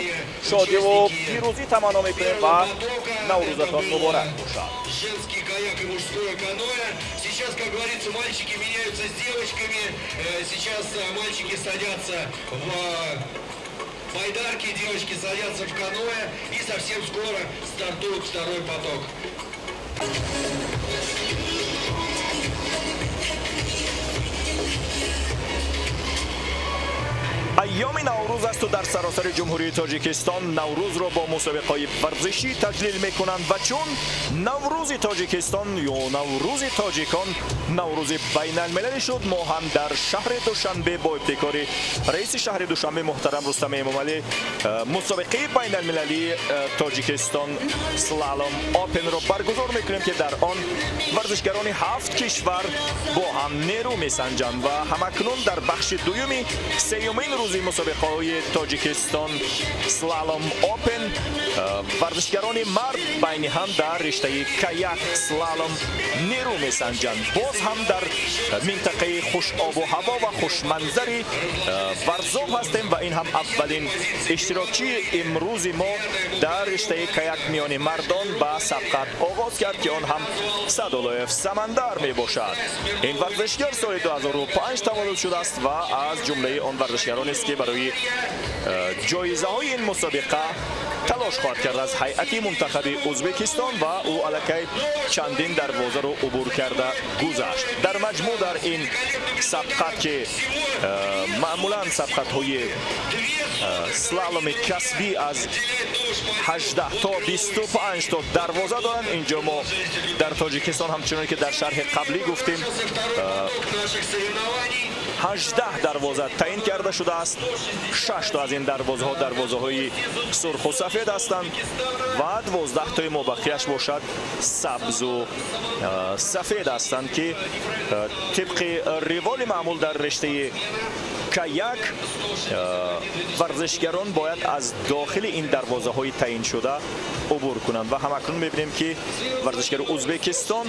шодиву пирӯзӣ таманно мекунем ва наврӯзатон муборак бошад. Женский каяк и мужское каноэ. Сейчас, как говорится, мальчики меняются с девочками. Сейчас мальчики садятся в байдарки, девочки садятся в каноэ. И совсем скоро стартует второй поток. Айёми Наврӯз асту дар саросари Ҷумҳурии Тоҷикистон Наврӯзро бо мусобиқаҳои варзишӣ таҷлил мекунанд. Ва чун Наврӯзи Тоҷикистон ё Наврӯзи тоҷикон Наврӯзи байналмилалӣ шуд, мо ҳам дар шаҳри Душанбе бо ибтикори раиси шаҳри Душанбе муҳтарам Рустами Эмомалӣ мусобиқаи байналмилалии Тоҷикистон Слалом Опенро баргузор мекунем, ки дар он варзишгарони ҳафт кишвар бо ҳам нерӯ месанҷанд. Ва ҳамакнун дар бахши дуюми сеюмин рӯзи мусобиқаҳои Тоҷикистон Слалом Опен варзишгарони мард байни ҳам дар риштаи каяк слалом нерӯ месанҷанд. Боз ҳам дар минтақаи хушобу ҳаво ва хушманзари Варзоб ҳастем ва ин ҳам аввалин иштирокчии имрӯзи мо дар риштаи каяк миёни мардон ба сабқат оғоз кард, ки он ҳам Садулоев Самандар мебошад. Ин варзишгар соли 2005 таваллуд шудааст ва аз ҷумлаи он варзишгаронест, ки барои ҷоизаҳои ин мусобиқа талош хоҳад кард аз ҳайати мунтахаби Ӯзбекистон. Ва ӯ аллакай чандин дарвозаро убур карда гузашт. Дар маҷмӯъ, дар ин сабқат, ки маъмулан сабқатҳои слаломи касбӣ аз 18 то 25 то дарвоза доранд, инҷо мо дар Тоҷикистон, ҳамчунон ки дар шарҳи қаблӣ гуфтем, 18 дарвоза таъин карда шудааст. Шаш то аз ин дарвозаҳо дарвозаҳои сурху сафед. сафед ҳастанд ва 12 тои мобақияш бошад сабзу сафед ҳастанд, ки тибқи риволи маъмул дар риштаи каяк варзишгарон бояд аз дохили ин дарвозаҳои таъиншуда убур кунанд. Ва ҳамакнун мебинем, ки варзишгари Ӯзбекистон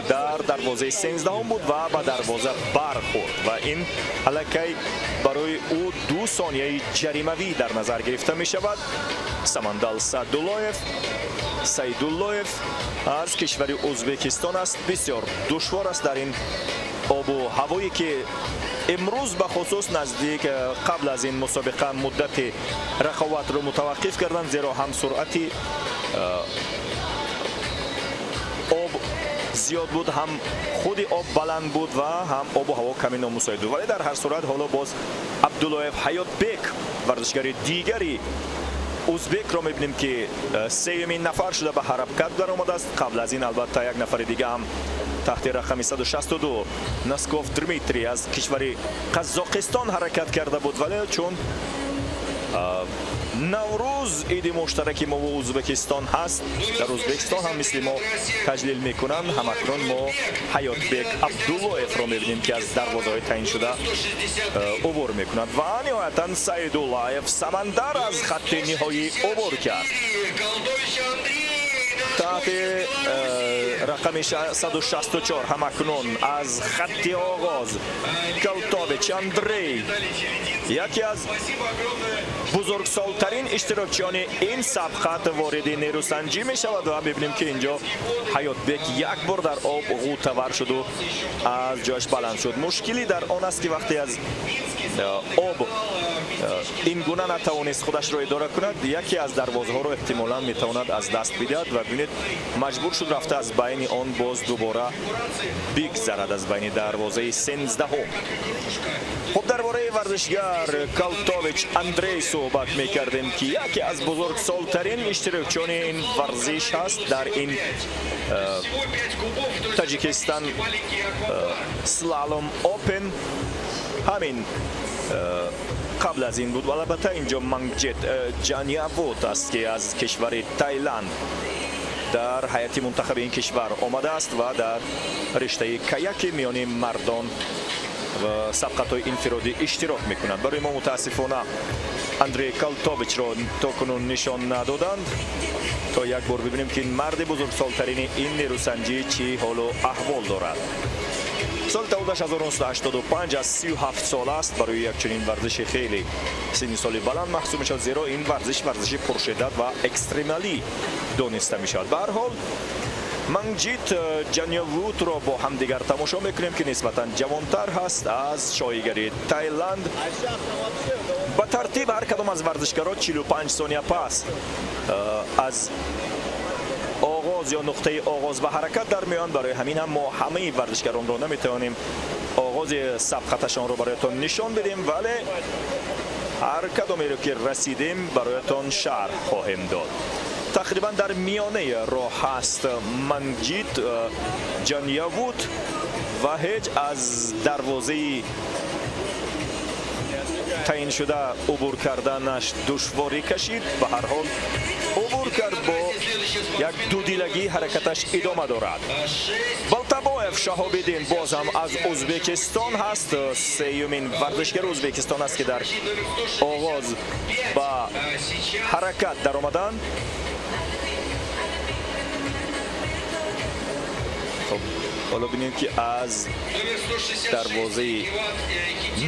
дар дарвозаи 13-ум буд ва ба дарвоза бархӯрд ва ин аллакай барои ӯ 2 сонияи ҷаримавӣ дар назар гирифта мешавад. Самандал Саидуллоев аз кишвари Ӯзбекистон аст. Бисёр душвор аст дар ин обу ҳавое, ки имрӯз ба хусус наздик қабл аз ин мусобиқа муддати рақобатро мутаваққиф карданд, зеро ҳам суръати об зиёд буд, ҳам худи об баланд буд ва ҳам обу ҳаво каме номусоид буд. Вале дар ҳар сурат ҳоло боз Абдуллоев Ҳаётбек, варзишгари дигари узбекро мебинем, ки сеюмин нафар шуда ба ҳаракат даромадааст. Қабл аз ин албатта як нафари дига ҳам таҳти рақами 162 Носков Дмитрий аз кишвари Қазоқистон ҳаракат карда буд, вале чун Наврӯз иди муштараки мо ва Ӯзбекистон ҳаст, дар Ӯзбекистон ҳам мисли мо таҷлил мекунанд. Ҳамакнун мо Ҳаётбек Абдуллоевро мебинем, ки аз дарвозаҳои таъиншуда убур мекунад ва ниҳоятан Саидуллаев Самандар аз хатти ниҳоӣ убур кард. Таҳти рақами 164 ҳамакнун аз хатти оғоз Калтович Андрей, яке аз бузургсолтарин иштирокчиёни ин сабқат, вориди нерӯсанҷӣ мешавад ва мебинем, ки инҷо Ҳаётбек як бор дар об ғӯтавар шуду аз ҷояш баланд шуд. Мушкилӣ дар он аст, ки вақте аз об ин гуна натавонист худашро идора кунад, яке аз дарвозаҳоро эҳтимолан метавонад аз даст бидиҳад ва бинед, маҷбур шуд рафта аз байни он боз дубора бигзарад, аз байни дарвозаи 13-ум. Хуб, дар бораи варзишгар Калтович Андрей суҳбат мекардем, ки яке аз бузургсолтарин иштирокчиёни ин варзиш ҳаст дар ин Таҷикистон Слалом Опен. Ҳамин қабл аз ин буд ва албатта инҷо Мангҷет Ҷаниявут аст, ки аз кишвари Тайланд дар ҳайати мунтахаби ин кишвар омадааст ва дар риштаи каяки миёни мардон ва сабқатҳои инфиродӣ иштирок мекунанд. Барои мо мутаассифона Андрей Калтовичро то кунун нишон надоданд, то як бор бибинем, ки ин марди бузургсолтарини ин нерӯсанҷӣ чӣ ҳолу аҳвол дорад. Соли таваллудаш 1985 аз 37 сола аст. Барои як чунин варзиши хеле синни соли баланд маҳсуб мешавад, зеро ин варзиш варзиши пуршиддат ва экстремалӣ дониста мешавад. Ба ҳар ҳол Мангҷит Ҷаниявутро бо ҳамдигар тамошо мекунем, ки нисбатан ҷавонтар ҳаст аз шоҳигари Тайланд. Ба тартиб ҳар кадом аз варзишгарон 45 сония пас аз оғоз ё нуқтаи оғоз ба ҳаракат дар меоянд. Барои ҳамин ҳам мо ҳамаи варзишгаронро наметавонем оғози сабқаташонро бароятон нишон бидем, вале ҳар кадомеро ки расидем бароятон шарҳ хоҳем дод. Тақрибан дар миёнаи роҳ ҳаст Мангҷит Ҷаниявут ва ҳеҷ аз дарвозаи таъиншуда убур карданаш душворӣ кашид. Ба ҳар ҳол убур кард, бо як дудилагӣ ҳаракаташ идома дорад. Болтабоев Шаҳобиддин боз ҳам аз Ӯзбекистон ҳаст, сеюмин варзишгари Ӯзбекистон аст, ки дар оғоз ба ҳаракат даромаданд. Хуб, ҳоло бинем, ки аз дарвозаи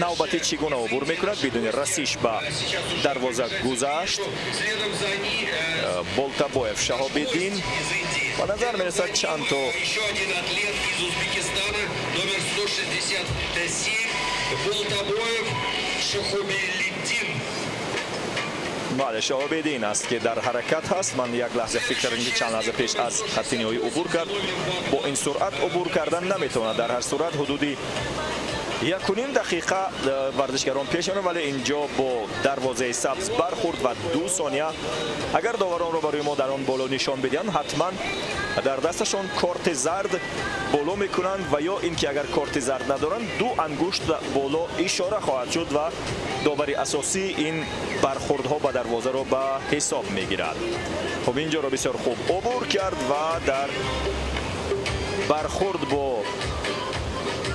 навбатӣ чӣ гуна убур мекунад. Бидуни расиш ба дарвоза гузашт Болтабоев Шаҳобиддин. Ба назар мерасад, чанд то бале, Шаҳобиддин аст, ки дар ҳаракат ҳаст. Ман як лаҳза фикр кардам, ки чанд лаҳза пеш аз хатти ниҳоӣ убур кард. Бо ин суръат убур кардан наметавонад. Дар ҳар сурат ҳудуди 1.5 дақиқа варзишгарон пеш мераванд, вале инҷо бо дарвозаи сабз бархӯрд ва 2 сония. Агар доваронро барои мо дар он боло нишон бидиҳанд, ҳатман дар дасташон корти зард боло мекунанд ва ё ин ки агар корти зард надоранд, 2 ангушт боло ишора хоҳад шуд ва довари асосӣ ин бархӯрдҳо ба дарвозаро ба ҳисоб мегирад. Хуб, инҷоро бисёр хуб убур кард ва дар бархӯрд бо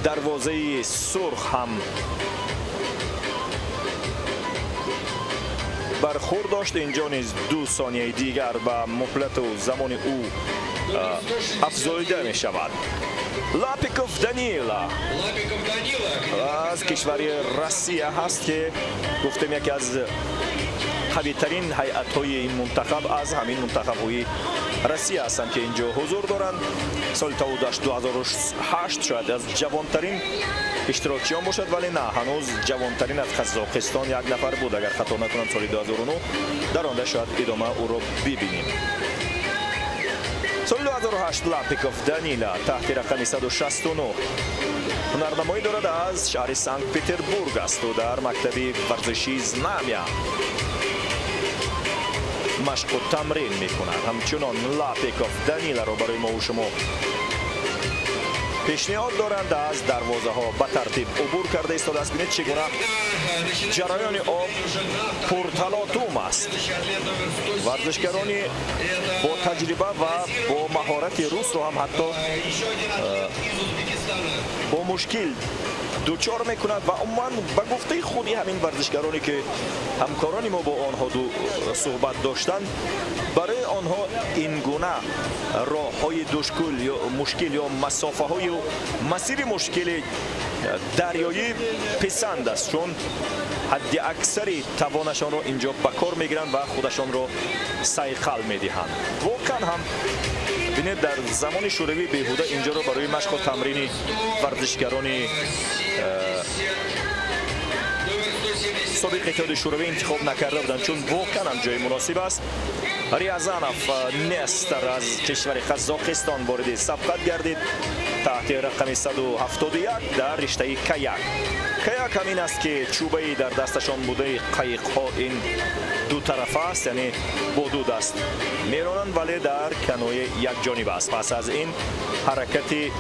дарвозаи сурх ҳам бархӯрд дошт. Инҷо низ 2 сонияи дигар ба муҳлату замони ӯ афзоида мешавад. Лапиков Данила аз кишвари Россия ҳаст, ки гуфтем яке аз қавитарин ҳайатҳои ин мунтахаб аз ҳамин мунтахабҳои Россия ҳастанд, ки инҷо ҳузур доранд. Соли таваллудаш 2008, шояд аз ҷавонтарин иштирокчиён бошад, вале на, ҳанӯз ҷавонтарин аз Қазоқистон як нафар буд, агар хато накунам, соли 2009. Дар онда шояд идома ӯро бибинем. Соли 2008 Лапиков Данила таҳти рақами 169 ҳунарнамоӣ дорад, аз шаҳри Санкт-Петербург асту дар мактаби варзишии Знамя машқу тамрин мекунад. Ҳамчунон Лапиков Даниларо барои мо шумо пешниҳод доранд. Аз дарвозаҳо ба тартиб убур карда истодааст. Бинед, чӣ гуна ҷараёни об пурталотум аст. Варзишгарони бо таҷриба ва бо маҳорати русро ҳам ҳатто бо мушкил дучор мекунад ва умуман ба гуфтаи худи ҳамин варзишгароне ки ҳамкорони мо бо онҳо суҳбат доштанд, барои онҳо ин гуна роҳҳои мушкил ё масофаҳою масири мушкили дарёӣ писанд аст, чун ҳадди аксари тавонашонро инҷо ба кор мегиранд ва худашонро сайқал медиҳанд. Воқеан ҳам бинед, дар замони шӯравӣ беҳуда инҷоро барои машқу тамрини варзишгарони собиқ Иттиҳоди Шӯравӣ интихоб накарда буданд, чун воқеан ҳам ҷои муносиб аст. Риязанов Нестор аз кишвари Қазоқистон вориди сабқат гардид таҳти рақами 171 дар риштаи каяк. Каяк ҳамин аст, ки чӯбаи дар дасташон будаи қайиқҳо ин ду тарафа аст, яъне бо ду даст меронанд, вале дар канои якҷониба аст. Пас аз ин ҳаракати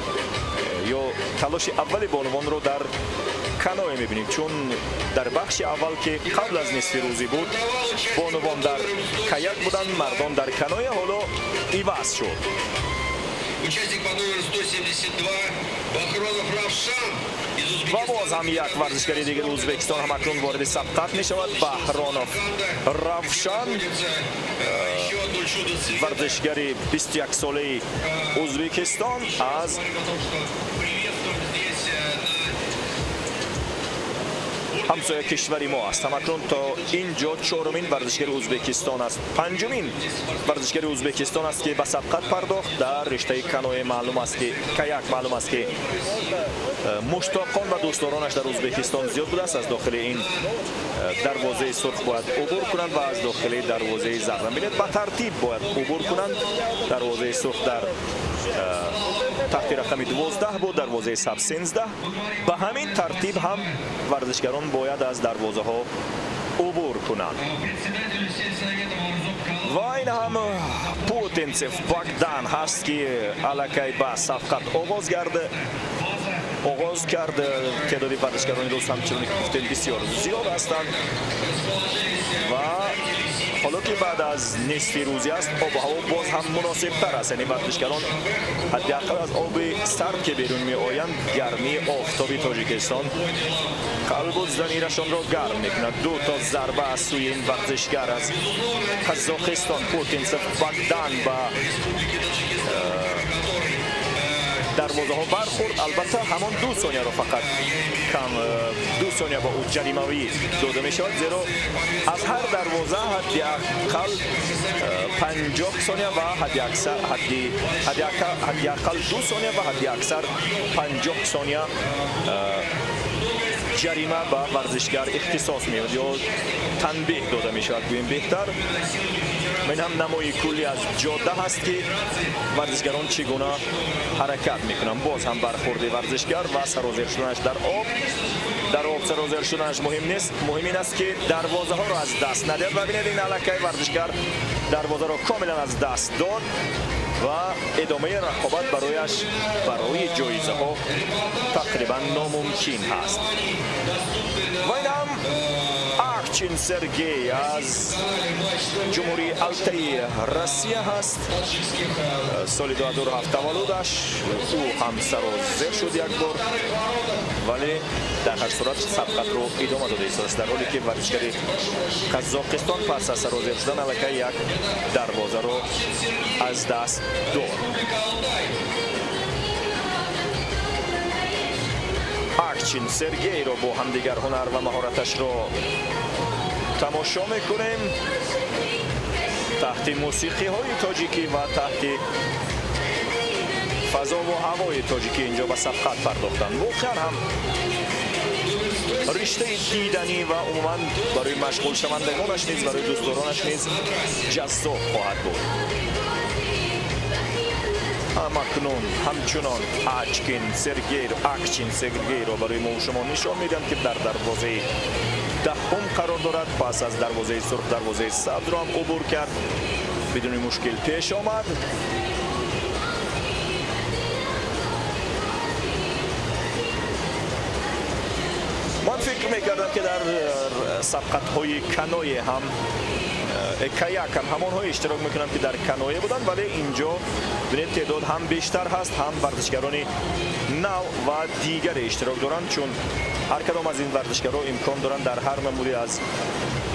ё талоши аввали бонувонро дар каное мебинем, чун дар бахши аввал, ки қабл аз нисфи рӯзӣ буд, бонувон дар каяк буданд, мардон дар каное, ҳоло иваз шуд. Участник по номеру 172 Бахронов Равшан. Ва боз ҳам як варзишгари дигари Ӯзбекистон ҳам акнун вориди сабқат мешавад. Баҳронов Равшан, варзишгари 21-солаи Ӯзбекистон аз ҳамсоя кишвари мо аст. Ҳамакнун то ин ҷо чорумин варзишгари Ӯзбекистон аст, панҷумин варзишгари Ӯзбекистон аст, ки ба сабқат пардохт. Дар риштаи каноэ маълум аст, ки каяк маълум аст, ки муштоқон ва дӯстдоронаш дар Ӯзбекистон зиёд будааст. Аз дохили ин дарвозаи сурх бояд убур кунанд ва аз дохили дарвозаи зард. Бинед, ба тартиб бояд убур кунанд. Дарвозаи сурх дар таҳти рақами 12 буд, дарвозаи сабз 13. Ба ҳамин тартиб ҳам варзишгарон бояд аз дарвозаҳо убур кунанд. Ва ин ҳам Путинцев Богдан ҳаст, ки аллакай ба сабқат оғоз кард. Теъдоди варзишгарони рус ҳамчунон ки гуфтем бисёр зиёд ҳастанд ва ҳоло ки баъд аз нисфи рӯзӣ аст, обу ҳаво боз ҳам муносибтар аст. Яъне варзишгарон ҳадди ақал аз оби сард ки берун меоянд, гармии офтоби Тоҷикистон қалбу замирашонро гарм мекунад. Ду то зарба аз сӯи ин варзишгар аз Қазоқистон Путинцев Богдан ба дарвозаҳо бархӯрд. Албатта ҳамон 2 сонияро фақат кам, 2 сония ба ӯ ҷаримавӣ дода мешавад, зеро аз ҳар дарвоза ҳадди ақал 50 сония ва ҳадди ақал 2 сония ва ҳадди аксар 50 сония ҷарима ба варзишгар ихтисос меёбад ё танбеҳ дода мешавад, гӯем беҳтар. Ин ҳам намои куллӣ аз ҷода ҳаст, ки варзишгарон чӣ гуна ҳаракат мекунанд. Боз ҳам бархӯрди варзишгар ва сарозер шуданаш дар об. Дар об сарозер шуданаш муҳим нест, муҳим ин аст, ки дарвозаҳоро аз даст надиҳад. Ва бинед, ин аллакай варзишгар дарвозаро комилан аз даст дод ва идомаи рақобат барояш барои ҷоизаҳо тақрибан номумкин ҳаст. Ва ин ҳам Акчин Сергей аз Ҷумҳурии Алтаи Россия ҳаст. Соли 2007 таваллудаш. Ӯ ҳам сарозер шуд як бор, вале дар ҳар сурат сабқатро идома дода истодааст, дар ҳоле ки варзишгари Қазоқистон пас аз сарозер шудан аллакай як дарвозаро аз даст дод. Акчин Сергейро бо ҳамдигар ҳунар ва маҳораташро тамошо мекунем таҳти мусиқиҳои тоҷикӣ ва таҳти фазову ҳавои тоҷикӣ инҷо ба сабқат пардохтанд. Воқеан ҳам риштаи диданӣ ва умуман барои машғулшавандагонаш низ, барои дӯстдоронаш низ ҷаззоб хоҳад буд. Амакнун ҳамчунон Акчин Сергейро барои мо шумо нишон медиҳам, ки дар дарвозаи даҳум қарор дорад. Пас аз дарвозаи сурх дарвозаи сабзро ҳам убур кард, бидуни мушкил пеш омад. Ман фикр мекардам, ки дар сабқатҳои каное ҳам каяк ҳам ҳамонҳое иштирок мекунанд, ки дар каное буданд, вале инҷо бинед теъдод ҳам бештар ҳаст, ҳам варзишгарони нав ва дигаре иштирок доранд, чун ҳар кадом аз ин варзишгарро имкон доранд дар ҳар намуди аз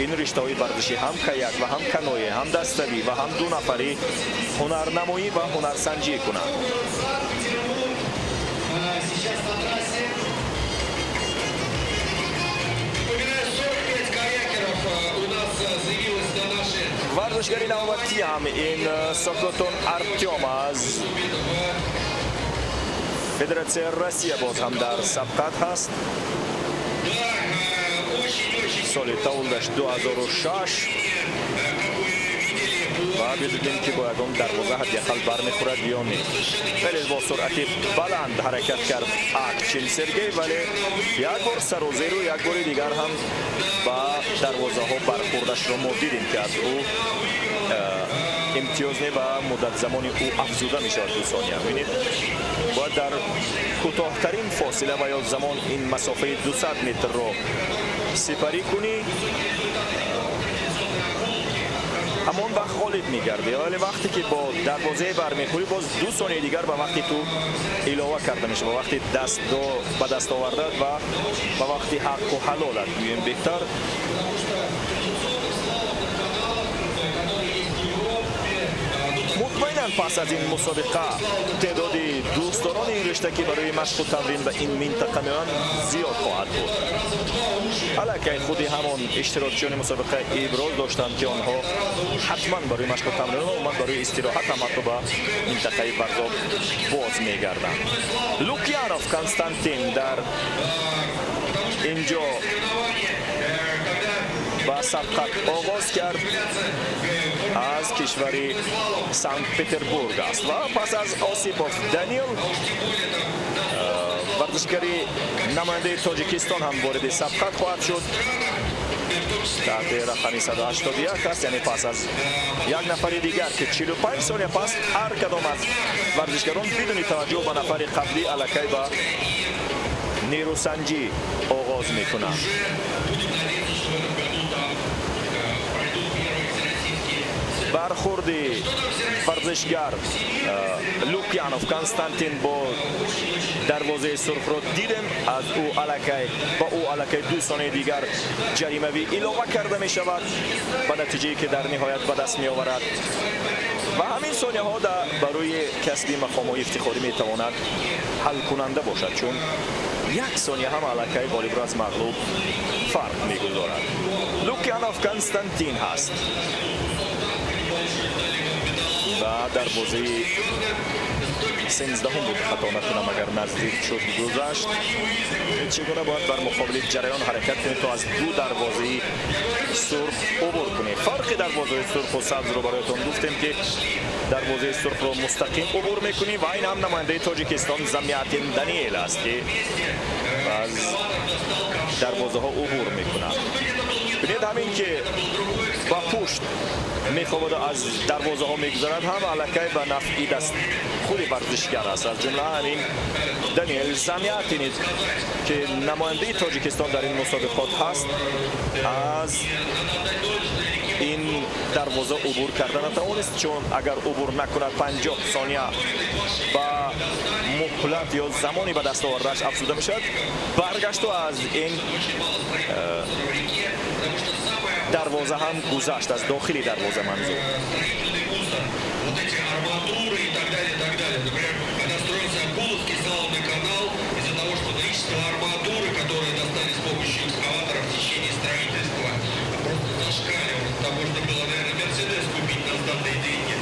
ин риштаҳои варзишӣ, ҳам каяк ва ҳам каное, ҳам даставӣ ва ҳам дунафарӣ ҳунарнамоӣ ва ҳунарсанҷӣ кунанд. Варзишгари навбатӣ ҳам ин Сокотон Артём аз Федератсияи Россия боз ҳам дар сабқат ҳаст. Соли таваллудаш 2006 ва бибинем, ки бо ягон дарвоза ҳадди ақал бармехӯрад ё не. Хеле бо суръати баланд ҳаракат кард Акчин Сергей, вале як бор сарозеру як бори дигар ҳам ба дарвозаҳо бархӯрдашро мо дидем, ки аз ӯ имтиёз не ба муддат замони ӯ афзуда мешавад 2 сония. Бинед, бояд дар кӯтоҳтарин фосила ва ё замон ин масофаи 200 метрро сипарӣ кунӣ, ҳамон вақт ғолиб мегардӣ. Вале вақте ки бо дарвозае бармехӯрӣ, боз 2 сонияи дигар ба вақти ту илова карда мешавад, ба вақти ба даст овардат ва ба вақти ҳаққу ҳалолат, гӯем беҳтар. Мутмаинан пас аз ин мусобиқа теъдоди дӯстдорони ин ришта, ки барои машқу тамрин ба ин минтақа меоянд, зиёд хоҳад буд. Аллакай худи ҳамон иштирокчиёни мусобиқа иброз доштанд, ки онҳо ҳатман барои машқу тамрин ва умуман барои истироҳат ҳам ҳатто ба минтақаи Варзоб боз мегарданд. Лукьянов Константин дар инҷо ба сабқат оғоз кард, аз кишвари Санкт-Петербург аст. Ва пас аз Осипов Данил, варзишгари намояндаи Тоҷикистон ҳам вориди сабқат хоҳад шуд. Таҳти рақами 181 аст, яъне пас аз як нафари дигар, ки 45 сония пас ҳар кадом аз варзишгарон бидуни таваҷҷӯҳ ба нафари қаблӣ аллакай ба нерӯсанҷӣ оғоз мекунанд. Бархӯрди варзишгар Лукьянов Константин бо дарвозаи сурхро дидем. Аз ӯ аллакай ба ӯ аллакай 2 сонияи дигар ҷаримавӣ илова карда мешавад ба натиҷае, ки дар ниҳоят ба даст меоварад. Ва ҳамин сонияҳо барои касби мақомҳои ифтихорӣ метавонад ҳалкунанда бошад, чун 1 сония ҳам аллакай ғолибро аз мағлуб фарқ мегузорад. Лукьянов Константин ҳаст. Ба дарвозаи 13 буд, хато накунам, агар наздик шуд, гузашт. Чӣ гуна бояд бар муқобили ҷараён ҳаракат кунед, то аз ду дарвозаи сурх убур кунед. Фарқи дарвозаи сурху сабзро бароятон гуфтем, ки дарвозаи сурхро мустақим убур мекунӣ. Ва ин ҳам намояндаи Тоҷикистон Замятин Даниэл аст, ки аз дарвозаҳо убур мекунад. Бинед, ҳамин ки ба пушт мехобаду аз дарвозаҳо мегузарад, ҳам аллакай ба нафъи даст худи варзишгар аст. Аз ҷумла ҳамин Даниэл Замятин, ки намояндаи Тоҷикистон дар ин мусобиқот ҳаст, аз ин дарвоза убур карда натавонист, чун агар убур накунад, 50 сония ба муҳлат ё замони ба даст овардааш афзуда мешавад. Баргашту аз ин дарвоза ҳам гузашт, аз дохили дарвоза манзур. Вот эти арматуры и так далее, и так далее. Например, когда строился Акуловский слаломный канал, из-за того, что количество арматуры, которые достали с помощью экскаватора в течение строительства, просто зашкаливало. Там можно было, наверное, Мерседес купить на сданные деньги.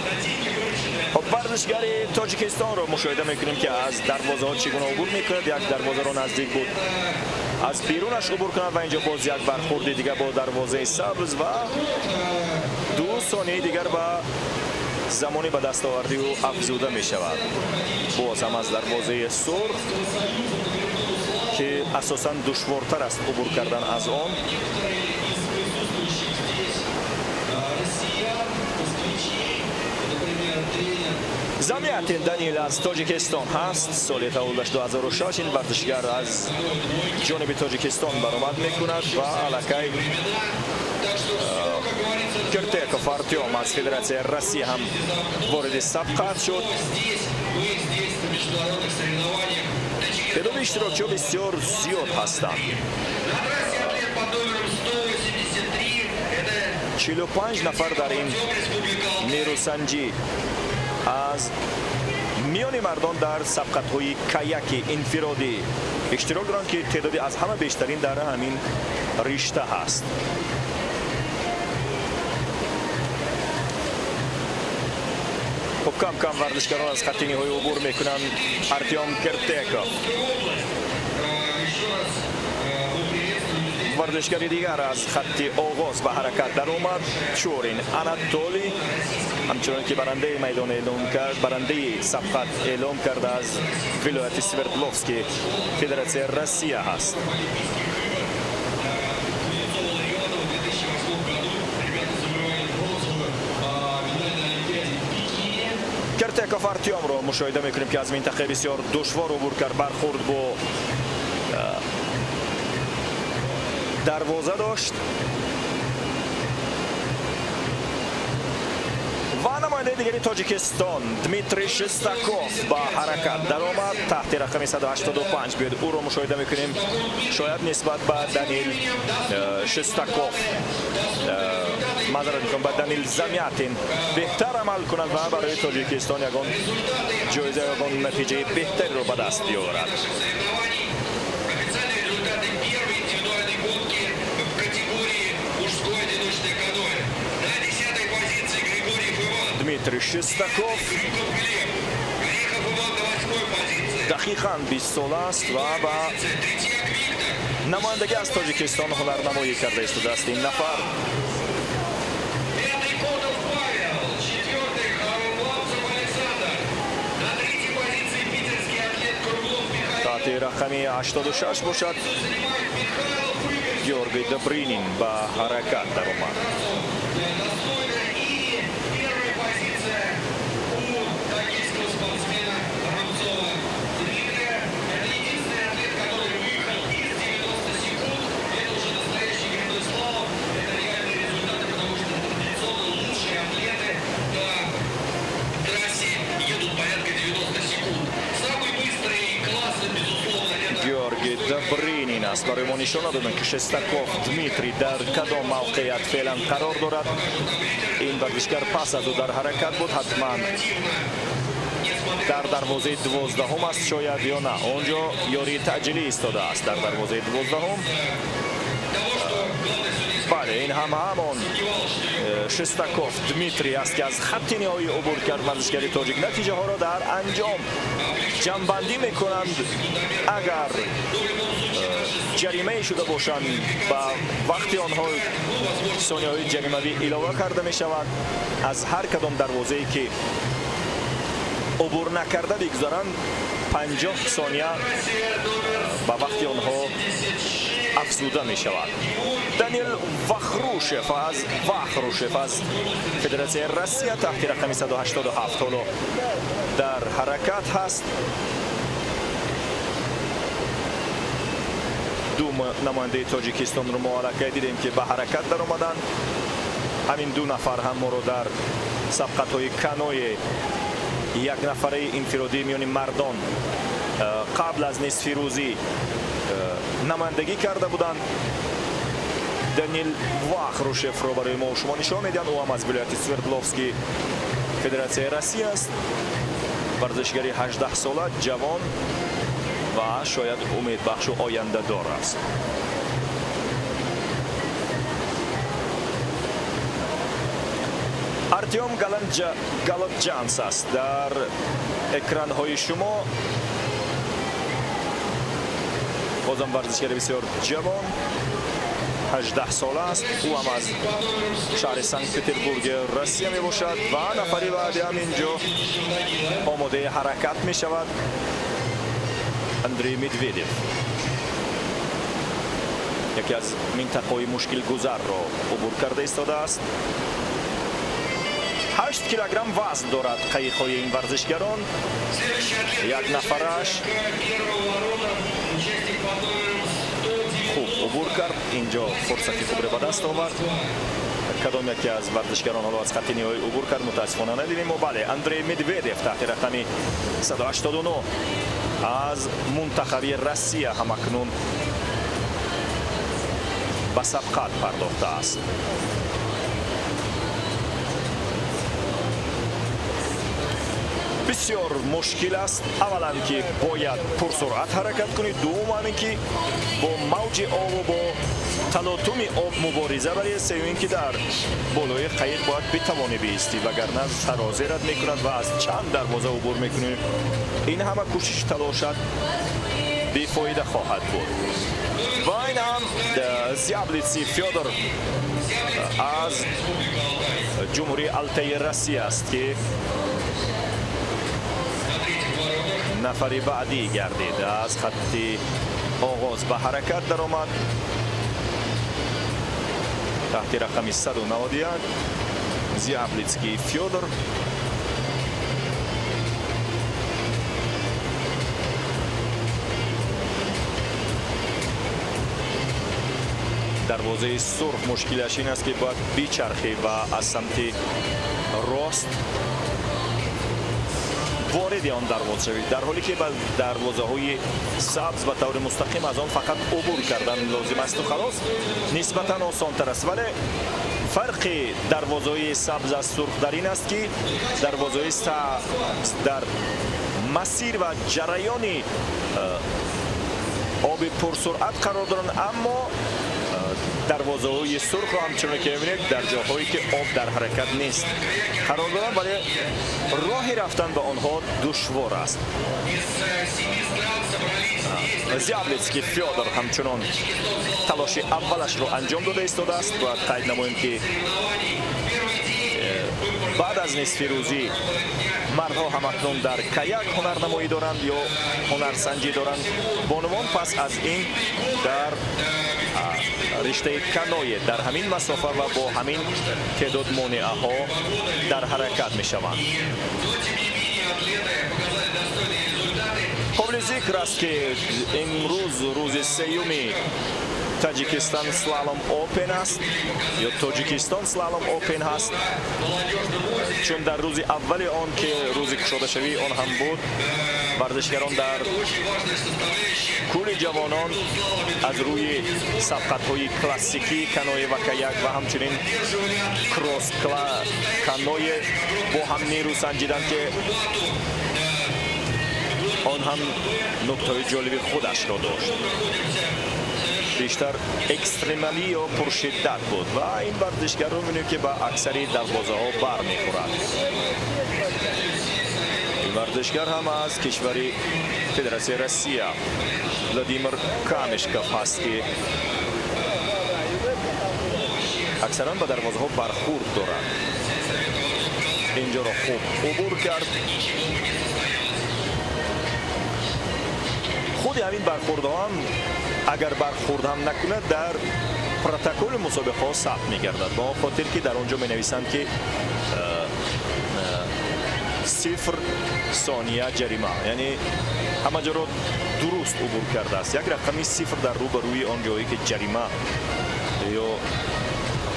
На деньги вырученные. Хоб, варзишгари Тоҷикистонро мушоҳида мекунем, ки аз дарвозаҳо чӣ гуна убур мекунад. Як дарвозаро наздик буд аз берунаш убур кунад ва инҷо боз як бархурди дигар бо дарвозаи сабз ва 2 сонияи дигар ба замони ба даст овардии ӯ афзуда мешавад. Боз ҳам аз дарвозаи сурх, ки асосан душвортар аст убур кардан аз он. Присутствующих здесь россиян, москвичей, например, тренер Замятин Данил аз Тоҷикистон ҳаст, соли таваллудаш 2006. Ин варзишгар аз ҷониби Тоҷикистон баромад мекунад ва аллакай Так что все, как говорится, Киртеков Артем аз Федератсияи Россия ҳам вориди сабқат шуд. Здесь, мы здесь на международных соревнованиях. Теъдоди иштирокчиҳо бисёр зиёд ҳастанд. На трассе атлет под номером 183, это 45 нафар дар ин Артем, Республика Алтай. нерӯсанҷӣ аз миёни мардон дар сабқатҳои каяки инфиродӣ иштирок доранд, ки теъдоди аз ҳама бештарин дар ҳамин ришта ҳаст. Хуб, кам кам варзишгарон аз хатти ниҳоӣ убур мекунанд. Артём Киртеков. Еще раз мы приветствуем здесь Варзишгари дигар аз хатти оғоз ба ҳаракат даромад, Чурин Анатолий, ҳамчунон ки барандаи майдон эълом кард, барандаи сабқат эълом карда, аз вилояти Свердловски Федератсияи Россия ҳаст. Кузнецова Ларионова в 2008 году. Ребята завоевали бронзовую медаль на Олимпиаде в Пекине. Киртеков Артёмро мушоҳида мекунем, ки аз минтақаи бисёр душвор убур кард, бархурд бо дарвоза дошт. Ва намояндаи дигари Тоҷикистон Дмитрий Шестаков ба ҳаракат даромад таҳти рақами 185. Биёед, ӯро мушоҳида мекунем. Шояд нисбат ба Данил Шестаков, маъзарат мекунам, ба Данил Замятин беҳтар амал кунад ва барои Тоҷикистон ягон ҷоиза, ягон натиҷаи беҳтареро ба даст биёрад. Соревнований. Официальные результаты первой индивидуальной гонки в категории мужское одиночное каноэ. На 10-й позиции Григорьев Иван. Дмитрий Шестаков Крюков Глеб. Орехов Иван на восьмой позиции. дақиқан 20 сола аст ва ба Третьяк Виктор. намояндагӣ аз Тоҷикистон ҳунарнамоӣ карда истодааст ин нафар. Пятый Котов Павел. Четвертый Харламцев Александр. На третьей позиции питерский атлет Круглов Михаил. Таҳти рақами 86 бошад, Занимает Михайлов Игорь. Георгий Добрынин ба ҳаракат даромад. Достойно. И первая позиция у тагильского спортсмена Рубцова Дмитрия. Это единственный атлет, который выехал из 90 секунд. Это уже настоящий гребной слалом. Это реальные результаты, потому что традиционно лучшие атлеты на трассе едут порядка 90 секунд. Самый быстрый класс, безусловно, это Георгий Добрынин аст. Барои мо нишон надоданд, ки Шестаков Дмитрий дар кадом мавқеият феълан қарор дорад. Ин варзишгар пас аз ӯ дар ҳаракат буд, ҳатман дар дарвозаи 12-ҳум аст шояд, ё на, он ҷо ёрии таъҷилӣ истодааст дар дарвозаи 12-ҳум. Бале, ин ҳам ҳамон Шестаков Дмитрий аст, ки аз хатти ниҳоӣ убур кард варзишгари тоҷик. Натиҷаҳоро дар анҷом ҷамъбандӣ мекунанд. Агар ҷаримае шуда бошанд, ба вақти онҳо сонияҳои ҷаримавӣ илова карда мешавад. Аз ҳар кадом дарвозае ки убур накарда бигузаранд, 50 сония ба вақти онҳо афзуда мешавад. Даниил Вахрушев аз Федератсияи Россия таҳти рақами 187 ҳоло дар ҳаракат ҳаст. Ду намояндаи тоҷикистонро мо аллакай дидем, ки ба ҳаракат даромаданд. Ҳамин ду нафар ҳам моро дар сабқатҳои канои як нафараи инфиродии миёни мардон қабл аз нисфирӯзӣ намояндагӣ карда буданд. Даниил Вахрушевро барои мо шумо нишон медиҳанд. Ӯ ҳам аз вилояти Свердловский Федератсияи Россия аст. Варзишгари 18 сола, ҷавон ва шояд умедбахшу ояндадор аст. Артем Галатҷанс аст дар экранҳои шумо. Бозам варзишгари бисёр ҷавон, 18 сола аст. Ӯ ҳам аз шаҳри Санкт-Петербурги Россия мебошад ва нафари баъди ҳам инҷо омодаи ҳаракат мешавад. Андрей Медведев яке аз минтақаҳои мушкилгузарро убур карда истодааст. 8 килограмм вазн дорад қайиқҳои ин варзишгарон. Як нафараш хуб убур кард, инҷо фурсати хубро ба даст овард. Кадом яке аз варзишгарон ҳоло аз хатти ниҳоӣ убур кард, мутаассифона надидем. Бале, Андрей Медведев таҳти рақами 189 аз мунтахаби Россия ҳамакнун ба сабқат пардохтааст. Бисёр мушкил аст. Аввалан ки бояд пурсуръат ҳаракат кунӣ, дуввум ҳамин ки бо мавҷи обу бо талотуми об мубориза барӣ, сеюм ин ки дар болои қайиқ бояд битавонӣ биистӣ, вагарна сарозерат мекунад ва аз чанд дарвоза убур мекунӣ. Ин ҳама кӯшиш талошат бефоида хоҳад буд. Ва ин ҳам Зяблици Фёдор аз ҷумҳурии Алтаи Россия аст, ки нафари баъдӣ гардид. Аз хатти оғоз ба ҳаракат даромад таҳти рақами 191 Зяблицкий Фёдор. Дарвозаи сурх мушкилаш ин аст, ки бояд бичархӣ ва аз самти рост вориди он дарвоза шавед, дар ҳоле ки ба дарвозаҳои сабз ба таври мустақим аз он фақат убур кардан лозим асту халос, нисбатан осонтар аст. Вале фарқи дарвозаҳои сабз аз сурх дар ин аст, ки дарвозаҳои сабз дар масир ва ҷараёни оби пурсуръат қарор доранд, аммо дарвозаҳои сурхро ҳамчунон ки мебинед дар ҷоҳое ки об дар ҳаракат нест қарор доранд, вале роҳи рафтан ба онҳо душвор аст. Зяблицкий Фёдор ҳамчунон талоши аввалашро анҷом дода истодааст. Бояд қайд намоем, ки баъд аз нисфирӯзӣ мардҳо ҳамакнун дар каяк ҳунарнамоӣ доранд ё ҳунарсанҷӣ доранд. Бонувон пас аз ин дар риштаи каное дар ҳамин масофа ва бо ҳамин теъдод монеаҳо дар ҳаракат мешаванд. Қобили зикр аст, ки имрӯз рӯзи сеюми Таҷикистон Слалом Опен аст ё Тоҷикистон Слалом Опен ҳаст, чун дар рӯзи аввали он, ки рӯзи кушодашавии он ҳам буд, варзишгарон дар кӯли ҷавонон аз рӯи сабқатҳои классикӣ каное ва каяк ва ҳамчунин кросс каное бо ҳам нерӯ санҷиданд, ки он ҳам нуктаҳои ҷолиби худашро дошт. бештар экстремалӣ ё пуршиддат буд ва ин варзишгарро мебинем, ки ба аксари дарвозаҳо бармехӯрад. Ин варзишгар ҳам аз кишвари Федератсияи Россия Владимир Камешков ҳаст, ки аксаран ба дарвозаҳо бархӯрд дорад. Инҷоро хуб убур кард. Худи ҳамин бархӯрдҳо ҳам агар бархӯрд ҳам накунад, дар протоколи мусобиқаҳо сабт мегардад, ба он хотир ки дар он ҷо менависанд, ки 0 сония ҷарима, яъне ҳама ҷоро дуруст убур кардааст. Як рақами 0 дар рӯбарӯи он ҷое ки ҷарима ё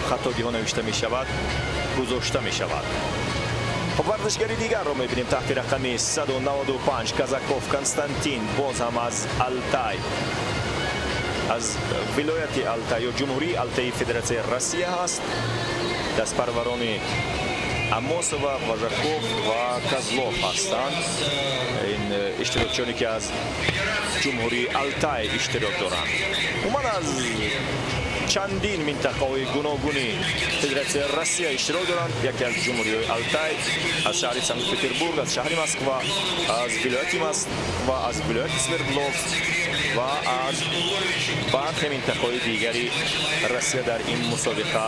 хатогиҳо навишта мешавад гузошта мешавад. Хоб, варзишгари дигарро мебинем таҳти рақами 195, Казаков Константин, боз ҳам аз Алтай, аз вилояти Алтай ё Ҷумҳурии Алтаи Федератсияи Россия ҳаст. Дастпарварони Амосова, Важаков ва Козлов ҳастанд. Ин иштирокчиёне ки аз Ҷумҳурии Алтай иштирок доранд. Умуман аз чандин минтақаҳои гуногуни Федератсияи Россия иштирок доранд. Яке аз Ҷумҳуриҳои Алтай, аз шаҳри Санкт-Петербург, аз шаҳри Москва, аз вилояти Москва, аз вилояти Свердлов ва аз бархе минтақаҳои дигари Россия дар ин мусобиқа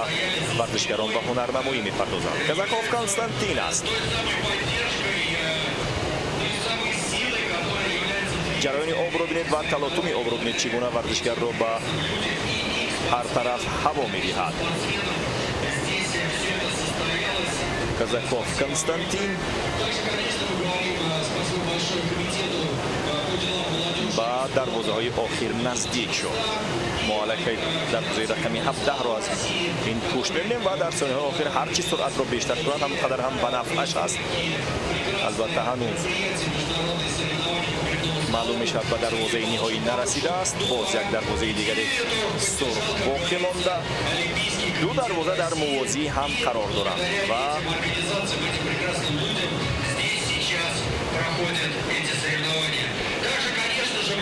варзишгарон ба ҳунарнамоӣ мепардозанд. Казаков Константин аст. Ҷараёни обро бинед ва талотуми обро бинед, чӣ гуна варзишгарро ба ҳар тараф ҳаво медиҳад. Казаков Константин ба дарвозаҳои охир наздик шуд. Мо аллакай дарвозаи рақами 17-ро аз ин пушт мебинем ва дар сониҳои охир ҳар чӣ суръатро бештар кунад, ҳамон қадар ҳам ба нафъаш аст. Албатта ҳанӯз маълум мешавад ба дарвозаи ниҳоӣ нарасидааст. Боз як дарвозаи дигари сурх боқӣ монда. Ду дарвоза дар мувозӣ ҳам қарор доранд ва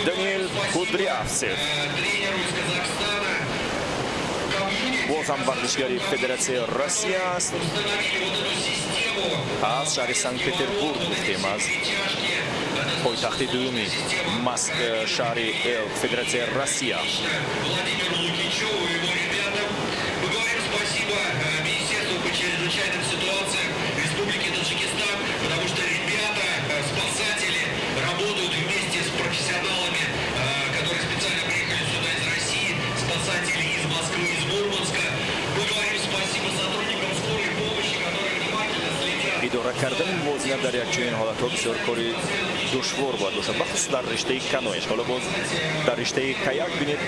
Даниил Кудрявцев, боз ҳам варзишгари Федератсияи Россия аст. Аз шаҳри Санкт-Петербург гуфтем, аз пойтахти дуюми шаҳри Федератсияи Россия. Идора кардани мувозинат дар як чунин ҳолатҳо бисёр кори душвор бояд бошад, бахусус дар риштаи каноеш. Ҳоло боз дар риштаи каяк бинед,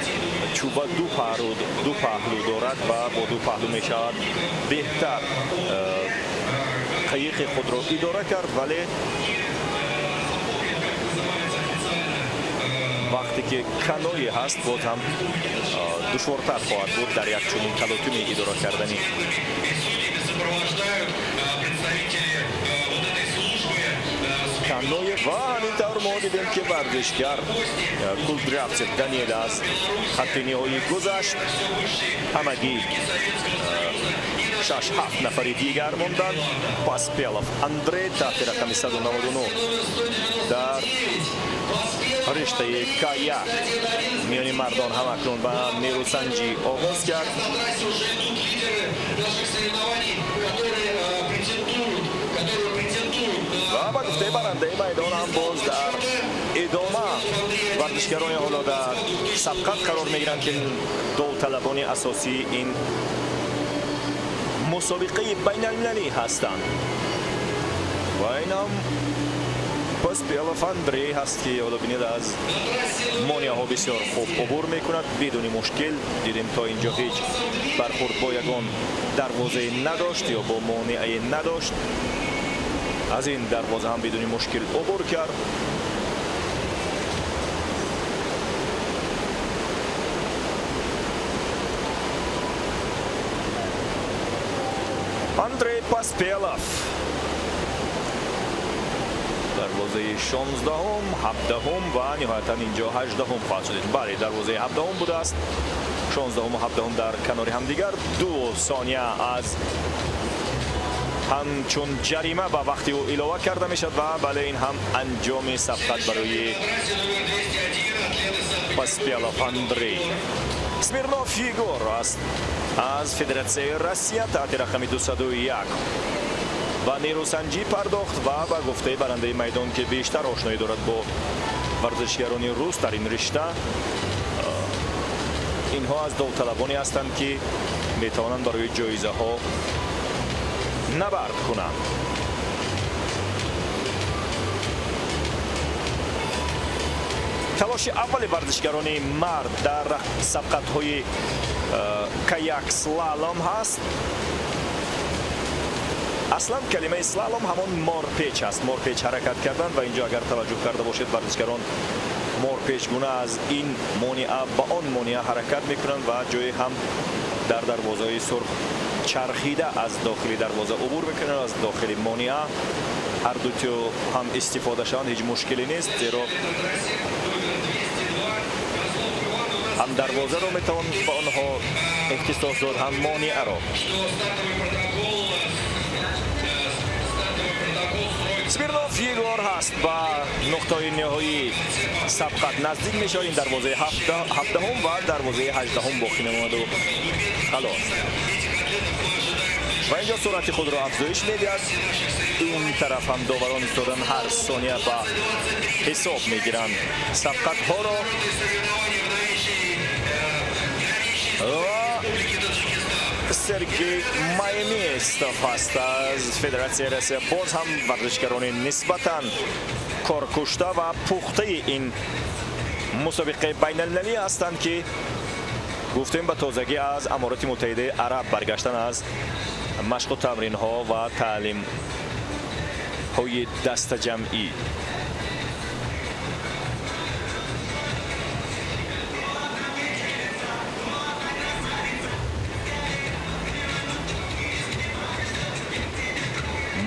чӯба ду паҳлӯ дорад ва бо ду паҳлӯ мешавад беҳтар қайиқи худро идора кард, вале вақте ки каное ҳаст, боз ҳам душвортар хоҳад буд дар як чунин талотуми идора кардани. Каное ва ҳамин тавр мо дидем, ки варзишгар Кудрявцев Даниел аз хатти ниҳоӣ гузашт. Ҳамагӣ 6-7 нафари дигар монданд. Паспелов Андрей таҳти рақами 199 дар риштаи каяк миёни мардон ҳам акнун ба нерӯсанҷӣ оғоз кард. Ва ба гуфтаи барандаи майдон ҳам боз дар идома варзишгарони ҳоло дар сабқат қарор мегиранд, ки довталабони асосии ин мусобиқаи байналмилалӣ ҳастанд. Ва инам Паспелов Андрей ҳаст, ки ҳоло бинед аз монеаҳо бисёр хуб убур мекунад бидуни мушкил. Дидем то инҷо ҳеҷ бархӯрд бо ягон дарвозае надошт ё бо монеае надошт. Аз ин дарвоза ҳам бидуни мушкил убур кард. Андрей Паспелов дар Дарвозаи 16-ум, 17-ум ва ниҳоятан инҷо 18-ум хоҳад шуд. Бале, дарвозаи 17-ум будааст. 16-ум ва 17-ум дар канори ҳамдигар 2 сония аз ҳамчун ҷарима ба вақти ӯ илова карда мешавад ва бале, ин ҳам анҷоми сабқат барои Поспелов Андрей. Смирнов Егор аст аз Федератсияи Россия таҳти рақами 201 ба нерӯсанҷӣ пардохт ва ба гуфтаи барандаи майдон, ки бештар ошноӣ дорад бо варзишгарони рус дар ин ришта, инҳо аз довталабоне ҳастанд, ки метавонанд барои ҷоизаҳо набард кунанд. Талоши аввали варзишгарони мард дар сабқатҳои каяк слалом ҳаст. Аслан калимаи слалом ҳамон морпеч аст, морпеч ҳаракат кардан ва инҷо агар таваҷҷӯҳ карда бошед, варзишгарон морпечгуна аз ин монеа ба он монеа ҳаракат мекунанд ва ҷое ҳам дар дарвозаҳои сурх чархида аз дохили дарвоза убур мекунанд, аз дохили монеа. Ҳар дутиё ҳам истифода шаванд, ҳеҷ мушкиле нест, зеро ҳам дарвозаро метавон ба онҳо ихтисос дод, ҳам монеаро. Смирнов Егор ҳаст, ба нуқтаи ниҳоии сабқат наздик мешавад. Ин дарвозаи 17-ум ва дарвозаи 18-ум боқӣ мемонаду халос. Ва инҷо суръати худро афзоиш медиҳад. Он тараф ҳам доварон истодан ҳар сония ба ҳисоб мегиранд сабқатҳоро. Ва Сергей Майместов ҳаст аз Федератсияи Россия, боз ҳам варзишгарони нисбатан коркушта ва пухтаи ин мусобиқаи байналмилалӣ ҳастанд, ки гуфтем ба тозагӣ аз Аморати Муттаҳидаи Араб баргаштан аз машқу тамринҳо ва таълимҳои дастаҷамъӣ.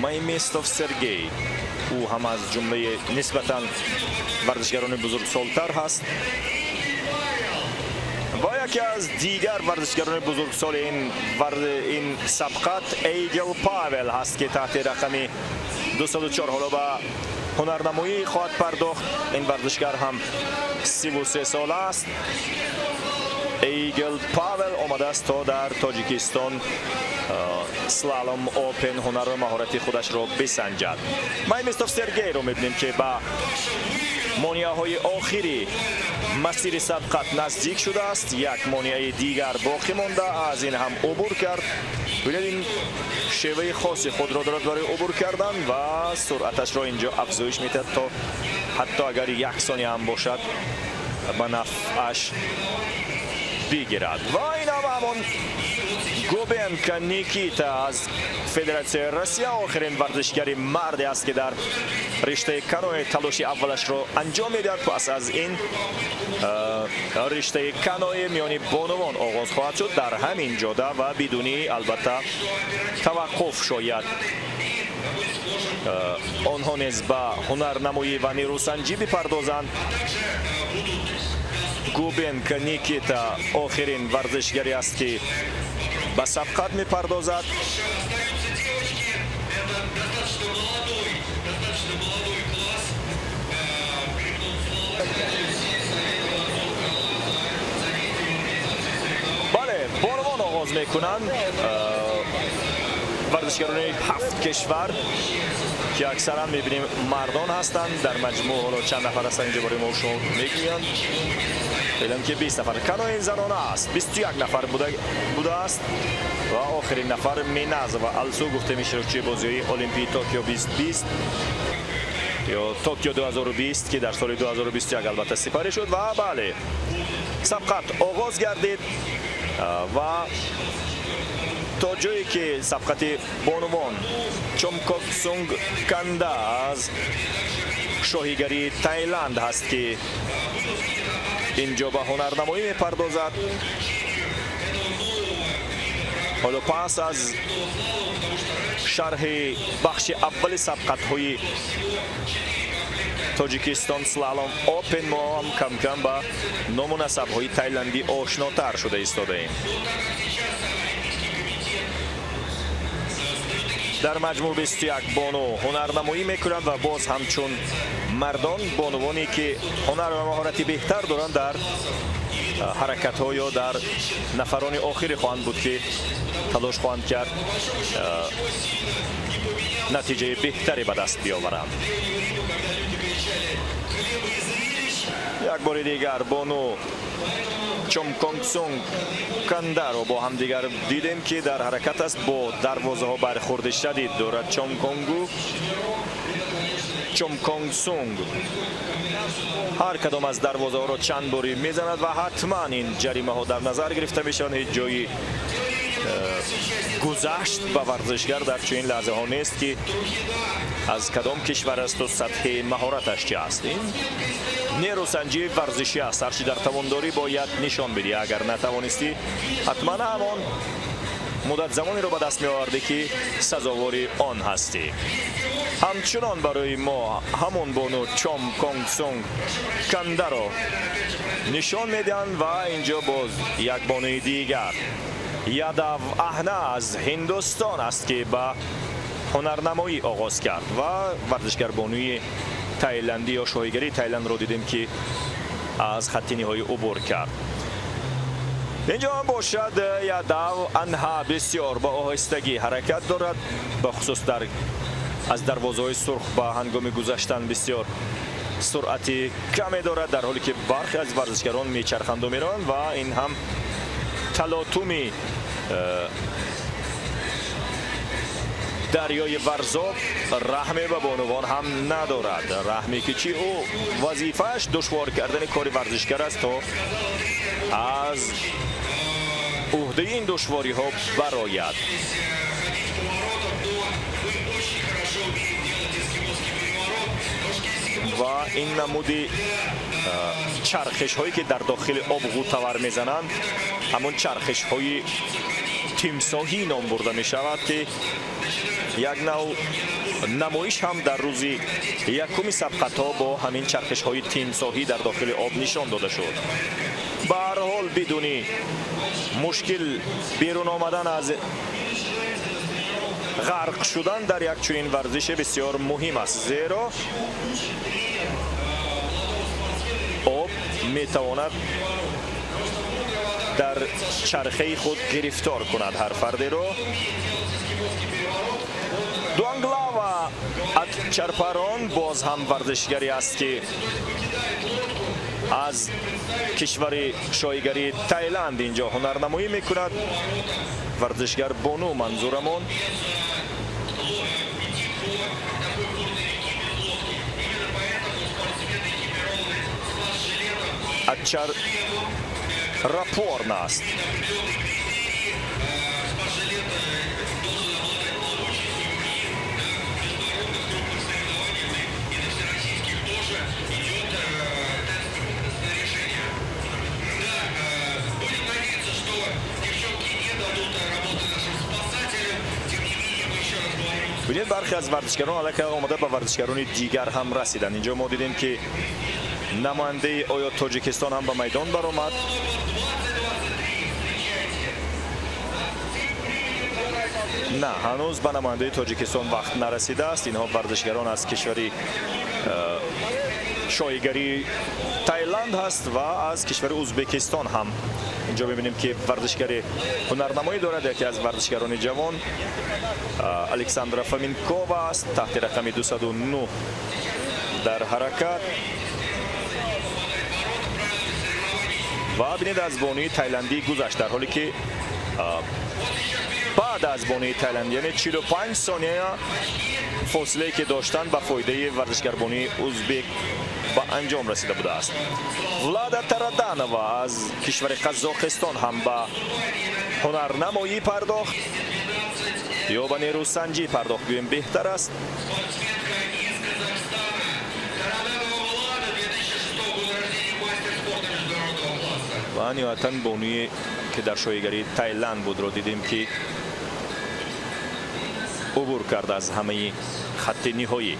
Майместов Сергей, ӯ ҳам аз ҷумлаи нисбатан варзишгарони бузургсолтар ҳаст ва яке аз дигар варзишгарони бузургсоли ин сабқат Эйгел Павел ҳаст, ки таҳти рақами 204 ҳоло ба ҳунарнамоӣ хоҳад пардохт. Ин варзишгар ҳам 33 сола аст. Эйгел Павел омадааст то дар Тоҷикистон слалом опен ҳунару маҳорати худашро бисанҷад. Майместов Сергейро мебинем, ки ба монеаҳои охири масири сабқат наздик шудааст. Як монеаи дигар боқӣ монда, аз ин ҳам убур кард. Бинед, ин шеваи хоси худро дорад барои убур кардан ва суръаташро инҷо афзоиш медиҳад, то ҳатто агар як сония ҳам бошад ба нафъаш бигирад. Ва ин ҳам ҳамон Губенко Никита аз Федератсияи Россия, охирин варзишгари марде аст, ки дар риштаи каноэ талоши аввалашро анҷом медиҳад. Пас аз ин риштаи каноэ миёни бонувон оғоз хоҳад шуд дар ҳамин ҷода ва бидуни албатта таваққуф. Шояд онҳо низ ба ҳунарнамоӣ ва нерӯсанҷӣ бипардозанд. Губенко Никита охирин варзишгаре аст, ки ба сабқат мепардозад. Бале, бонувон оғоз мекунанд. Варзишгарони 7 кишвар, ки аксаран мебинем мардон ҳастанд. Дар маҷмӯъ ҳоло чанд нафар ҳастанд инҷо барои мо шумо мегӯянд. Феълан ки 20 нафар. Канои занона аст, 21 нафар будааст ва охирин нафар Миназова Алсу, гуфта иштирокчии бозиҳои Олимпии Токио 2020 ё Токио 2020, ки дар соли 2021 албатта сипарӣ шуд. Ва бале, сабқат оғоз гардид ва то ҷое ки сабқати бонувон Чомкок Сунг Канда аз шоҳигарии Тайланд ҳаст, ки инҷо ба ҳунарнамоӣ мепардозад. Ҳоло пас аз шарҳи бахши аввали сабқатҳои Тоҷикистон Слалом Опен мо ҳам кам-кам ба ному насабҳои тайландӣ ошнотар шуда истодаем. Дар маҷмӯъ 21 бону ҳунарнамоӣ мекунанд ва боз ҳамчун мардон бонувоне ки ҳунар ва маҳорати беҳтар доранд дар ҳаракатҳо ё дар нафарони охире хоҳанд буд ки талош хоҳанд кард натиҷаи беҳтаре ба даст биёваранд. Як бори дигар бону Чомконгсунг Кандаро бо ҳамдигар дидем ки дар ҳаракат аст, бо дарвозаҳо бархӯрди шадид дорад. Чомконгсунг ҳар кадом аз дарвозаҳоро чанд борӣ мезанад ва ҳатман ин ҷаримаҳо дар назар гирифта мешаванд. Ҳеҷ ҷои гузашт ба варзишгар дар чунин лаҳзаҳо нест ки аз кадом кишвар асту сатҳи маҳораташ чи аст. Ин нерӯсанҷии варзишӣ аст. Ҳарчи дар тавондорӣ бояд нишон бидиҳӣ. Агар натавонистӣ, ҳатман ҳамон муддат замонеро ба даст меовардӣ ки сазовори он ҳастӣ. Ҳамчунон барои мо ҳамон бону Чомконгсунг Кандаро нишон медиҳанд ва инҷо боз як бонуи дигар Ядав Аҳна аз Ҳиндустон аст ки ба ҳунарнамоӣ оғоз кард ва варзишгарбонуи тайландӣ ё шоҳигарии Тайландро дидем ки аз хатти ниҳоӣ убур кард. Инҷо ҳам бошад Ядав Анҳа бисёр ба оҳистагӣ ҳаракат дорад, бахусус аз дарвозаҳои сурх ба ҳангоми гузаштан бисёр суръати каме дорад, дар ҳоле ки бархе аз варзишгарон мечарханду мераванд ва ин ҳам талотуми дарёи Варзоб раҳме ба бонувон ҳам надорад. Раҳме ки чи ӯ вазифааш душвор кардани кори варзишгар аст то аз уҳдаи ин душвориҳо барояд. Ва ин намуди чархишҳое ки дар дохили об ғӯтавар мезананд, ҳамон чархишҳои тимсоҳӣ ном бурда мешавад ки як нав намоиш ҳам дар рӯзи якуми сабқатҳо бо ҳамин чархишҳои тимсоҳӣ дар дохили об нишон дода шуд. Ба ҳар ҳол бидуни мушкил берун омадан аз ғарқ шудан дар як чунин варзише бисёр муҳим аст, зеро об метавонад дар чархаи худ гирифтор кунад ҳар фардеро. Дуанглава Атчарпарон боз ҳам варзишгаре аст ки аз кишвари шоҳигарии Тайланд инҷо ҳунарнамоӣ мекунад. Варзишгар бону манзурамон. Атчарапорн аст. Бинед, бархе аз варзишгарон аллакай омада ба варзишгарони дигар ҳам расиданд. Инҷо мо дидем ки намояндаи оё Тоҷикистон ҳам ба майдон баромад. На, ҳанӯз ба намояндаи Тоҷикистон вақт нарасидааст. Инҳо варзишгарон аз кишвари шоҳигарии Тайланд ҳаст ва аз кишвари Узбекистон ҳам. Инҷо мебинем ки варзишгари ҳунарнамоӣ дорад, яке аз варзишгарони ҷавон Александра Фоминкова аст, таҳти рақами 209 дар ҳаракат. Ва бинед, аз бонуи тайландӣ гузашт, дар ҳоле ки баъд аз бонуи тайландӣ, яъне 45 сония фосилае ки доштанд ба фоидаи варзишгарбонии узбек ба анҷом расида будааст. Влада Тараданова аз кишвари Қазоқистон ҳам ба ҳунарнамоӣ пардохт ё ба нерӯсанҷӣ пардохт гӯем беҳтар аст. Ва ниҳоятан бонуе ки дар шоҳигарии Тайланд будро дидем ки убур кард аз ҳамаи хатти ниҳоӣ.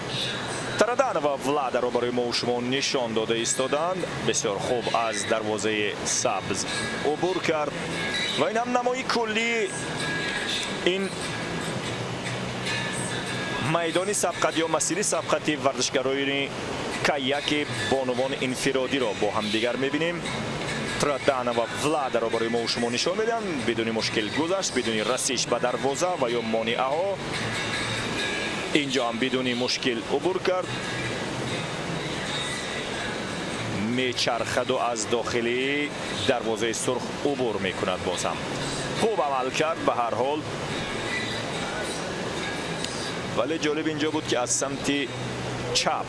Тараданова Владаро барои мо шумо нишон дода истоданд. Бисёр хуб аз дарвозаи сабз убур кард ва ин ҳам намои куллии ин майдони сабқат ё масири сабқати варзишгарони каяки бонувони инфиродиро бо ҳамдигар мебинем. Траданова Владаро барои мо шумо нишон медиҳанд. Бидуни мушкил гузашт, бидуни расиш ба дарвоза ва ё монеаҳо. Инҷо ҳам бидуни мушкил убур кард. Мечархаду аз дохили дарвозаи сурх убур мекунад. Боз ҳам хуб амал кард ба ҳар ҳол. Вале ҷолиб инҷо буд, ки аз самти чап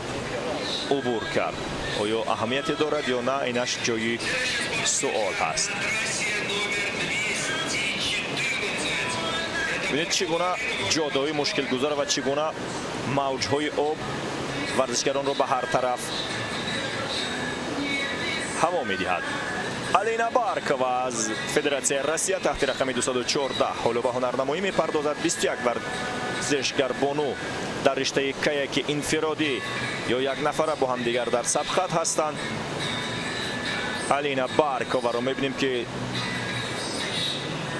убур кард. Оё аҳамияте дорад ё на, инаш ҷои суол ҳаст. Бинед, чӣ гуна ҷодои мушкилгузар ва чӣ гуна мавҷҳои об варзишгаронро ба ҳар тараф ҳаво медиҳад. Алина Баркова аз Федератсияи Россия таҳти рақами 214 ҳоло ба ҳунарнамоӣ мепардозад. 21 варзишгар бону дар риштаи каяки инфиродӣ ё як нафара бо ҳамдигар дар сабқат ҳастанд. Алина Барковаро мебинем, ки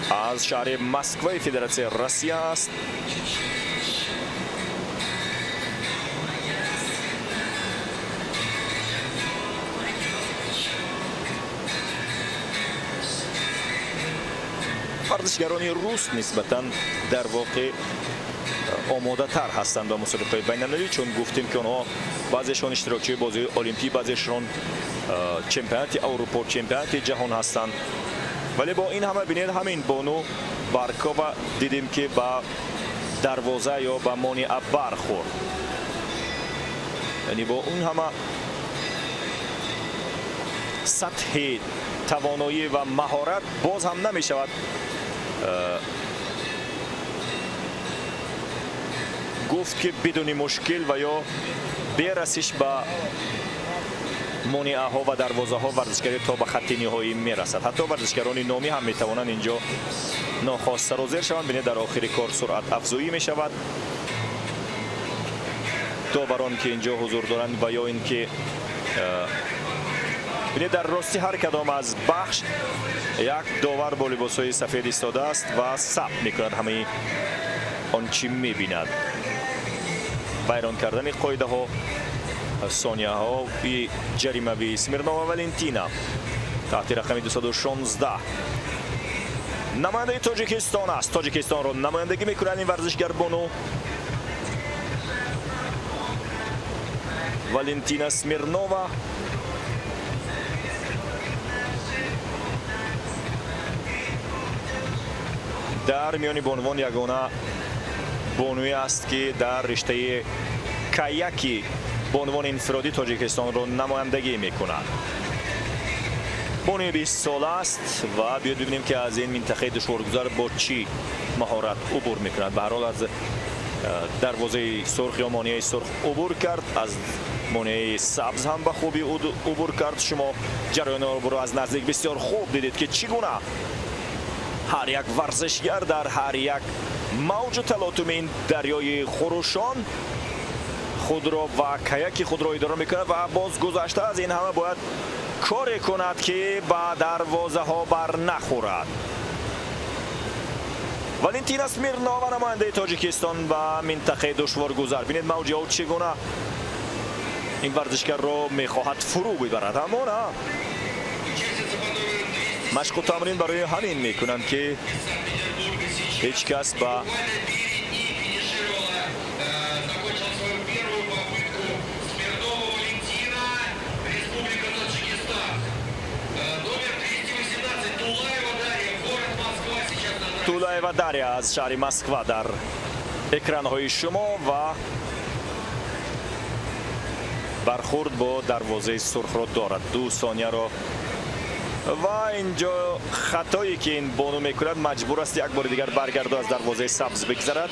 аз шаҳри Москваи Федератсияи Россия аст. Варзишгарони рус нисбатан дар воқеъ омодатар ҳастанд ба мусобиқаҳои байналмилалӣ, чун гуфтем, ки онҳо баъзешон иштирокчии бозиҳои олимпӣ, баъзешон чемпионати Аврупо, чемпионати ҷаҳон ҳастанд. Вале бо ин ҳама бинед, ҳамин бону Баркова дидем, ки ба дарвоза ё ба монеа бархӯрд. Яъне бо он ҳама сатҳи тавоноӣ ва маҳорат боз ҳам намешавад гуфт, ки бидуни мушкил ва ё берасиш ба монеаҳо ва дарвозаҳо варзишгари то ба хатти ниҳоӣ мерасад. Ҳатто варзишгарони номӣ ҳам метавонанд инҷо нохоста розир шаванд. Бинед, дар охири кор суръат афзоӣ мешавад. Доварон, ки инҷо ҳузур доранд ва ё ин ки бинед, дар рости ҳар кадом аз бахш як довар бо либосҳои сафед истодааст ва сабт мекунад ҳамаи он чӣ мебинад. Вайрон кардани қоидаҳо, сонияҳои ҷаримавӣ. Смирнова Валентина таҳти рақами 216 намояндаи Тоҷикистон аст. Тоҷикистонро намояндагӣ мекунад ин варзишгар бону Валентина Смирнова. Дар миёни бонувон ягона бонуе аст, ки дар риштаи каяки бонувони инфиродӣ Тоҷикистонро намояндагӣ мекунад. Бонуи 20 сола аст ва биёд бибинем, ки аз ин минтақаи душворгузар бо чӣ маҳорат убур мекунад. Ба ҳар ҳол аз дарвозаи сурх ё монеаи сурх убур кард, аз монеаи сабз ҳам ба хубӣ убур кард. Шумо ҷараёни обро аз наздик бисёр хуб дидед, ки чӣ гуна ҳар як варзишгар дар ҳар як мавҷу талотуми ин дарёи хурӯшон худро ва каяки худро идора мекунад ва боз гузашта аз ин ҳама бояд коре кунад, ки ба дарвозаҳо бар нахӯрад. Валентина Смирнова, намояндаи Тоҷикистон, ба минтақаи душворгузар. Бинед, мавҷи об чӣ гуна ин варзишгарро мехоҳад фурӯ бибарад. Аммо на, машқу тамрин барои ҳамин мекунанд, ки ҳеҷ кас ба Тулаева Дарья аз шаҳри Москва дар экранҳои шумо ва бархӯрд бо дарвозаи сурхро дорад. 2 сонияро ва инҷо хатое, ки ин бону мекунад, маҷбур аст як бори дигар баргарду аз дарвозаи сабз бигзарад.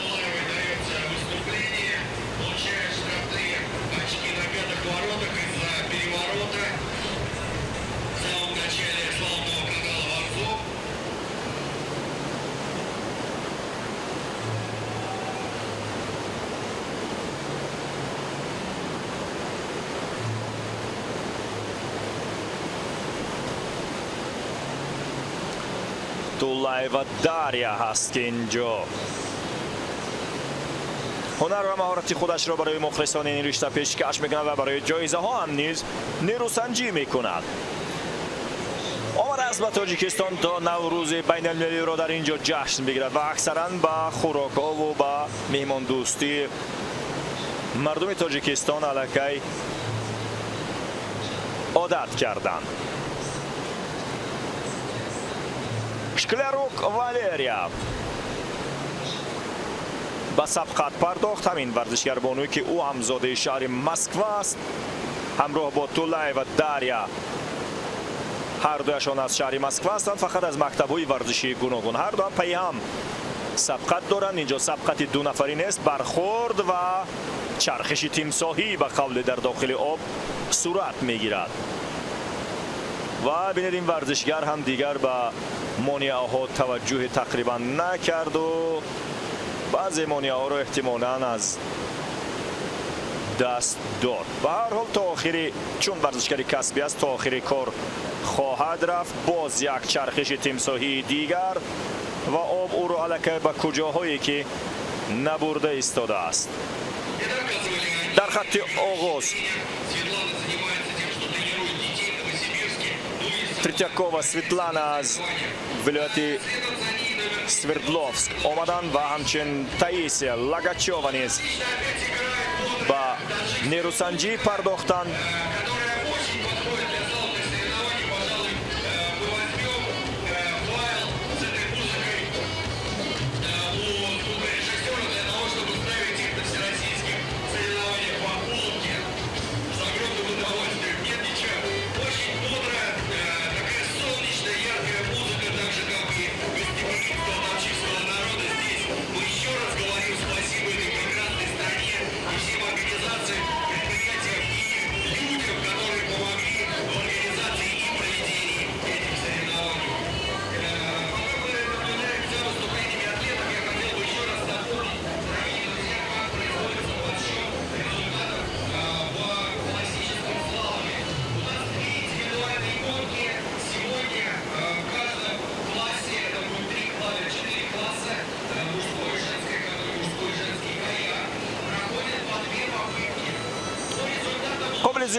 Тулаева Дарья ҳаст, ки инҷо ҳунар ва маҳорати худашро барои мухлисони ин ришта пешкаш мекунад ва барои ҷоизаҳо ҳам низ нерӯсанҷӣ мекунад. Омадааст ба Тоҷикистон то Наврӯзи байналмилалиро дар ин ҷо ҷашн бигирад ва аксаран ба хӯрокҳову ба меҳмондӯстии мардуми Тоҷикистон аллакай одат карданд. Шклярук Валерия ба сабқат пардохт. Ҳамин варзишгарбонуе, ки ӯ ҳам зодаи шаҳри Москва аст, ҳамроҳ бо Тулаева Дарья, ҳар дуяшон аз шаҳри Москва ҳастанд, фақат аз мактабҳои варзишии гуногун. Ҳар дуам пайи ҳам сабқат доранд. Инҷо сабқати дунафарӣ нест, бархӯрд ва чархиши тимсоҳӣ ба қавле дар дохили об сурат мегирад. Ва бинед, ин варзишгар ҳам дигар ба монеаҳо таваҷҷӯҳи тақрибан накарду баъзе монеаҳоро эҳтимолан аз даст дод. Ба ҳар ҳол, то охири, чун варзишгари касбӣ аст, то охири кор хоҳад рафт. Боз як чархиши тимсоҳии дигар ва об ӯро аллакай ба куҷоҳое ки набурда истодааст. Дар хатти оғоз Третьякова Светлана аз вилояти Свердловск омаданд ва ҳамчунин Таисия Лагачова низ ба нерӯсанҷӣ пардохтанд.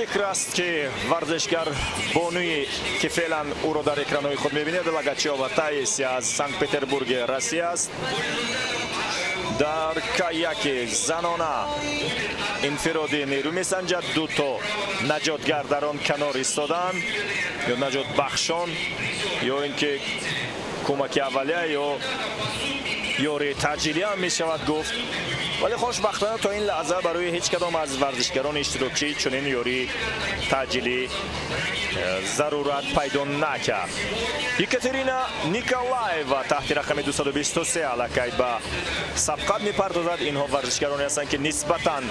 Зикр аст, ки варзишгар бонуи, ки феълан ӯро дар экранҳои худ мебинед, Лагачова Таисия аз Санкт-Петербурги Россия аст. Дар каяки занона инфиродӣ нерӯ месанҷад. Ду то наҷотгар дар он канор истоданд, ё наҷотбахшон, ё ин ки кӯмаки аввалия, ё ёрии таъҷилӣ ҳам мешавад гуфт. Вале хушбахтона то ин лаҳза барои ҳеҷ кадом аз варзишгарони иштирокчӣ чунин ёрии таъҷилӣ зарурат пайдо накард. Екатерина Николаева таҳти рақами 223 аллакай ба сабқат мепардозад. Инҳо варзишгароне ҳастанд, ки нисбатан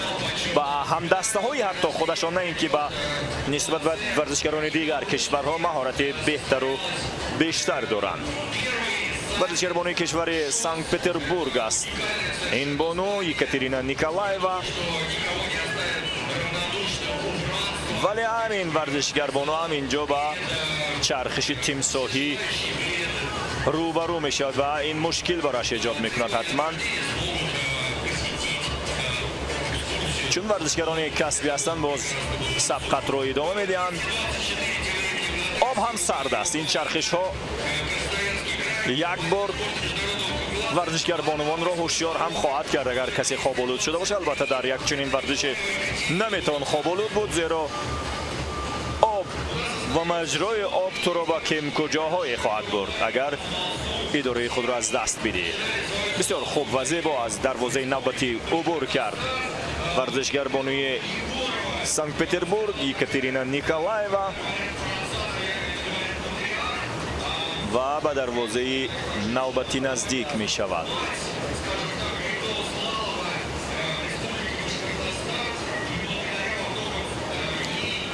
ба ҳамдастаҳои ҳатто худашон, на ин ки ба нисбат ба варзишгарони дигар кишварҳо, маҳорати беҳтару бештар доранд. Варзишгарбонуи кишвари Санкт-Петербург аст ин бону Екатерина Николаева. Вале ҳамин варзишгарбону ҳам инҷо ба чархиши тимсоҳӣ рӯбарӯ мешавад ва ин мушкил барояш эҷод мекунад ҳатман, чун варзишгарони касбӣ ҳастанд, боз сабқатро идома медиҳанд. Об ҳам сард аст. Ин чархишҳо як бор варзишгар бонувонро ҳушёр ҳам хоҳад кард, агар касе хоболуд шуда бошад. Албатта, дар як чунин варзише наметавон хоболуд буд, зеро об ва маҷрои об туро ба кемкуҷоҳое хоҳад бурд, агар идораи худро аз даст бидиҳӣ. Бисёр хуб ва зебо аз дарвозаи навбатӣ убур кард варзишгар бонуи Санкт-Петербург Екатерина Николаева ва ба дарвозаи навбатӣ наздик мешавад.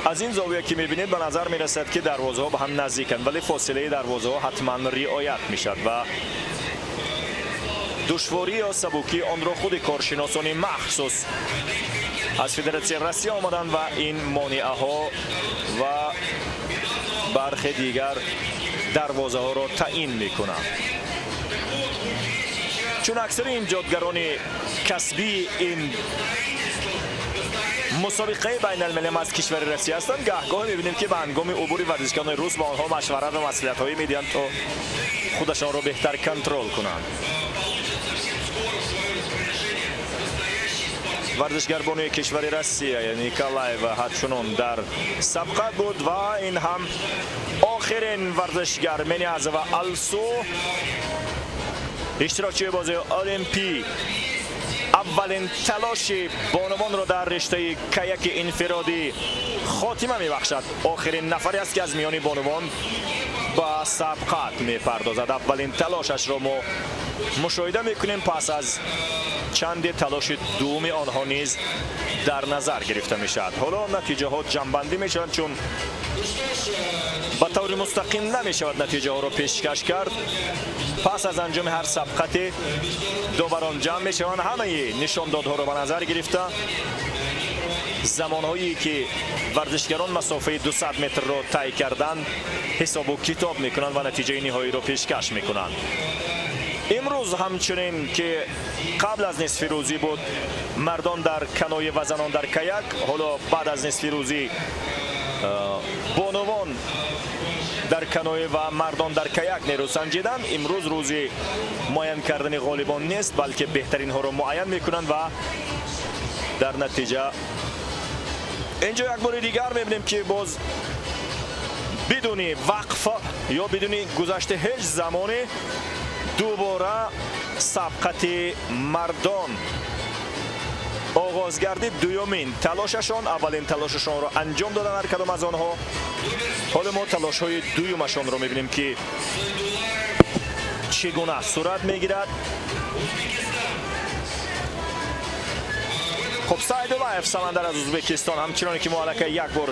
Аз ин зовия, ки мебинед, ба назар мерасад, ки дарвозаҳо ба ҳам наздиканд, вале фосилаи дарвозаҳо ҳатман риоят мешавад ва душворӣ ё сабукии онро худи коршиносони махсус аз Федератсияи Россия омаданд ва ин монеаҳо ва бархе дигар дарвозаҳоро таъин мекунанд. Чун аксари имҷодгарони касбии ин мусобиқаи байналмилалӣ аз кишвари Россия ҳастанд, гаҳгоҳ мебинем, ки ба ҳангоми убури варзишгарони рус ба онҳо машварат ва маслиҳатҳое медиҳанд, то худашонро беҳтар контрол кунанд. Варзишгарбонуи кишвари Россия Николаева ҳамчунон дар сабқат буд ва ин ҳам охирин варзишгар Миниязова Алсу, иштирокчии бозии Олимпӣ, аввалин талоши бонувонро дар риштаи каяки инфиродӣ хотима мебахшад. Охирин нафаре аст, ки аз миёни бонувон ба сабқат мепардозад. Аввалин талошашро мо мушоҳида мекунем, пас аз чанде талоши дуввуми онҳо низ дар назар гирифта мешавад. Ҳоло натиҷаҳо ҷамъбандӣ мешаванд, чун ба таври мустақим намешавад натиҷаҳоро пешкаш кард. Пас аз анҷоми ҳар сабқате доварон ҷамъ мешаванд, ҳамаи нишондодҳоро ба назар гирифта, замонҳое ки варзишгарон масофаи 200 метрро тай карданд ҳисобу китоб мекунанд ва натиҷаи ниҳоиро пешкаш мекунанд. Имрӯз ҳамчунин ки қабл аз нисфирӯзӣ буд, мардон дар каноя ва занон дар каяк, ҳоло баъд аз нисфирӯзӣ бонувон дар каноя ва мардон дар каяк нерӯ санҷиданд. Имрӯз рӯзи муайян кардани ғолибон нест, балки беҳтаринҳоро муайян мекунанд ва дар натиҷа инҷо як бори дигар мебинем, ки боз бидуни вақфа ё бидуни гузашти ҳеҷ замоне дубора сабқати мардон оғоз гардид. Дуюмин талошашон, аввалин талошашонро анҷом доданд ҳар кадом аз онҳо. Ҳоло мо талошҳои дуюмашонро мебинем, ки чӣ гуна сурат мегирад. Хуб, Саидуллаев Самандар аз Узбекистон, ҳамчуноне ки мо аллакай як бор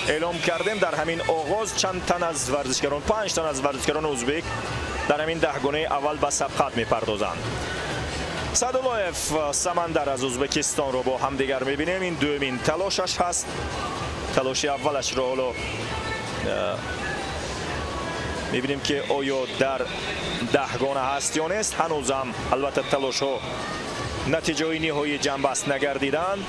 эълом кардем, дар ҳамин оғоз чанд тан аз варзишгарон, 5 тан аз варзишгарони узбек дар ҳамин даҳгонаи аввал ба сабқат мепардозанд. Саидуллоев Самандар аз Узбекистонро бо ҳамдигар мебинем. Ин дуюмин талошаш ҳаст. Талоши аввалашро ҳоло мебинем, ки оё дар даҳгона ҳаст ё нест. Ҳанӯзам албатта талошҳо натиҷаҳои ниҳоии ҷамъбаст нагардиданд,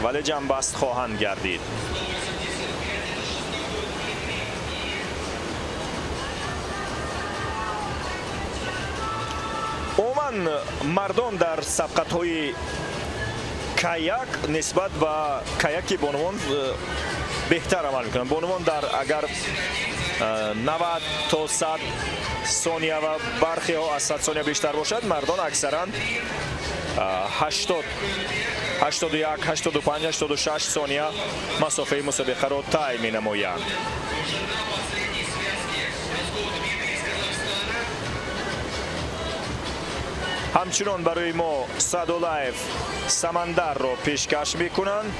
вале ҷамъбаст хоҳанд гардид. Умуман мардон дар сабқатҳои каяк нисбат ба каяки бонувон беҳтар амал мекунанд. Бонувон дар агар 90 то 100 сония ва бархеҳо аз 100 сония бештар бошад, мардон аксаран 80, 81, 85, 86 сония масофаи мусобиқаро тай менамоянд. Ҳамчунон барои мо Саъдуллаев Самандарро пешкаш мекунанд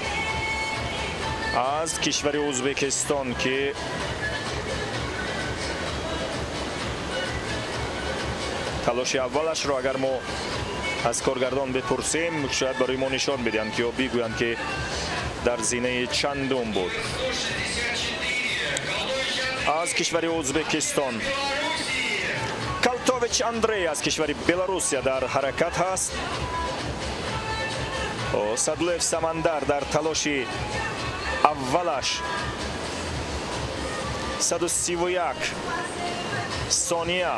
аз кишвари Ӯзбекистон, ки талоши аввалашро агар мо аз коргардон бипурсем, шояд барои мо нишон бидиҳанд ки ё бигӯянд, ки дар зинаи чандум буд. Аз кишвари Ӯзбекистон Калтович Андрей аз кишвари Беларусия дар ҳаракат ҳаст. Саъдуллоев Самандар дар талоши аввалаш 131 сония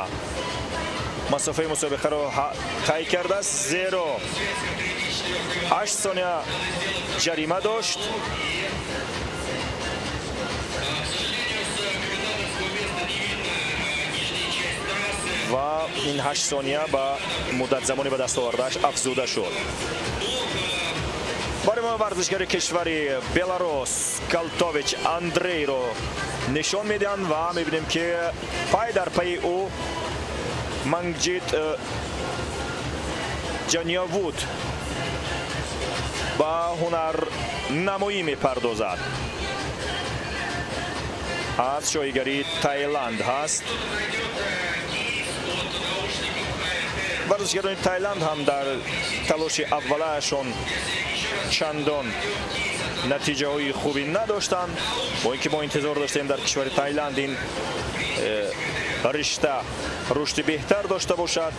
масофаи мусобиқаро тай кардааст, зеро 8 сония ҷарима дошт. Ва ин 8 сония ба муддат замони ба даст овардааш афзуда шуд. Барои мо варзишгари кишвари Беларус Калтович Андрейро нишон медиҳанд ва мебинем, ки пай дар пайи ӯ Мангҷит Ҷаниявуд ба ҳунарнамоӣ мепардозад. Аз шоҳигарии Таиланд ҳаст. Варзишгарони Таиланд ҳам дар талоши аввалаашон чандон натиҷаҳои хубе надоштанд, бо инки мо интизор доштем дар кишвари Таиланд ин ришта рушди беҳтар дошта бошад.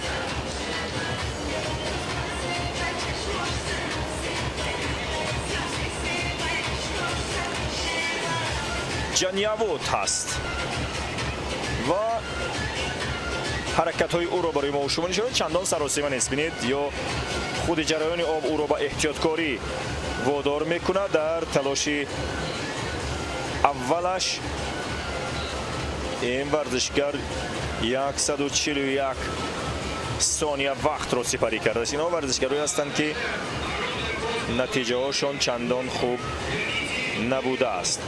Ҷанявуд ҳаст ва ҳаракатҳои ӯро барои мо шумо нишон чандон саросима нест. Бинед, ё худи ҷараёни об ӯро ба эҳтиёткорӣ водор мекунад. Дар талоши аввалаш ин варзишгар 141 сония вақтро сипарӣ кардааст. Инҳо варзишгарое ҳастанд, ки натиҷаҳошон чандон хуб набудааст.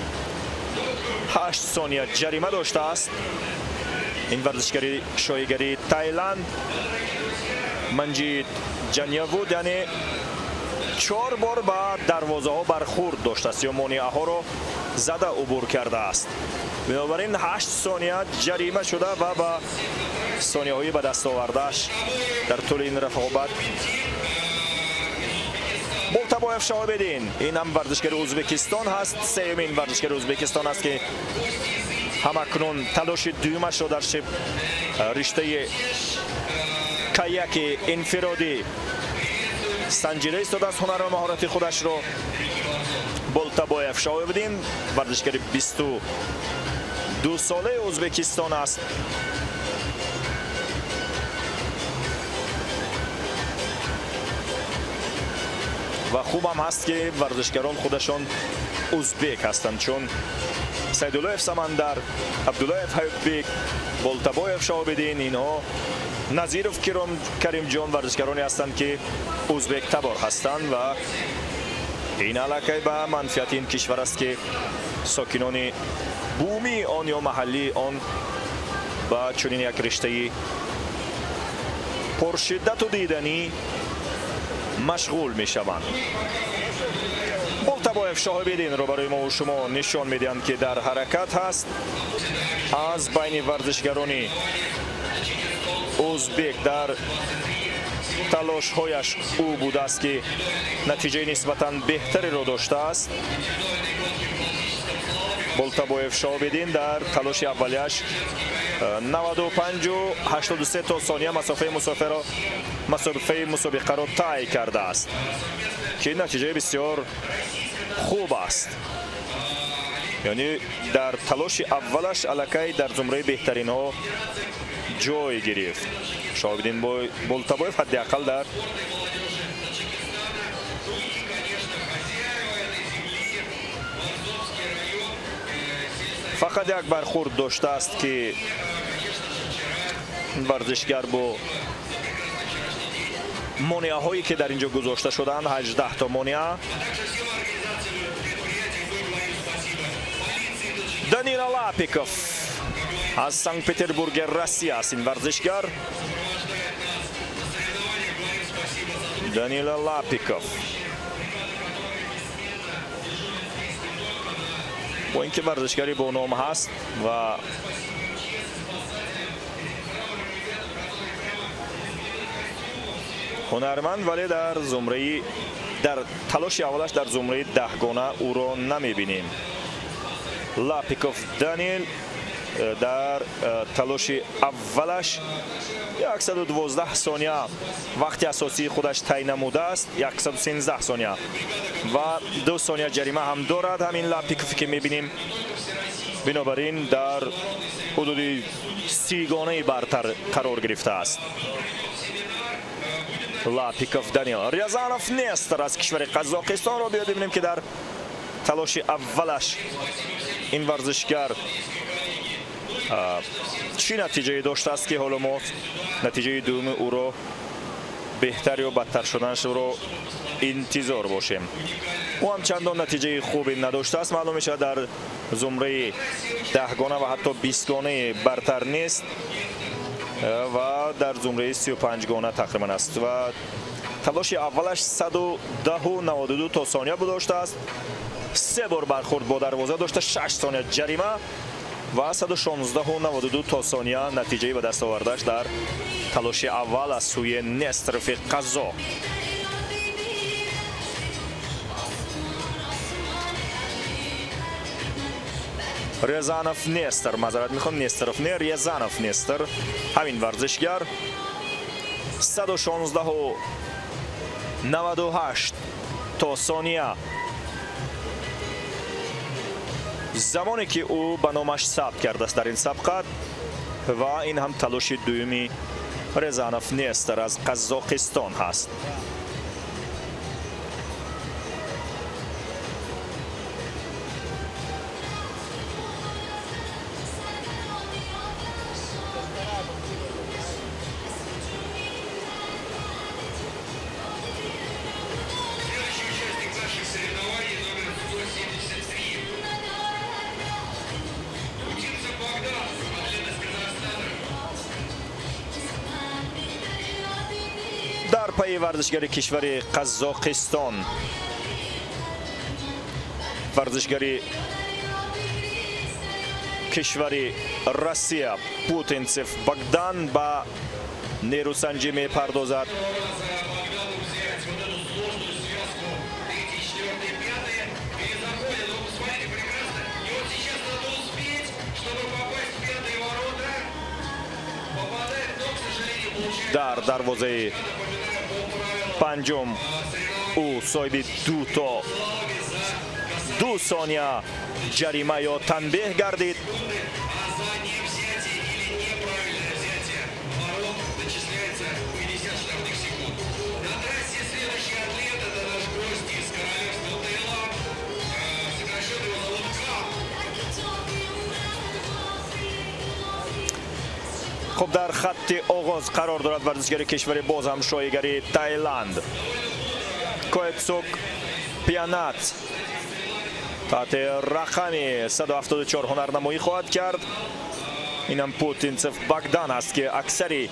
8 сония ҷарима доштааст ин варзишгари шоҳигарии Таиланд Манҷид Ҷанявуд, яъне 4 бор ба дарвозаҳо бархӯрд доштааст ё монеаҳоро зада убур кардааст. Бинобар ин 8 сония ҷарима шуда ва ба сонияҳои ба даст овардааш дар тӯли ин рақобат. Болтабоев Шаҳобиддин, ин ҳам варзишгари Ӯзбекистон ҳаст, сеюмин варзишгари Ӯзбекистон аст, ки ҳамакнун талоши дуюмашро дар риштаи каяки инфиродӣ санҷида истодааст ҳунару маҳорати худашро. Болтабоев Шаҳобиддин варзишгари 22 солаи Ӯзбекистон аст. Ва хубам ҳаст, ки варзишгарон худашон ӯзбек ҳастанд, чун Сайдуллоев Самандар, Абдуллоев Ҳаётбек, Болтабоев Шаҳобиддин, инҳо Назиров Каримҷон варзишгароне ҳастанд, ки ӯзбек табор ҳастанд ва ин аллакай ба манфиати ин кишвар аст, ки сокинони бумии он ё маҳаллии он ба чунин як риштаи пуршиддату диданӣ машғул мешаванд. Болтабоев Шаҳобиддинро барои мо шумо нишон медиҳанд, ки дар ҳаракат ҳаст. Аз байни варзишгарони ӯзбек дар талошҳояш ӯ будааст, ки натиҷаи нисбатан беҳтареро доштааст. Болтабоев Шаҳобиддин дар талоши аввалияш 95,83 то сония масофаи мусобиқаро тай кардааст, ки натиҷаи бисёр хуб аст. Яъне дар талоши аввалаш аллакай дар зумраи беҳтаринҳо ҷой гирифт. Шаҳобиддин Болтабоев ҳадди ақал дар фақат як бархӯрд доштааст, ки варзишгар бо монеаҳое ки дар инҷо гузошта шудаанд, 18 то монеа. Данила Лапиков аз Санкт-Петербурги Россия аст ин варзишгар. Данила Лапиков бо инки варзишгари бо ном ҳаст ва ҳунарманд, вале дар зумраи дар талоши аввалаш дар зумраи даҳгона ӯро намебинем. Лапиков Данил дар талоши аввалаш 112 сония вақти асосии худаш тай намудааст, 113 сония ва 2 сония ҷарима ҳам дорад ҳамин Лапиков, ки мебинем. Бинобар ин дар ҳудуди 30гонаи бартар қарор гирифтааст Лапиков Данил. Рязанов Нестор аз кишвари Қазоқистонро биёд бибинем, ки дар талоши аввалаш ин варзишгар чӣ натиҷае доштааст, ки ҳоло мо натиҷаи дуюми ӯро беҳтар ё бадтар шуданашро интизор бошем. Ӯ ҳам чандон натиҷаи хубе надоштааст, маълум мешавад дар зумраи даҳгона ва ҳатто бистгонаи бартар нест ва дар зумраи 35гона тақрибан аст ва талоши аввалаш 110,92 то сония доштааст. 3 бор бархӯрд бо дарвоза дошта, 6 сония ҷарима ва 116,92 то сония натиҷаи ба даст овардаш дар талоши аввал аз сӯи Нестерови қазоқ. Рязанов Нестер, маъзарат мехоҳам, Нестеров не, Рязанов Нестер, ҳамин варзишгар 116,98 то сония замоне ки ӯ ба номаш сабт кардааст дар ин сабқат ва ин ҳам талоши дуюми Рязанов Нестер аз Қазоқистон ҳаст. Дар пайи варзишгари кишвари Қазоқистон варзишгари кишвари Россия Путинцев Богдан ба нерӯсанҷӣ мепардозад. Дар дарвозаи панҷум ӯ соҳиби ду сония ҷарима ё танбеҳ гардид. Хуб, дар хатти оғоз қарор дорад варзишгари кишвари боз ҳам шоҳигари Таиланд Коэпсук Пианат таҳти рақами 174 ҳунарнамоӣ хоҳад кард. Инам Путинцев Богдан аст ки аксари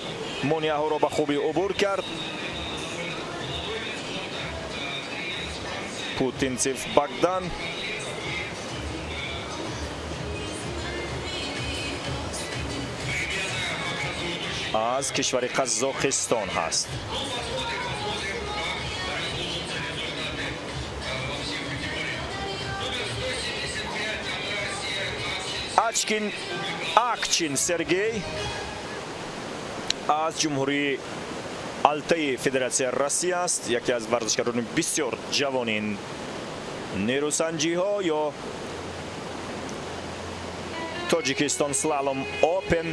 монеаҳоро ба хубӣ убур кард. Путинцев Богдан аз кишвари Қазоқистон ҳаст. Акчин Сергей аз ҷумҳурии Алтаи Федератсияи Россия аст, яке аз варзишгарони бисёр ҷавони ин нерӯсанҷиҳо ё Тоҷикистон Слалом Опен.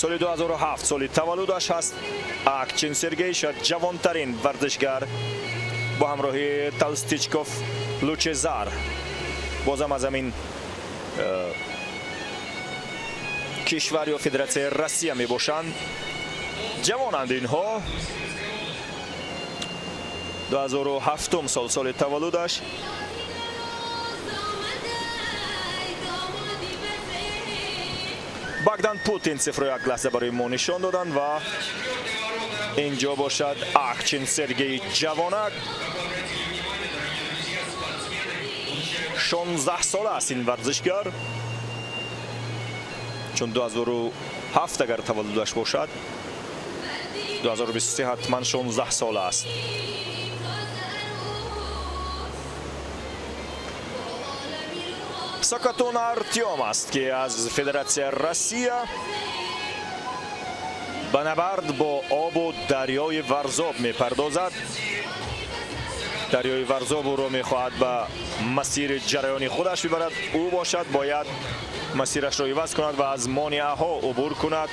Соли 2007 соли таваллудаш ҳаст. Акчин Сергей шояд ҷавонтарин варзишгар бо ҳамроҳии Толстичков Лучезар бозам аз ҳамин кишвар ё Федератсияи Россия мебошанд. Ҷавонанд инҳо. 2007 сол соли таваллудаш. Богдан Путинцевро як лаҳза барои мо нишон доданд ва инҷо бошад Акчин Сергей ҷавонак. 16 сола аст ин варзишгар, чун 2007 агар таваллудаш бошад 2023 ҳатман 16 сола аст. Сакатон Артем аст ки аз Федератсияи Россия ба набард бо обу дарёи Варзоб мепардозад. Дарёи Варзоб ӯро мехоҳад ба масири ҷараёни худаш бибарад. Ӯ бошад бояд масирашро иваз кунад ва аз монеаҳо убур кунад.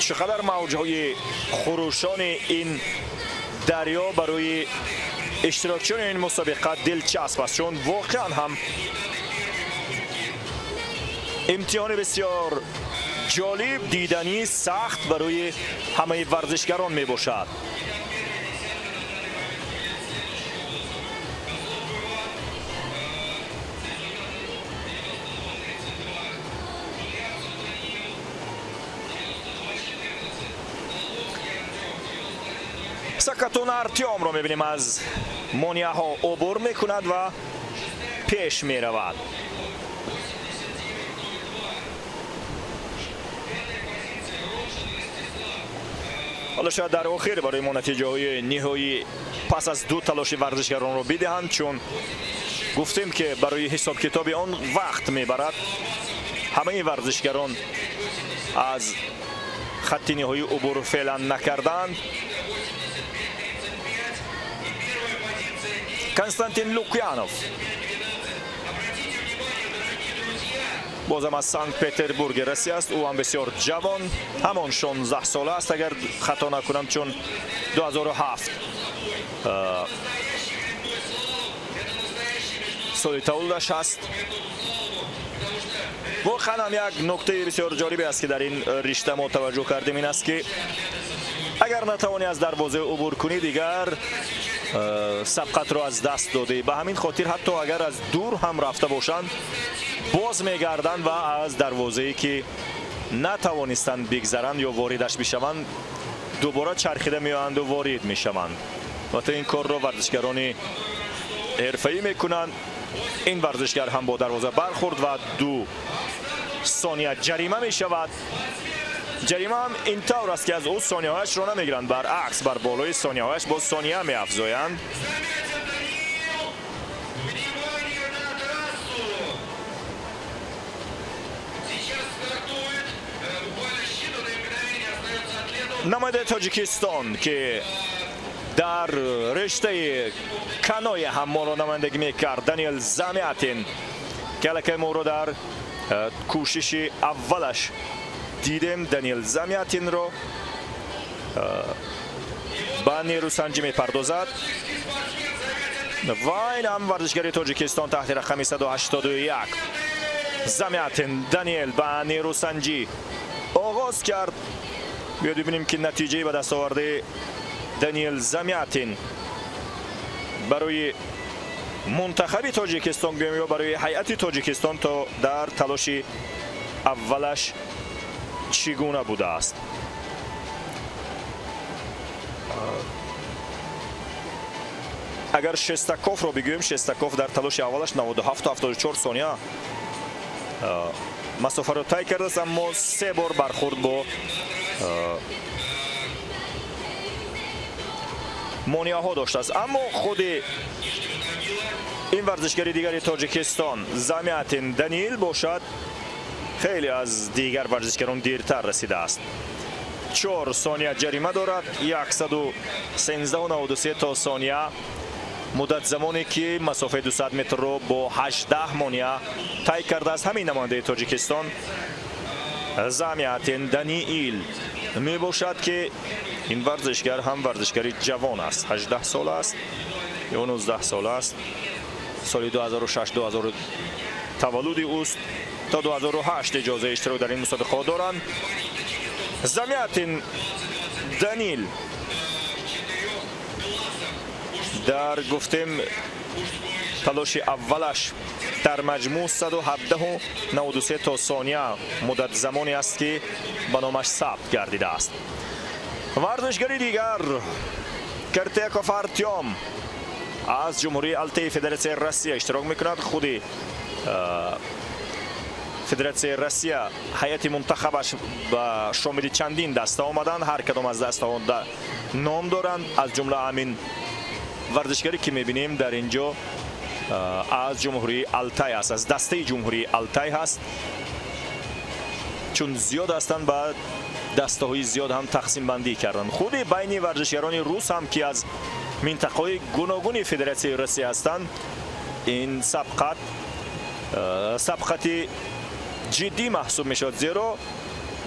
Чӣ қадар мавҷҳои хурӯшони ин дарё барои иштирокчиёни ин мусобиқа дилчасп аст, чун воқеан ҳам имтиҳони бисёр ҷолиб, диданӣ, сахт барои ҳамаи варзишгарон мебошад. Сакатун Артёмро мебинем, аз монеаҳо убур мекунад ва пеш меравад. Ҳоло шояд дар охир барои мо натиҷаҳои ниҳоӣ пас аз ду талоши варзишгаронро бидиҳанд, чун гуфтем ки барои ҳисобкитоби он вақт мебарад. Ҳамаи варзишгарон аз хатти ниҳоӣ убур феълан накарданд. Константин Лукьянов бозам аз Санкт-Петербурги Россия аст. Ӯ ҳам бисёр ҷавон, ҳамон 16 сола аст, агар хато накунам, чун 2007 соли таваллудаш аст. Воқеан ҳам як нуктаи бисёр ҷолибе аст, ки дар ин ришта мо таваҷҷӯҳ кардем, ин аст, ки агар натавонӣ аз дарвоза убур кунӣ, дигар сабқатро аз даст додӣ. Ба ҳамин хотир ҳатто агар аз дур ҳам рафта бошанд, боз мегарданд ва аз дарвозае ки натавонистанд бигзаранд ё воридаш бишаванд, дубора чархида меоянду ворид мешаванд. Албатта ин корро варзишгарони ҳирфаӣ мекунанд. Ин варзишгар ҳам бо дарвоза бархӯрд ва 2 сония ҷарима мешавад. Ҷарима ҳам ин тавр аст, ки аз ӯ сонияҳояшро намегиранд, баръакс бар болои сонияҳояш боз сония меафзоянд. Намояндаи Тоҷикистон, ки дар риштаи канои ҳам моро намояндагӣ мекард, Даниэл Замятин, ки аллакай мо ӯро дар кӯшиши аввалаш дидем, Даниэл Замятинро ба нерӯсанҷӣ мепардозад. Ва ин ҳам варзишгари Тоҷикистон таҳти рақами 181 Замятин Даниэл ба нерӯсанҷӣ оғоз кард. Биёед бибинем, ки натиҷаи ба даст овардаи Даниэл Замятин барои мунтахаби Тоҷикистон гӯем ё барои ҳайати Тоҷикистон то дар талоши аввалаш чӣ гуна будааст. Агар Шестаковро бигӯем, Шестаков дар талоши аввалаш 97,74 сония масофаро тай кардааст, аммо 3 бор бархӯрд бо монеаҳо доштааст. Аммо худи ин варзишгари дигари Тоҷикистон Замятин Даниил бошад, хеле аз дигар варзишгарон дертар расидааст. 4 сония ҷарима дорад, 113,93 то сония муддат замоне ки масофаи 200 метрро бо 18 монеа тай кардааст. Ҳамин намояндаи Тоҷикистон Замятин Даниил мебошад, ки ин варзишгар ҳам варзишгари ҷавон аст, 18 сола аст ё 19 сола аст. Соли 2006-2000 таваллуди ӯст, то 2008 иҷозаи иштирок дар ин мусобиқаҳо доранд. Замятин Даниил дар гуфтем талоши аввалаш дар маҷмӯъ 117,93 то сония муддат замоне аст, ки ба номаш сабт гардидааст. Варзишгари дигар Кертеков Артём аз Ҷумҳурии Алтаи Федератсияи Россия иштирок мекунад. Худи Федератсияи Россия ҳайати мунтахабаш ба шомили чандин даста омаданд. Ҳар кадом аз дастаҳо ном доранд, аз ҷумла ҳамин варзишгаре ки мебинем дар ин ҷо аз Ҷумҳурии Алтай аст, аз дастаи Ҷумҳурии Алтай ҳаст. Чун зиёд ҳастанд, ба дастаҳои зиёд ҳам тақсимбандӣ карданд. Худи байни варзишгарони рус ҳам, ки аз минтақаҳои гуногуни Федератсияи Россия ҳастанд, ин сабқат сабқати ҷиддӣ маҳсуб мешавад, зеро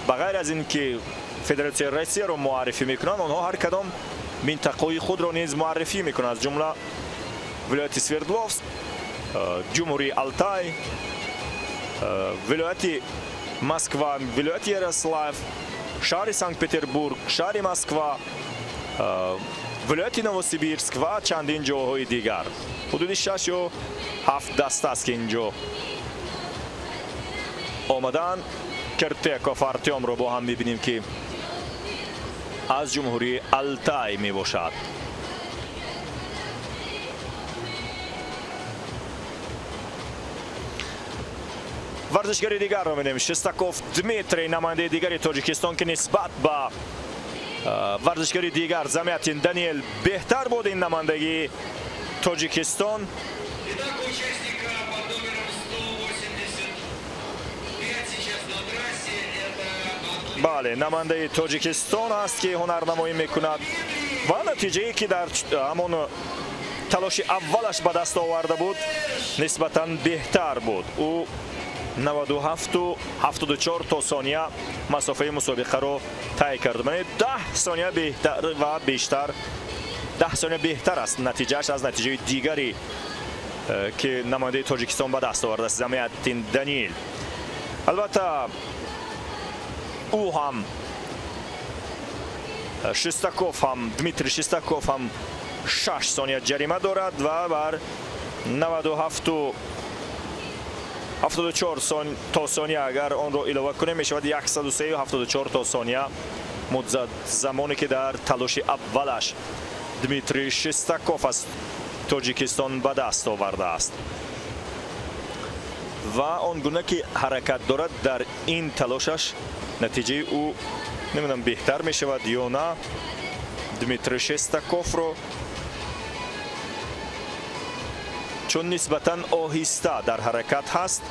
ба ғайр аз ин ки Федератсияи Россияро муаррифӣ мекунанд, онҳо ҳар кадом минтақаҳои худро низ муаррифӣ мекунанд, аз ҷумла вилояти Свердловск, Ҷумҳурии Алтай, вилояти Москва, вилояти Ярослав, шаҳри Санкт-Петербург, шаҳри Москва, вилояти Новосибирск ва чандин ҷоҳои дигар. Ҳудуди 6 ё 7 даста аст, ки ин ҷо омадаанд. Кертеков Артёмро бо ҳам мебинем, ки аз ҷумҳурии Алтай мебошад. Варзишгари дигарро мебинем, Шестаков Дмитрий, намояндаи дигари Тоҷикистон, ки нисбат ба варзишгари дигар Замятин Даниэл беҳтар буд. Ин намояндагии Тоҷикистон. Итак, участника под номером 185 сейчас на трассе. Это Бале, намояндаи Тоҷикистон аст, ки ҳунарнамоӣ мекунад ва натиҷае, ки дар ҳамон талоши аввалаш ба даст оварда буд, нисбатан беҳтар буд. Ӯ 97,74 то сония масофаи мусобиқаро тай кард. Яъне 10 сония беҳтар ва бештар, 10 сония беҳтар аст натиҷааш аз натиҷаи дигари, ки намояндаи Тоҷикистон ба даст овардааст, Замятин Даниил. Албатта, ӯ ҳам, Шестаков ҳам, Дмитрий Шестаков ҳам 6 сония ҷарима дорад ва бар 97,74 то сония агар онро илова кунем, мешавад 103,74 то сония муддат замоне, ки дар талоши аввалаш Дмитрий Шестаков аз Тоҷикистон ба даст овардааст. Ва он гуна ки ҳаракат дорад дар ин талошаш, натиҷаи ӯ намедонам беҳтар мешавад ё на. Дмитрий Шестаковро чун нисбатан оҳиста дар ҳаракат ҳаст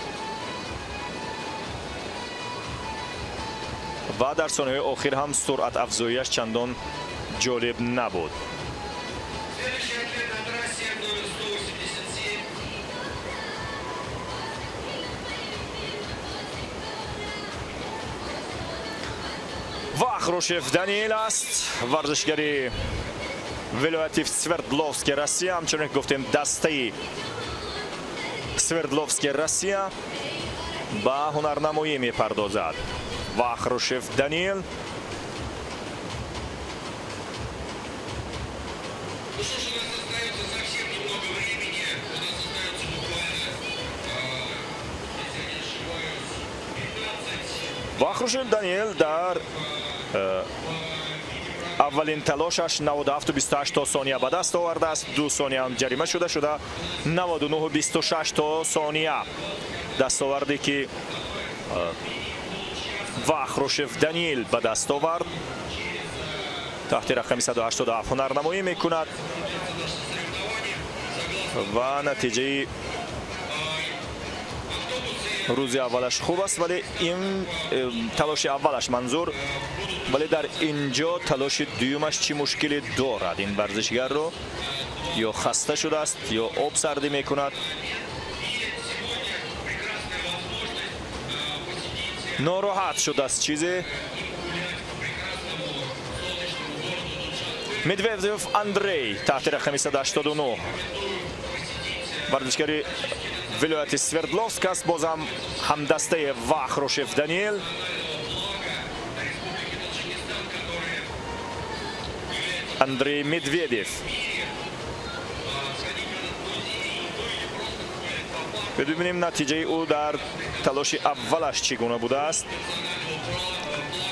ва дар сониҳои охир ҳам суръат афзоияш чандон ҷолиб набуд. Следующий атлет на трассе номер 187. Вахрушев Даниил аст, варзишгари вилояти Свердловски Россия. Ҳамчунон ки гуфтем, дастаи Свердловски Россия ба ҳунарнамоӣ мепардозад. Вахрушев Даниил. Ну что ж, у нас остается совсем немного времени. У нас остается буквально, если я не ошибаюсь, 15. Вахрушев Даниил дар аввалин талошаш 97,28 то сония ба даст овардааст. 2 сония ҳам ҷарима шуда 99,26 то сония дастоварде, ки Вахрушев Даниил ба даст овард. Таҳти рақами 187 ҳунарнамоӣ мекунад ва натиҷаи рӯзи аввалаш хуб аст, вале ин талоши аввалаш манзур, вале дар инҷо талоши дуюмаш чӣ мушкиле дорад? Ин варзишгарро ё хаста шудааст, ё об сардӣ мекунад. Нороҳат шудааст чизе. Медведев Андрей таҳти рақами 189 варзишгари вилояти Свердловск аст, бозам ҳамдастаи Вахрушев Даниил. Андрей Медведев. Бибинем, натиҷаи ӯ дар талоши аввалаш чӣ гуна будааст.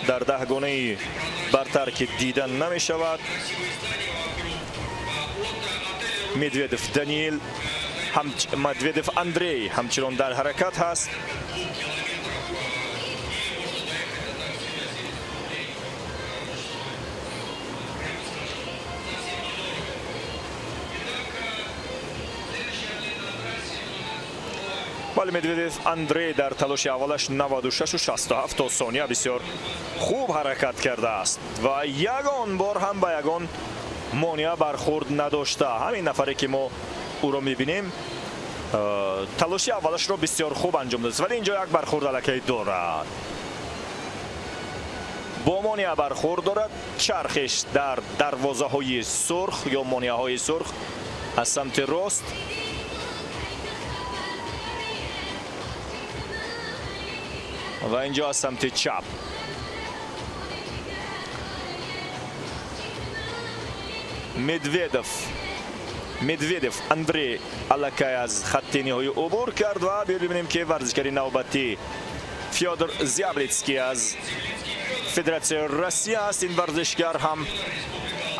Дар даҳгонаи бартар, ки дида намешавад. Медведев Даниил, Медведев Андрей ҳамчунон дар ҳаракат ҳаст. Бале, Медведев Андрей дар талоши аввалаш 96,67 то сония бисёр хуб ҳаракат кардааст ва ягон бор ҳам ба ягон монеа бархӯрд надошта. Ҳамин нафаре, ки мо ӯро мебинем, талоши аввалашро бисёр хуб анҷом додааст, вале инҷо як бархӯрд аллакай дорад. Бо монеа бархӯрд дорад. Чархиш дар дарвозаҳои сурх ё монеаҳои сурх аз самти рост. Ва инҷо аз самти чап. Медведев Андрей аллакай аз хатти ниҳоӣ убур кард ва биё бибинем, ки варзишгари навбатӣ Фёдор Зяблицкий аз Федератсияи Россия аст. Ин варзишгар ҳам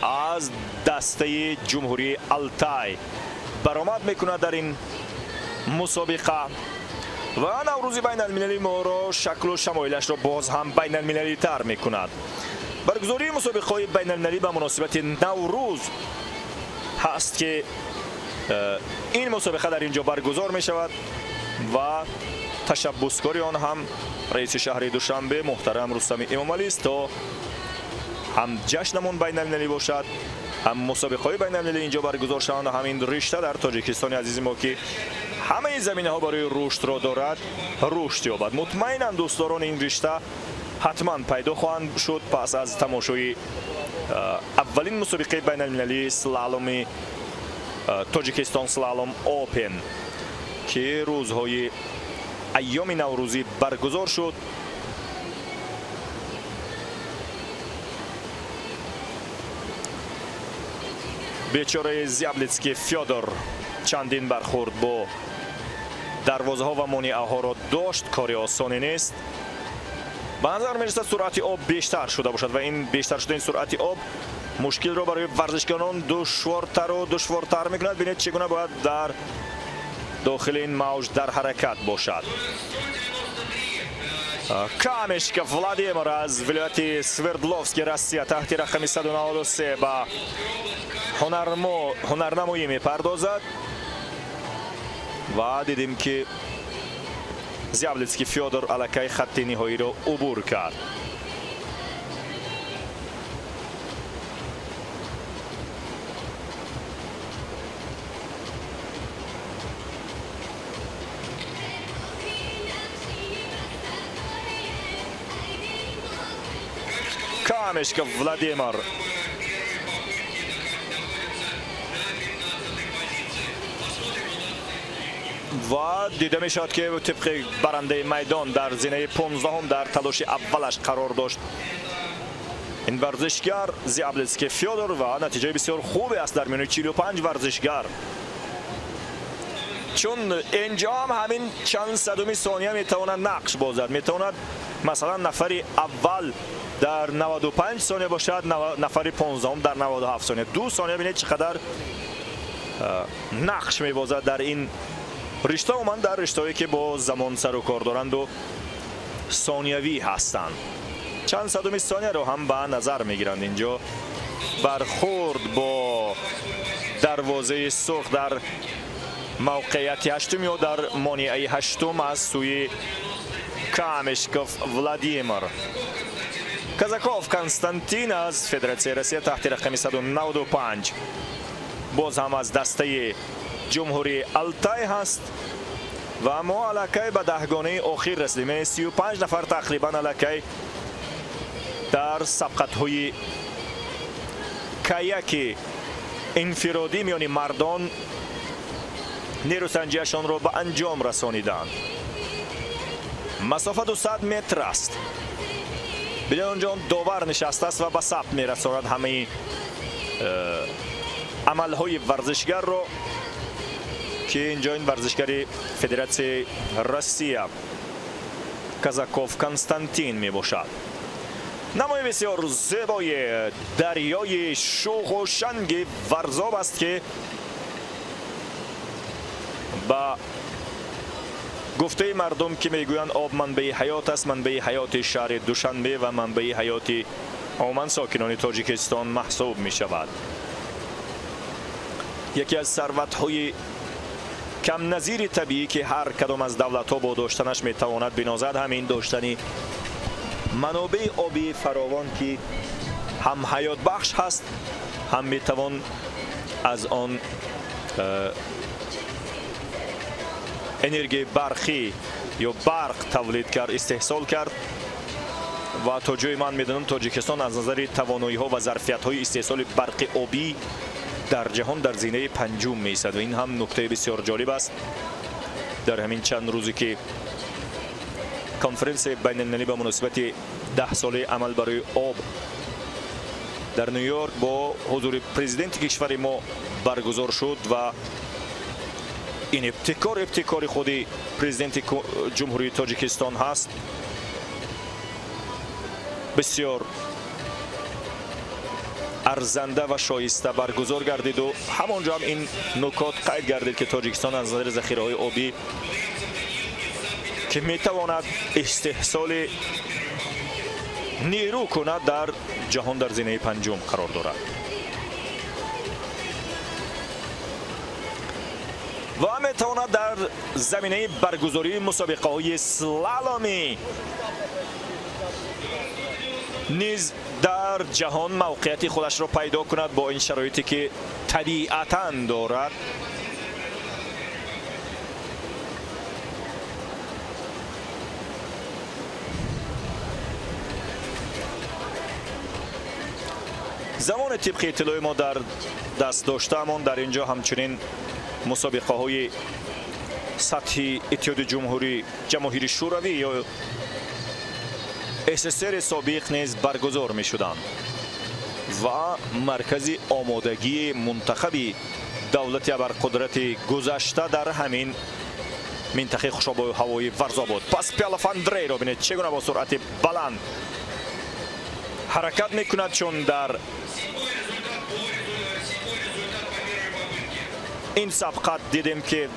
аз дастаи Ҷумҳурии Алтай баромад мекунад дар ин мусобиқа ва Наврӯзи байналмилалии моро шаклу шамоилашро боз ҳам байналмилалитар мекунад. Баргузории мусобиқаҳои байналмилалӣ ба муносибати Наврӯз ҳаст ки ин мусобиқа дар ин ҷо баргузор мешавад ва ташаббускори он ҳам раиси шаҳри Душанбе муҳтарам Рустами Эмомалист, то ҳам ҷашнамон байналмилалӣ бошад, ҳам мусобиқаҳои байналмилалӣ инҷо баргузор шаванд ва ҳамин ришта дар Тоҷикистони азизи мо, ки ҳамаи заминаҳо барои рушдро дорад, рушд ёбад. Мутмаинан дӯстдорони ин ришта ҳатман пайдо хоҳанд шуд пас аз тамошои аввалин мусобиқаи байналмилалии слаломи Тоҷикистон Слалом Опен, ки рӯзҳои айёми наврӯзӣ баргузор шуд. Бечораи Зяблицкий Фёдор чандин бархӯрд бо дарвозаҳо ва монеаҳоро дошт. Кори осоне нест. Ба назар мерасад суръати об бештар шуда бошад ва ин бештар шудани суръати об мушкилро барои варзишгарон душвортару душвортар мекунад. Бинед, чӣ гуна бояд дар дохили ин мавҷ дар ҳаракат бошад. Камешков Владимир аз вилояти Свердловски Россия таҳти рақами 193 ба ҳунарнамоӣ мепардозад ва дидем, ки Зяблицкий Фёдор аллакай хатти ниҳоиро убур кард. Камешков Владимир ва дида мешавад, ки тибқи барандаи майдон дар зинаи 15 дар талоши аввалаш қарор дошт ин варзишгар Зяблицкий Фёдор ва натиҷаи бисёр хубе аст дар миёни 45 варзишгар, чун инҷо ҳам ҳамин чанд садуми сония метавонад нақш бозад. Метавонад масалан нафари аввал дар 95 сония бошад, нафари 15 дар 97 сония. 2 сония, бинед, чӣ қадар нақш мебозад дар ин ришта, умуман дар риштаҳое ки бо замон сару кор доранду сониявӣ ҳастанд. Чанд садуми сонияро ҳам ба назар мегиранд. Инҷо бархӯрд бо дарвозаи сурх дар мавқеияти ҳаштум ё дар монеаи ҳаштум аз сӯи Камешков Владимир. Казаков Константин аз Федератсияи Россия таҳти рақами 195 боз ҳам аз дастаи Ҷумҳурии Алтай ҳаст ва мо аллакай ба даҳгонаи охир расидем. Яъне 35 нафар тақрибан аллакай дар сабқатҳои каяки инфиродӣ миёни мардон нерӯсанҷиашонро ба анҷом расониданд. Масофа 200 метр аст. Бинед, онҷо довар нишастааст ва ба сабт мерасонад ҳамаи амалҳои варзишгарро, ки инҷо ин варзишгари Федератсияи Россия Казаков Константин мебошад. Намои бисёр зебои дарёи шӯху шанги Варзоб аст, ки ба гуфтаи мардум, ки мегӯянд об манбаи ҳаёт аст, манбаи ҳаёти шаҳри Душанбе ва манбаи ҳаёти умуман сокинони Тоҷикистон маҳсуб мешавад. Яке аз сарватҳои камназири табиӣ, ки ҳар кадом аз давлатҳо бо доштанаш метавонад бинозад, ҳамин доштани манобеи обии фаровон, ки ҳам ҳаётбахш ҳаст, ҳам метавон аз он энергияи барқӣ ё барқ тавлид кард, истеҳсол кард. Ва то ҷои ман медонам, Тоҷикистон аз назари тавоноиҳо ва зарфиятҳои истеҳсоли барқи обӣ дар ҷаҳон дар зинаи панҷум меистад ва ин ҳам нуктаи бисёр ҷолиб аст. Дар ҳамин чанд рӯзе ки конференсияи байналмилалӣ ба муносибати 10-солаи амал барои об дар Ню-Йорк бо ҳузури президенти кишвари мо баргузор шуд ва ин ибтикор ибтикори худи президенти Ҷумҳурии Тоҷикистон ҳаст. бисёр арзанда ва шоиста баргузор гардид ва ҳамонҷо ҳам ин нукот қайд гардид, ки Тоҷикистон аз назари захираҳои обӣ, ки метавонад истеҳсоли нерӯ кунад, дар ҷаҳон дар зинаи панҷум қарор дорад. Ва метавонад дар заминаи баргузории мусобиқаҳои слаломӣ низ дар ҷаҳон мавқеияти худашро пайдо кунад бо ин шароите ки табиатан дорад. Замони тибқи иттилои мо дар даст доштаамон дар инҷо ҳамчунин мусобиқаҳои сатҳи Иттиҳоди Ҷумҳурӣ Ҷамоҳири Шӯравӣ ё СССР собиқ низ баргузор мешуданд ва маркази омодагии мунтахаби давлати абарқудрати гузашта дар ҳамин минтақаи хушобою ҳавои Варзоб буд. Паспелов Андрейро бинед, чӣ гуна бо суръати баланд ҳаракат мекунад, чун дар ин сабқат дидем, ки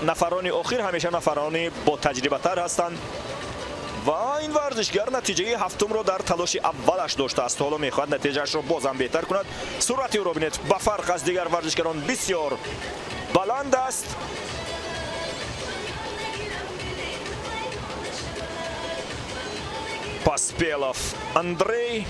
нафарони охир ҳамеша нафарони ботаҷрибатар ҳастанд ва ин варзишгар натиҷаи ҳафтумро дар талоши аввалаш доштааст. Ҳоло мехоҳад натиҷаашро бозам беҳтар кунад. Суръати ӯро бинед, ба фарқ аз дигар варзишгарон бисёр баланд аст. Паспелов Андрей,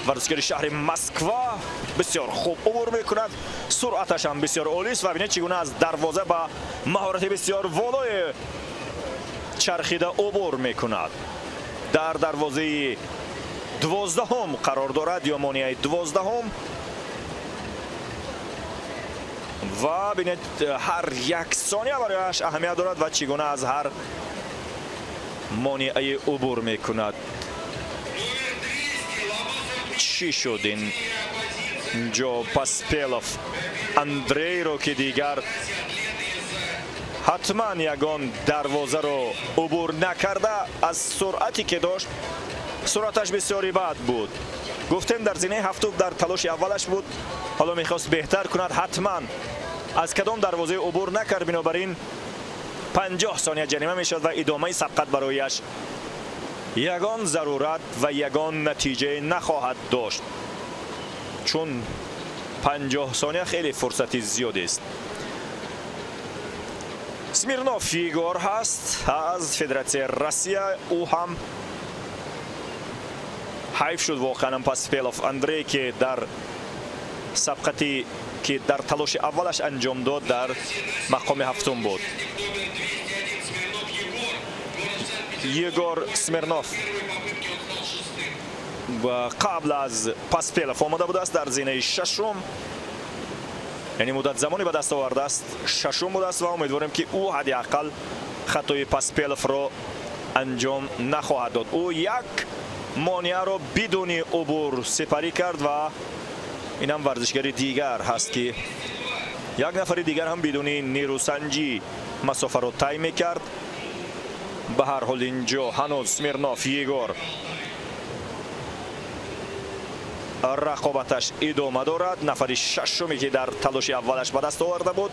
варзишгари шаҳри Москва, бисёр хуб убур мекунад, суръаташ ҳам бисёр олист ва бинед, чӣ гуна аз дарвоза ба маҳорати бисёр волое чархида убур мекунад. Дар дарвозаи 12-ум қарор дорад ё монеаи 12-ум ва бинед, ҳар як сония барояш аҳамият дорад ва чӣ гуна аз ҳар монеаи убур мекунад. Чӣ шуд ин ҷо Паспелов Андрейро, ки дигар ҳатман ягон дарвозаро убур накарда, аз суръате ки дошт, суръаташ бисёри бад буд. Гуфтем, дар зинаи ҳафтум дар талоши аввалаш буд, ҳоло мехост беҳтар кунад. Ҳатман аз кадом дарвозаи убур накард, бинобар ин 50 сония ҷарима мешавад ва идомаи сабқат барояш ягон зарурат ва ягон натиҷае нахоҳад дошт, чун 50 сония хеле фурсати зиёдест. Смирнов Егор ҳаст аз Федератсияи Россия, ӯ ҳам ҳайф шуд воқеан. Паспелов Андрей, ки дар сабқати ки дар талоши аввалаш анҷом дод, дар мақоми ҳафтум буд. Егор Смирнов қабл аз Паспелов омада будааст дар зинаи шашум, яъне муддат замоне ба даст овардааст, шашум будааст ва умедворем, ки ӯ ҳадди ақал хатои Паспеловро анҷом нахоҳад дод. Ӯ як монеаро бидуни убур сипарӣ кард ва инам варзишгари дигар ҳаст, ки як нафари дигар ҳам бидуни нерӯсанҷӣ масофаро тай мекард. Ба ҳар ҳол инҷо ҳанӯз Смирнов Егор рақобаташ идома дорад. Нафари шашуме ки дар талоши аввалаш ба даст оварда буд.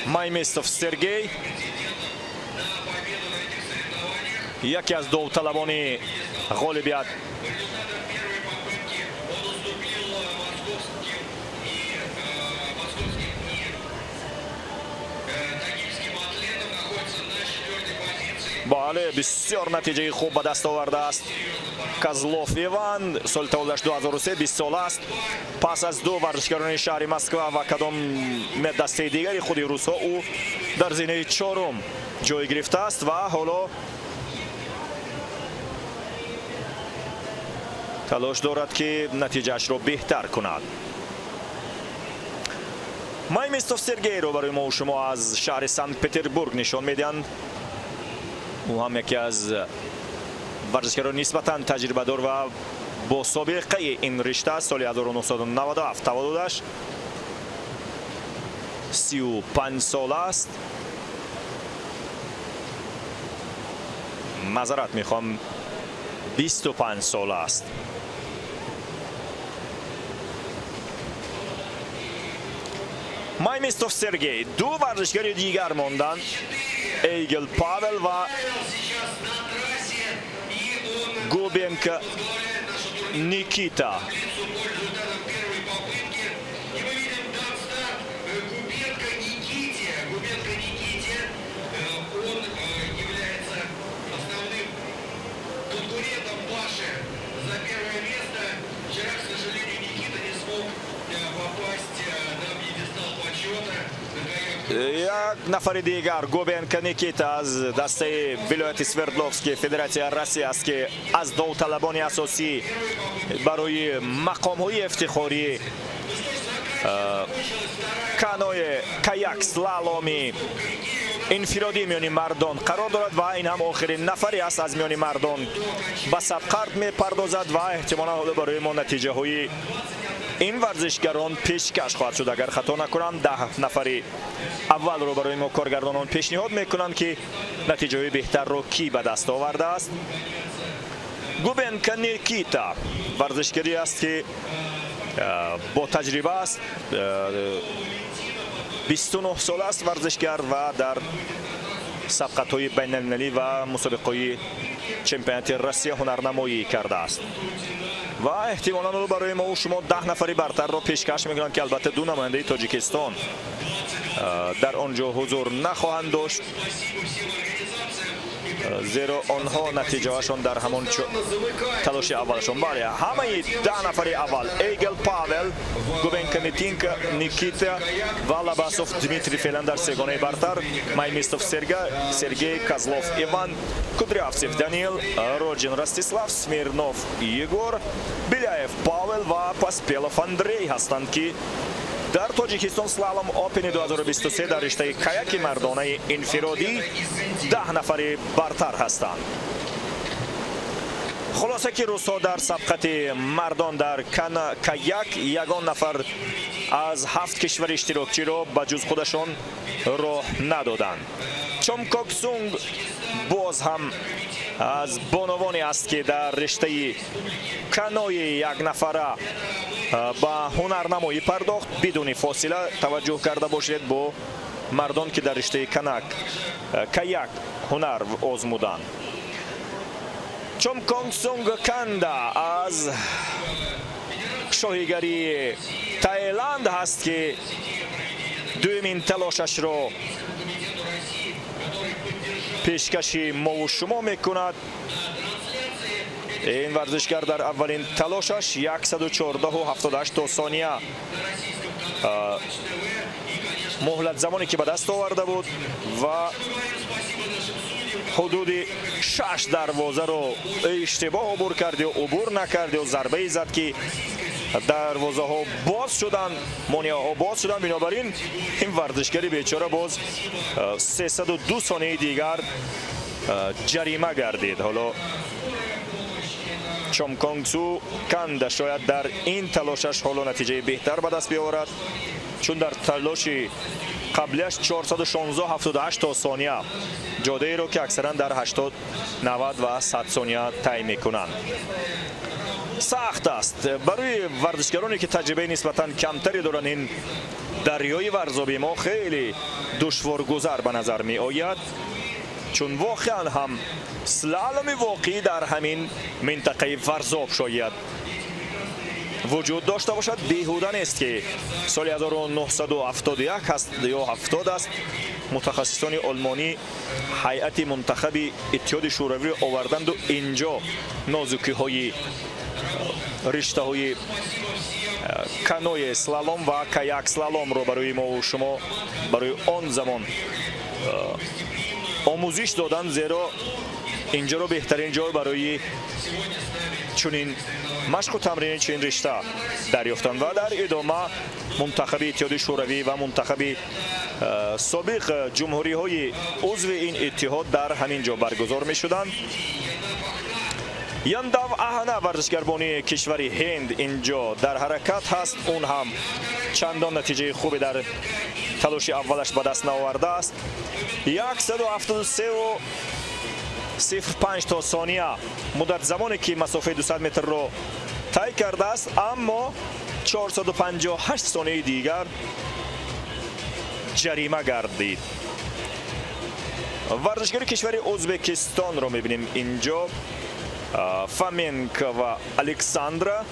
Майместов Сергей, яке аз довталабони ғолибият. Бале, бисёр натиҷаи хуб ба даст овардааст Козлов Иван, соли таваллудаш 2003, 20 сола аст. Пас аз ду варзишгарони шаҳри Москва ва кадом дастаи дигари худи русҳо, ӯ дар зинаи чорум ҷой гирифтааст ва ҳоло талош дорад, ки натиҷаашро беҳтар кунад. Майместов Сергейро барои мо шумо аз шаҳри Санкт-Петербург нишон медиҳанд. Ӯ ҳам яке аз варзишгарони нисбатан таҷрибадор ва бо собиқаи ин ришта аст. Соли 1997 таваллудаш. 35 сола аст. Маъзарат мехоҳам, 25 сола аст. Маймистов Сергей, ду варзишгари дигар монданд: Эйгел Павел ва Губенко Никита. Як нафари дигар, Губенко Никита аз дастаи вилояти Свердловский Федератсияи Россия аст, ки аз довталабони асосӣ барои мақомҳои ифтихорӣ канои каяк слаломи инфиродӣ миёни мардон қарор дорад ва ин ҳам охирин нафаре аст аз миёни мардон ба сабқард мепардозад ва эҳтимолан ҳоло барои мо натиҷаҳои ин варзишгарон пешкаш хоҳад шуд. Агар хато накунам, 10 нафари аввалро барои мо коргардонон пешниҳод мекунанд, ки натиҷаҳои беҳтарро кӣ ба даст овардааст. Губенко Никита варзишгаре аст, ки бо таҷриба аст, 29 сола аст варзишгар ва дар сабқатҳои байналмилалӣ ва мусобиқаҳои чемпионати Россия ҳунарнамоӣ кардааст ва эҳтимолан ӯ барои мо шумо 10 нафари бартарро пешкаш мекунанд, ки албатта ду намояндаи Тоҷикистон дар он ҷо ҳузур нахоҳанд дошт, зеро онҳо натиҷаҳояшон дар ҳамон талоши аввалашон. Бале, ҳамаи 10 нафари аввал: Эйгел Павел, Губенко Никита ва Лабасов Дмитрий феълан дар сегонаи бартар, Маймистов Сергей, Козлов Иван, Кудрявцев Даниил, Роджин Ростислав, Смирнов Егор, Беляев Павел ва Поспелов Андрей ҳастанд, ки дар Тоҷикистон слалом Опени 2023 дар риштаи каяки мардонаи инфиродӣ 10 нафари бартар ҳастанд. Хулоса ки русҳо дар сабқати мардон дар каяк ягон нафар аз 7 кишвари иштирокчиро ба ҷуз худашон роҳ надоданд. Чомкоксунг боз ҳам аз бонувоне аст, ки дар риштаи канои якнафара ба ҳунарнамоӣ пардохт. Бидуни фосила таваҷҷӯҳ карда бошед бо мардон, ки дар риштаи каяк ҳунар озмуданд. Чомконгсунг Канда аз шоҳигарии Таиланд ҳаст, ки дуюмин талошашро пешкаши мову шумо мекунад. Ин варзишгар дар аввалин талошаш 114,78 сония муҳлат замоне ки ба даст оварда буд ва ҳудуди 6 дарвозаро иштибоҳ убур кард ё убур накард ё зарбае зад, ки дарвозаҳо боз шуданд, монеаҳо боз шуданд. Бинобар ин ин варзишгари бечора боз 302 сонияи дигар ҷарима гардид. Ҳоло Чомконгсу Канда шояд дар ин талошаш ҳоло натиҷаи беҳтар ба даст биёварад, чун дар талоши қаблиаш 416,78 сония, ҷодаеро ки аксаран дар 80, 90 ва 100 сония тай мекунанд. Сахт аст барои варзишгароне, ки таҷрибаи нисбатан камтаре доранд. Ин дарёи варзоби мо хеле душворгузар ба назар меояд, чун воқеан ҳам слаломи воқеӣ дар ҳамин минтақаи варзоб шояд вуҷуд дошта бошад. Беҳуда нест, ки соли 1971 аст ё 70 аст, мутахассисони олмонӣ ҳайати мунтахаби Иттиҳоди Шӯравиро оварданду инҷо нозукиҳои риштаҳои канои слалом ва каяк слаломро барои мову шумо барои он замон омӯзиш доданд, зеро инҷоро беҳтарин ҷой барои чунин машқу тамрини чунин ришта дарёфтанд. Ва дар идома мунтахаби Иттиҳоди Шӯравӣ ва мунтахаби собиқ ҷумҳуриҳои узви ин иттиҳод дар ҳамин ҷо баргузор мешуданд. Яндав Аҳна варзишгарбони кишвари Ҳинд инҷо дар ҳаракат ҳаст. Он ҳам чандон натиҷаи хубе дар талоши аввалаш ба даст наовардааст. 173,05 то сония муддат замоне ки масофаи 200 метрро тай кардааст, аммо 458 сонияи дигар ҷарима гардид. Варзишгари кишвари Ӯзбекистонро мебинем инҷо, Фоменкова Александра.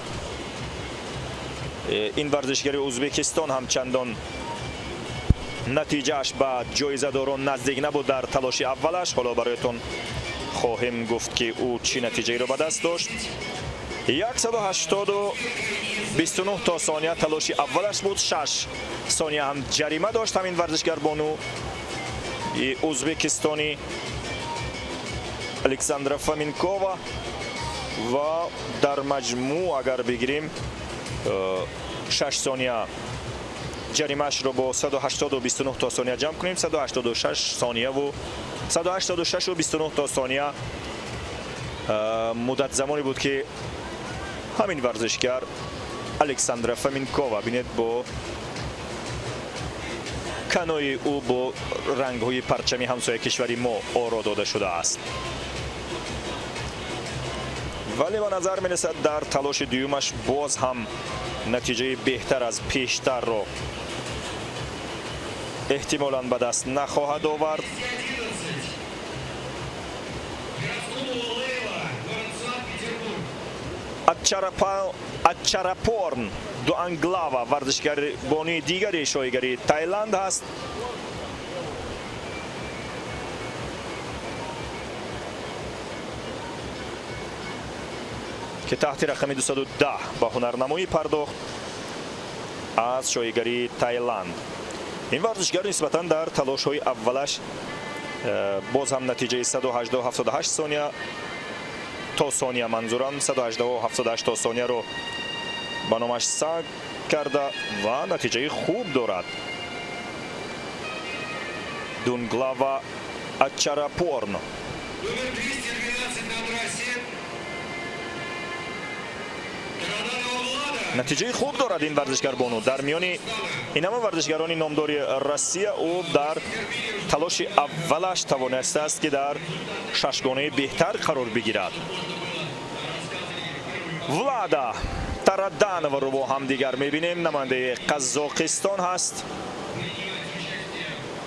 Ин варзишгари Ӯзбекистон ҳам чандон натиҷааш ба ҷоизадорон наздик набуд дар талоши аввалаш. Ҳоло бароятон хоҳем гуфт, ки ӯ чӣ натиҷаеро ба даст дошт. 180,29 то сония талоши аввалаш буд, 6 сония ҳам ҷарима дошт ҳамин варзишгарбону ӯзбекистони Александра Фоменкова. Ва дар маҷмӯъ агар бигирем, 6 сония ҷаримаашро бо 180,29 то сония ҷамъ кунем, 186 сонияву 186,29 то сония муддат замоне буд, ки ҳамин варзишгар Александра Фоменкова, бинед, бо канои ӯ бо рангҳои парчами ҳамсоя кишвари мо оро дода шудааст. Вале ба назар мерасад, дар талоши дуюмаш боз ҳам натиҷаи беҳтар аз пештарро эҳтимолан ба даст нахоҳад овард. Ачарапорн Дуанглава, варзишгарбонии дигари шоҳигарии Таиланд ҳаст. Ки таҳти рақами 210 ба ҳунарнамоӣ пардохт аз шоҳигарии Таиланд. Ин варзишгар нисбатан дар талошҳои аввалаш боз ҳам натиҷаи 118,78 сония то сония, манзурам 118,78 то сонияро ба номаш саг карда ва натиҷаи хуб дорад. Дунглава Ачарапорн. Натиҷаи хуб дорад ин варзишгарбону. Дар миёни ин ҳама варзишгарони номдори Россия ӯ дар талоши аввалаш тавонистааст, ки дар шашгонаи беҳтар қарор бигирад. Влада Тарадановаро бо ҳамдигар мебинем, намояндаи Қазоқистон ҳаст.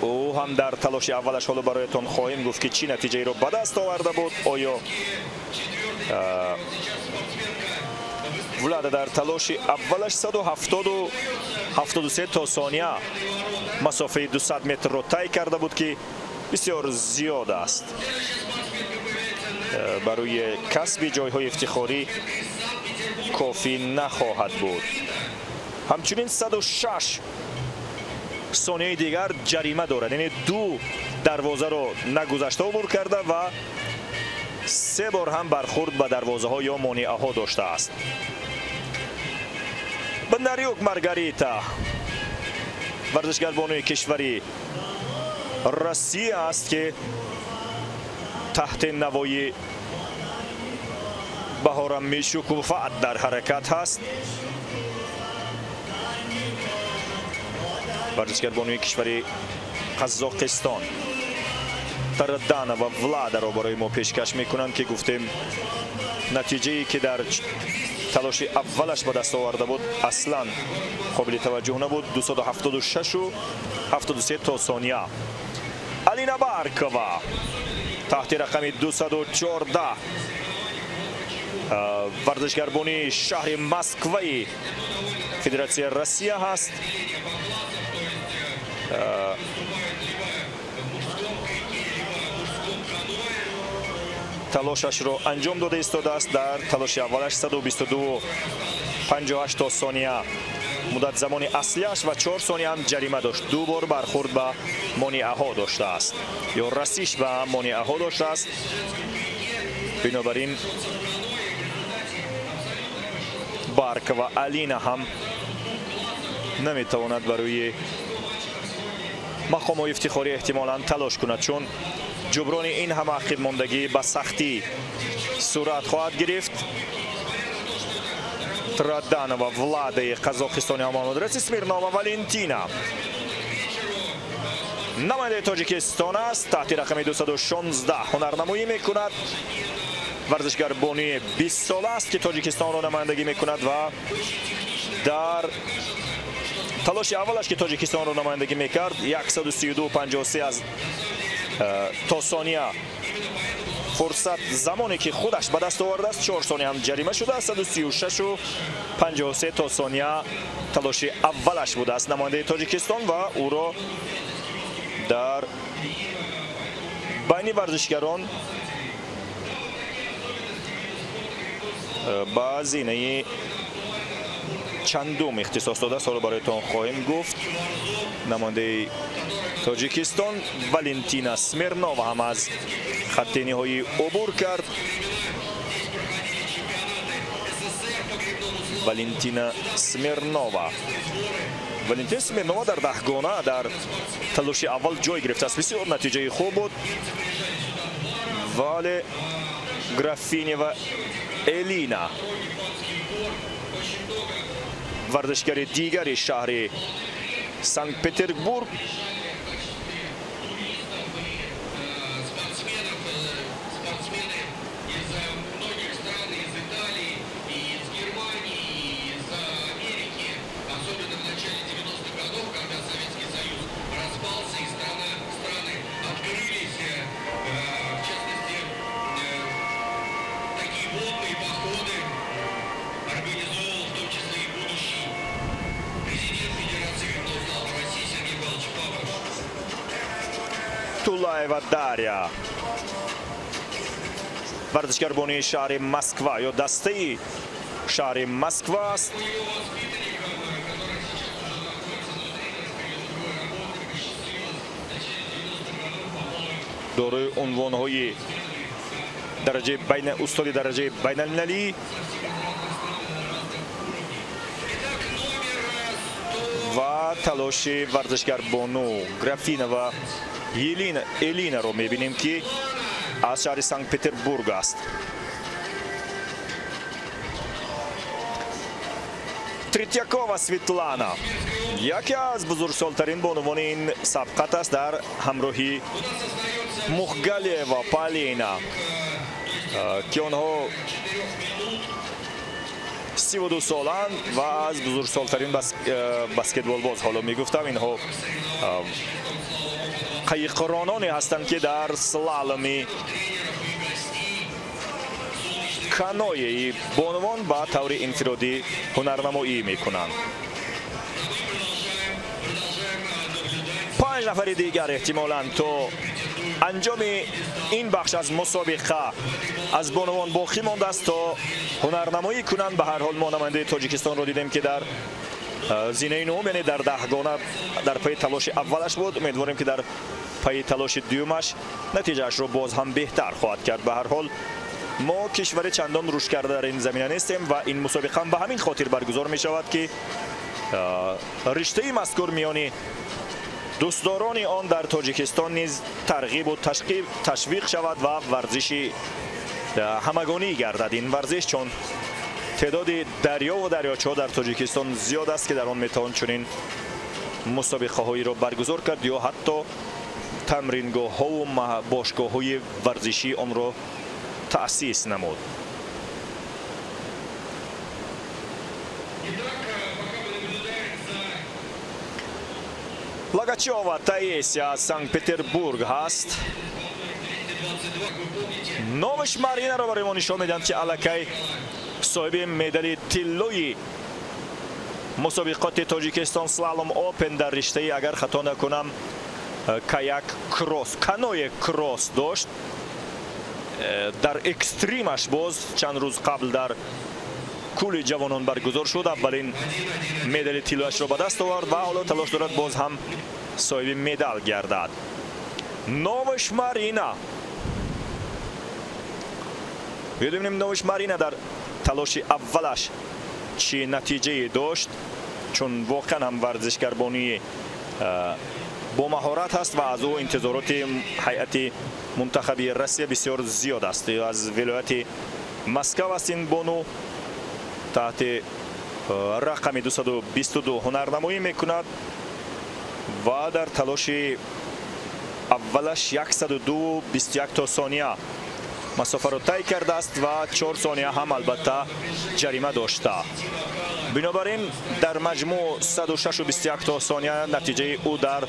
Ӯ ҳам дар талоши аввалаш, ҳоло бароятон хоҳем гуфт, ки чӣ натиҷаеро ба даст оварда буд. Оё Влада дар талоши аввалаш 173 то сония масофаи 200 метрро тай карда буд, ки бисёр зиёд аст. Барои касби ҷойҳои ифтихорӣ кофӣ нахоҳад буд. Ҳамчунин 106 сонияи дигар ҷарима дорад, яъне ду дарвозаро нагузашта убур карда ва се бор ҳам бархурд ба дарвозаҳо ё монеаҳо доштааст. Бондарюк Маргарита, варзишгарбонуи кишвари Россия аст, ки таҳти навои баҳорам мешукуфад дар ҳаракат ҳаст. Варзишгарбонуи кишвари Қазоқистон Тараданова Владаро барои мо пешкаш мекунанд, ки гуфтем натиҷае ки дар талоши аввалаш ба даст оварда буд аслан қобили таваҷҷӯҳ набуд. 276,73 то сония. Алина Баркова таҳти рақами 214, варзишгарбонии шаҳри Москваи Федератсияи Россия ҳаст. Талошашро анҷом дода истодааст. Дар талоши аввалаш 122,58 то сония муддат замони аслиаш ва 4 сония ҳам ҷарима дошт. Ду бор бархурд ба монеаҳо доштааст ё расиш ба монеаҳо доштааст. Бинобар ин Баркова Алина ҳам наметавонад барои мақомҳои ифтихорӣ эҳтимолан талош кунад, чун ҷуброни ин ҳама ақибмондагӣ ба сахтӣ сурат хоҳад гирифт. Траданова Владаи Қазоқистони ҳам омад. Раси Смирнова Валентина, Намояндаи Тоҷикистон аст, таҳти рақами 216 ҳунарнамоӣ мекунад. Варзишгар бонуи 20 сола аст, ки Тоҷикистонро намояндагӣ мекунад ва дар талоши аввалаш, ки Тоҷикистонро намояндагӣ мекард, 132,53 аз то сония фурсат замоне ки худаш ба даст овардааст, 4 сония ҳам ҷарима шудааст. 136,53 то сония талоши аввалаш будааст намояндаи Тоҷикистон ва ӯро дар байни варзишгарон ба зинаи чандум ихтисос додааст. Ҳоло бароятон хоҳем гуфт. Намояндаи Тоҷикистон Валентина Смирнова ҳам аз хатти ниҳоӣ убур кард. Валентина Смирнова. Валентина Смирнова дар даҳгона дар талоши аввал ҷой гирифтааст. Бисёр натиҷаи хуб буд. Вале Графинева Элина, варзишгари дигари шаҳри Санкт-Петербург, Тулаева Дарья, варзишгарбонии шаҳри Москва ё дастаи шаҳри Москва аст. Дорои унвонҳои дараҷаи устоди дараҷаи байналмилалӣ ва талоши варзишгарбону Графинова Элинаро мебинем, ки аз шаҳри Санкт-Петербург аст. Третьякова Светлана яке аз бузургсолтарин бонувони ин сабқат аст дар ҳамроҳи Мухгалиева Полина, ки онҳо 32 соланд ва аз бузургсолтарин баскетболбоз. Ҳоло мегуфтам, инҳо қайиқрононе ҳастанд, ки дар слаломи каноеи бонувон ба таври инфиродӣ ҳунарнамоӣ мекунанд. 5 нафари дигар эҳтимолан то анҷоми ин бахш аз мусобиқа аз бонувон боқӣ мондааст то ҳунарнамоӣ кунанд. Ба ҳар ҳол мо намояндаи Тоҷикистонро дидем, ки дар зинаи нуҳум, яъне дар даҳгона дар пайи талоши аввалаш буд. Умедворем, ки дар пайи талоши дуюмаш натиҷаашро боз ҳам беҳтар хоҳад кард. Ба ҳар ҳол мо кишвари чандон рушд карда дар ин замина нестем ва ин мусобиқа ҳам ба ҳамин хотир баргузор мешавад, ки риштаи мазкур миёни дӯстдорони он дар Тоҷикистон низ тарғибу ташвиқ шавад ва варзиши ҳамагонӣ гардад ин варзиш, чун теъдоди дарёву дарёчаҳо дар Тоҷикистон зиёд аст, ки дар он метавон чунин мусобиқаҳоеро баргузор кард ё ҳатто тамрингоҳҳову бошгоҳҳои варзишии онро таъсис намуд. Лагачева Таисия аз Санкт-Петербург ҳаст. Номаш Маринаро барои мо нишон медиҳанд, ки аллакай соҳиби медали тиллои мусобиқоти Тоҷикистон слалом опен дар риштаи, агар хато накунам, каяк кросс, каное кросс дошт. Дар экстримаш боз чанд рӯз қабл дар кӯли ҷавонон баргузор шуд. Аввалин медали тиллоашро ба даст овард ва ҳоло талош дорад боз ҳам соҳиби медал гардад. Номаш Марина. Бибинем номаш Марина дар талоши аввалаш чӣ натиҷае дошт, чун воқеан ҳам варзишгарбонии бо маҳорат ҳаст ва аз ӯ интизороти ҳайати мунтахаби Россия бисёр зиёд аст. Аз вилояти Москва аст ин бону, таҳти рақами 222 ҳунарнамоӣ мекунад ва дар талоши аввалаш 102,21 то сония масофаро тай кардааст ва 4 сония ҳам албатта ҷарима дошта. Бинобар ин дар маҷмӯъ 106,21 то сония натиҷаи ӯ дар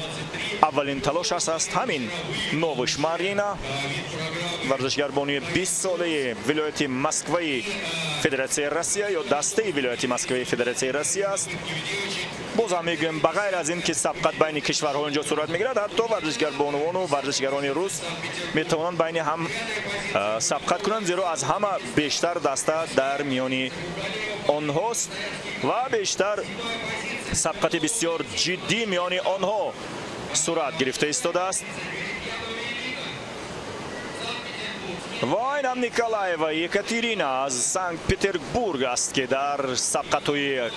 аввалин талош аст. Ҳамин Новиш Марина, варзишгарбонии 20 солаи вилояти Москваи Федератсияи Россия ё дастаи вилояти Москваи Федератсияи Россия аст. Боз ҳам мегӯем, ба ғайр аз ин ки сабқат байни кишварҳо инҷо сурат мегирад, ҳатто варзишгарбонувону варзишгарони рус метавонанд байни ҳам сабқат кунанд, зеро аз ҳама бештар даста дар миёни онҳост ва бештар сабқати бисёр ҷиддӣ миёни онҳо сурат гирифта истодааст. Ва ин ҳам Николаева Екатерина аз Санкт-Петербург аст, ки дар сабқатҳои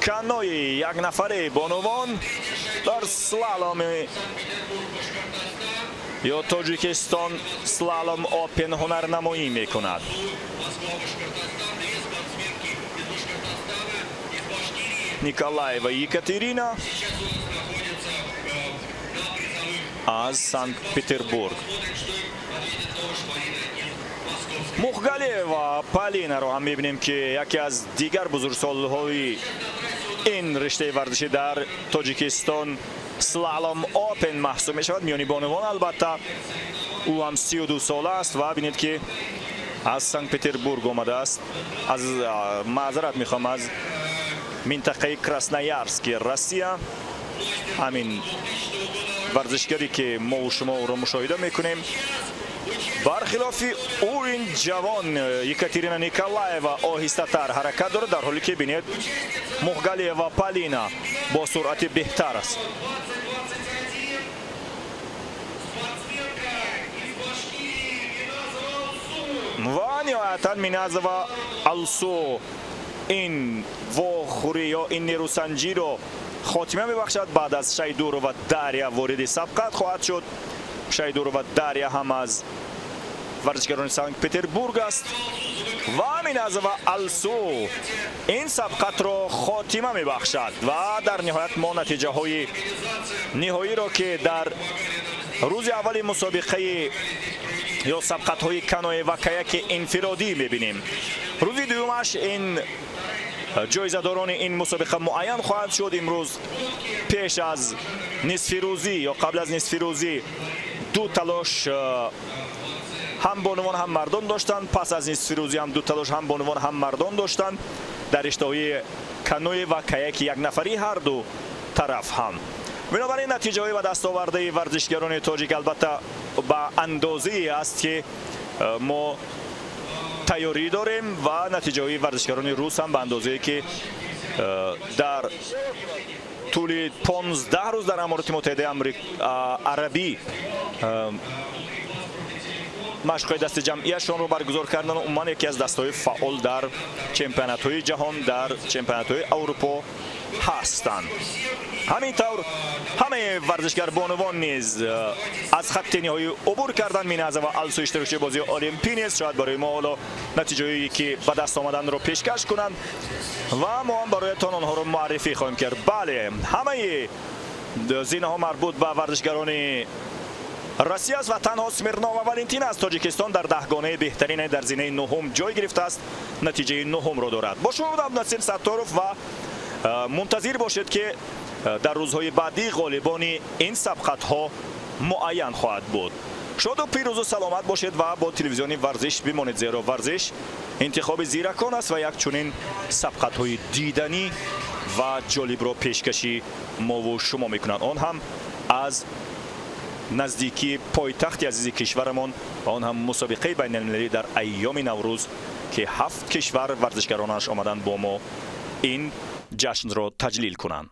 канои якнафараи бонувон дар слаломи ё Тоҷикистон слалом опен ҳунарнамоӣ мекунад. Николаева Екатерина аз Санкт-Петербург. Мухгалиева Полинаро ҳам мебинем, ки яке аз дигар бузургсолҳои ин риштаи варзишӣ дар Тоҷикистон слалом опен маҳсуб мешавад миёни бонувон. Албатта ӯ ҳам 32 сола аст ва бинед, ки аз Санкт-Петербург омадааст. Аз маъзарат мехоҳам, аз минтақаи Красноярски Россия. Ҳамин варзишгаре ки мо шумо ӯро мушоҳида мекунем, бархилофи ӯ ин ҷавон Екатерина Николаева оҳистатар ҳаракат дорад, дар ҳоле ки бинед Мухгалиева Полина бо суръати беҳтар аст. Ва ниҳоятан Миназова Алсу ин вохӯрӣ ё ин нерӯсанҷиро хотима мебахшад. Баъд аз Шайдурова Дарья вориди сабқат хоҳад шуд. Шайдурова Дарья ҳам аз варзишгарони Санкт-Петербург аст ва Миназова Алсу ин сабқатро хотима мебахшад. Ва дар ниҳоят мо натиҷаҳои ниҳоиро, ки дар рӯзи аввали мусобиқаи ё сабқатҳои каноэ ва каяки инфиродӣ мебинем. Рӯзи дуюмаш ин ҷоизадорони ин мусобиқа муайян хоҳад шуд. Имрӯз пеш аз нисфирӯзӣ ё қабл аз нисфирӯзӣ ду талош ҳам бонувон ҳам мардон доштанд. Пас аз нисфирӯзӣ ҳам ду талош ҳам бонувон ҳам мардон доштанд дар риштаҳои каноэ ва каяки якнафарӣ ҳар ду тараф ҳам. Бинобар ин натиҷаҳои ба дастовардаи варзишгарони тоҷик албатта ба андозае аст, ки мо тайёрӣ дорем ва натиҷаҳои варзишгарони рус ҳам ба андозае, ки дар тӯли 15 рӯз дар Аморати Муттаҳидаи Арабӣ машқҳои дасти ҷамъияшонро баргузор карданд. Умуман яке аз дастҳои фаъол дар чемпионатҳои ҷаҳон, дар чемпионатҳои Аврупо ҳастанд. Ҳамин тавр ҳамаи варзишгарбонувон низ аз хатти ниҳоӣ убур карданд. Миназова Алсу иштирокчии бозии олимпӣ низ шояд барои мо ҳоло натиҷаҳое ки ба даст омаданро пешкаш кунанд ва мо ҳам бароятон онҳоро муаррифӣ хоҳем кард. Бале, ҳамаи зинаҳо марбут ба варзишгарони Россия аст ва танҳо Смирнова Валентина аз Тоҷикистон дар даҳгонаи беҳтарине дар зинаи нуҳум ҷой гирифтааст, натиҷаи нуҳумро дорад. Бо шумо будам Насим Сатторов ва мунтазир бошед, ки дар рӯзҳои баъдӣ ғолибони ин сабқатҳо муайян хоҳад буд. Шоду пирӯзу саломат бошед ва бо телевизиони варзиш бимонед, зеро варзиш интихоби зиракон аст ва як чунин сабқатҳои диданӣ ва ҷолибро пешкаши мову шумо мекунанд. Он ҳам аз наздикии пойтахти азизи кишварамон ва он ҳам мусобиқаи байналмилалӣ дар айёми Наврӯз, ки 7 кишвар варзишгаронаш омаданд бо мо ин ҷашнро таҷлил кунанд.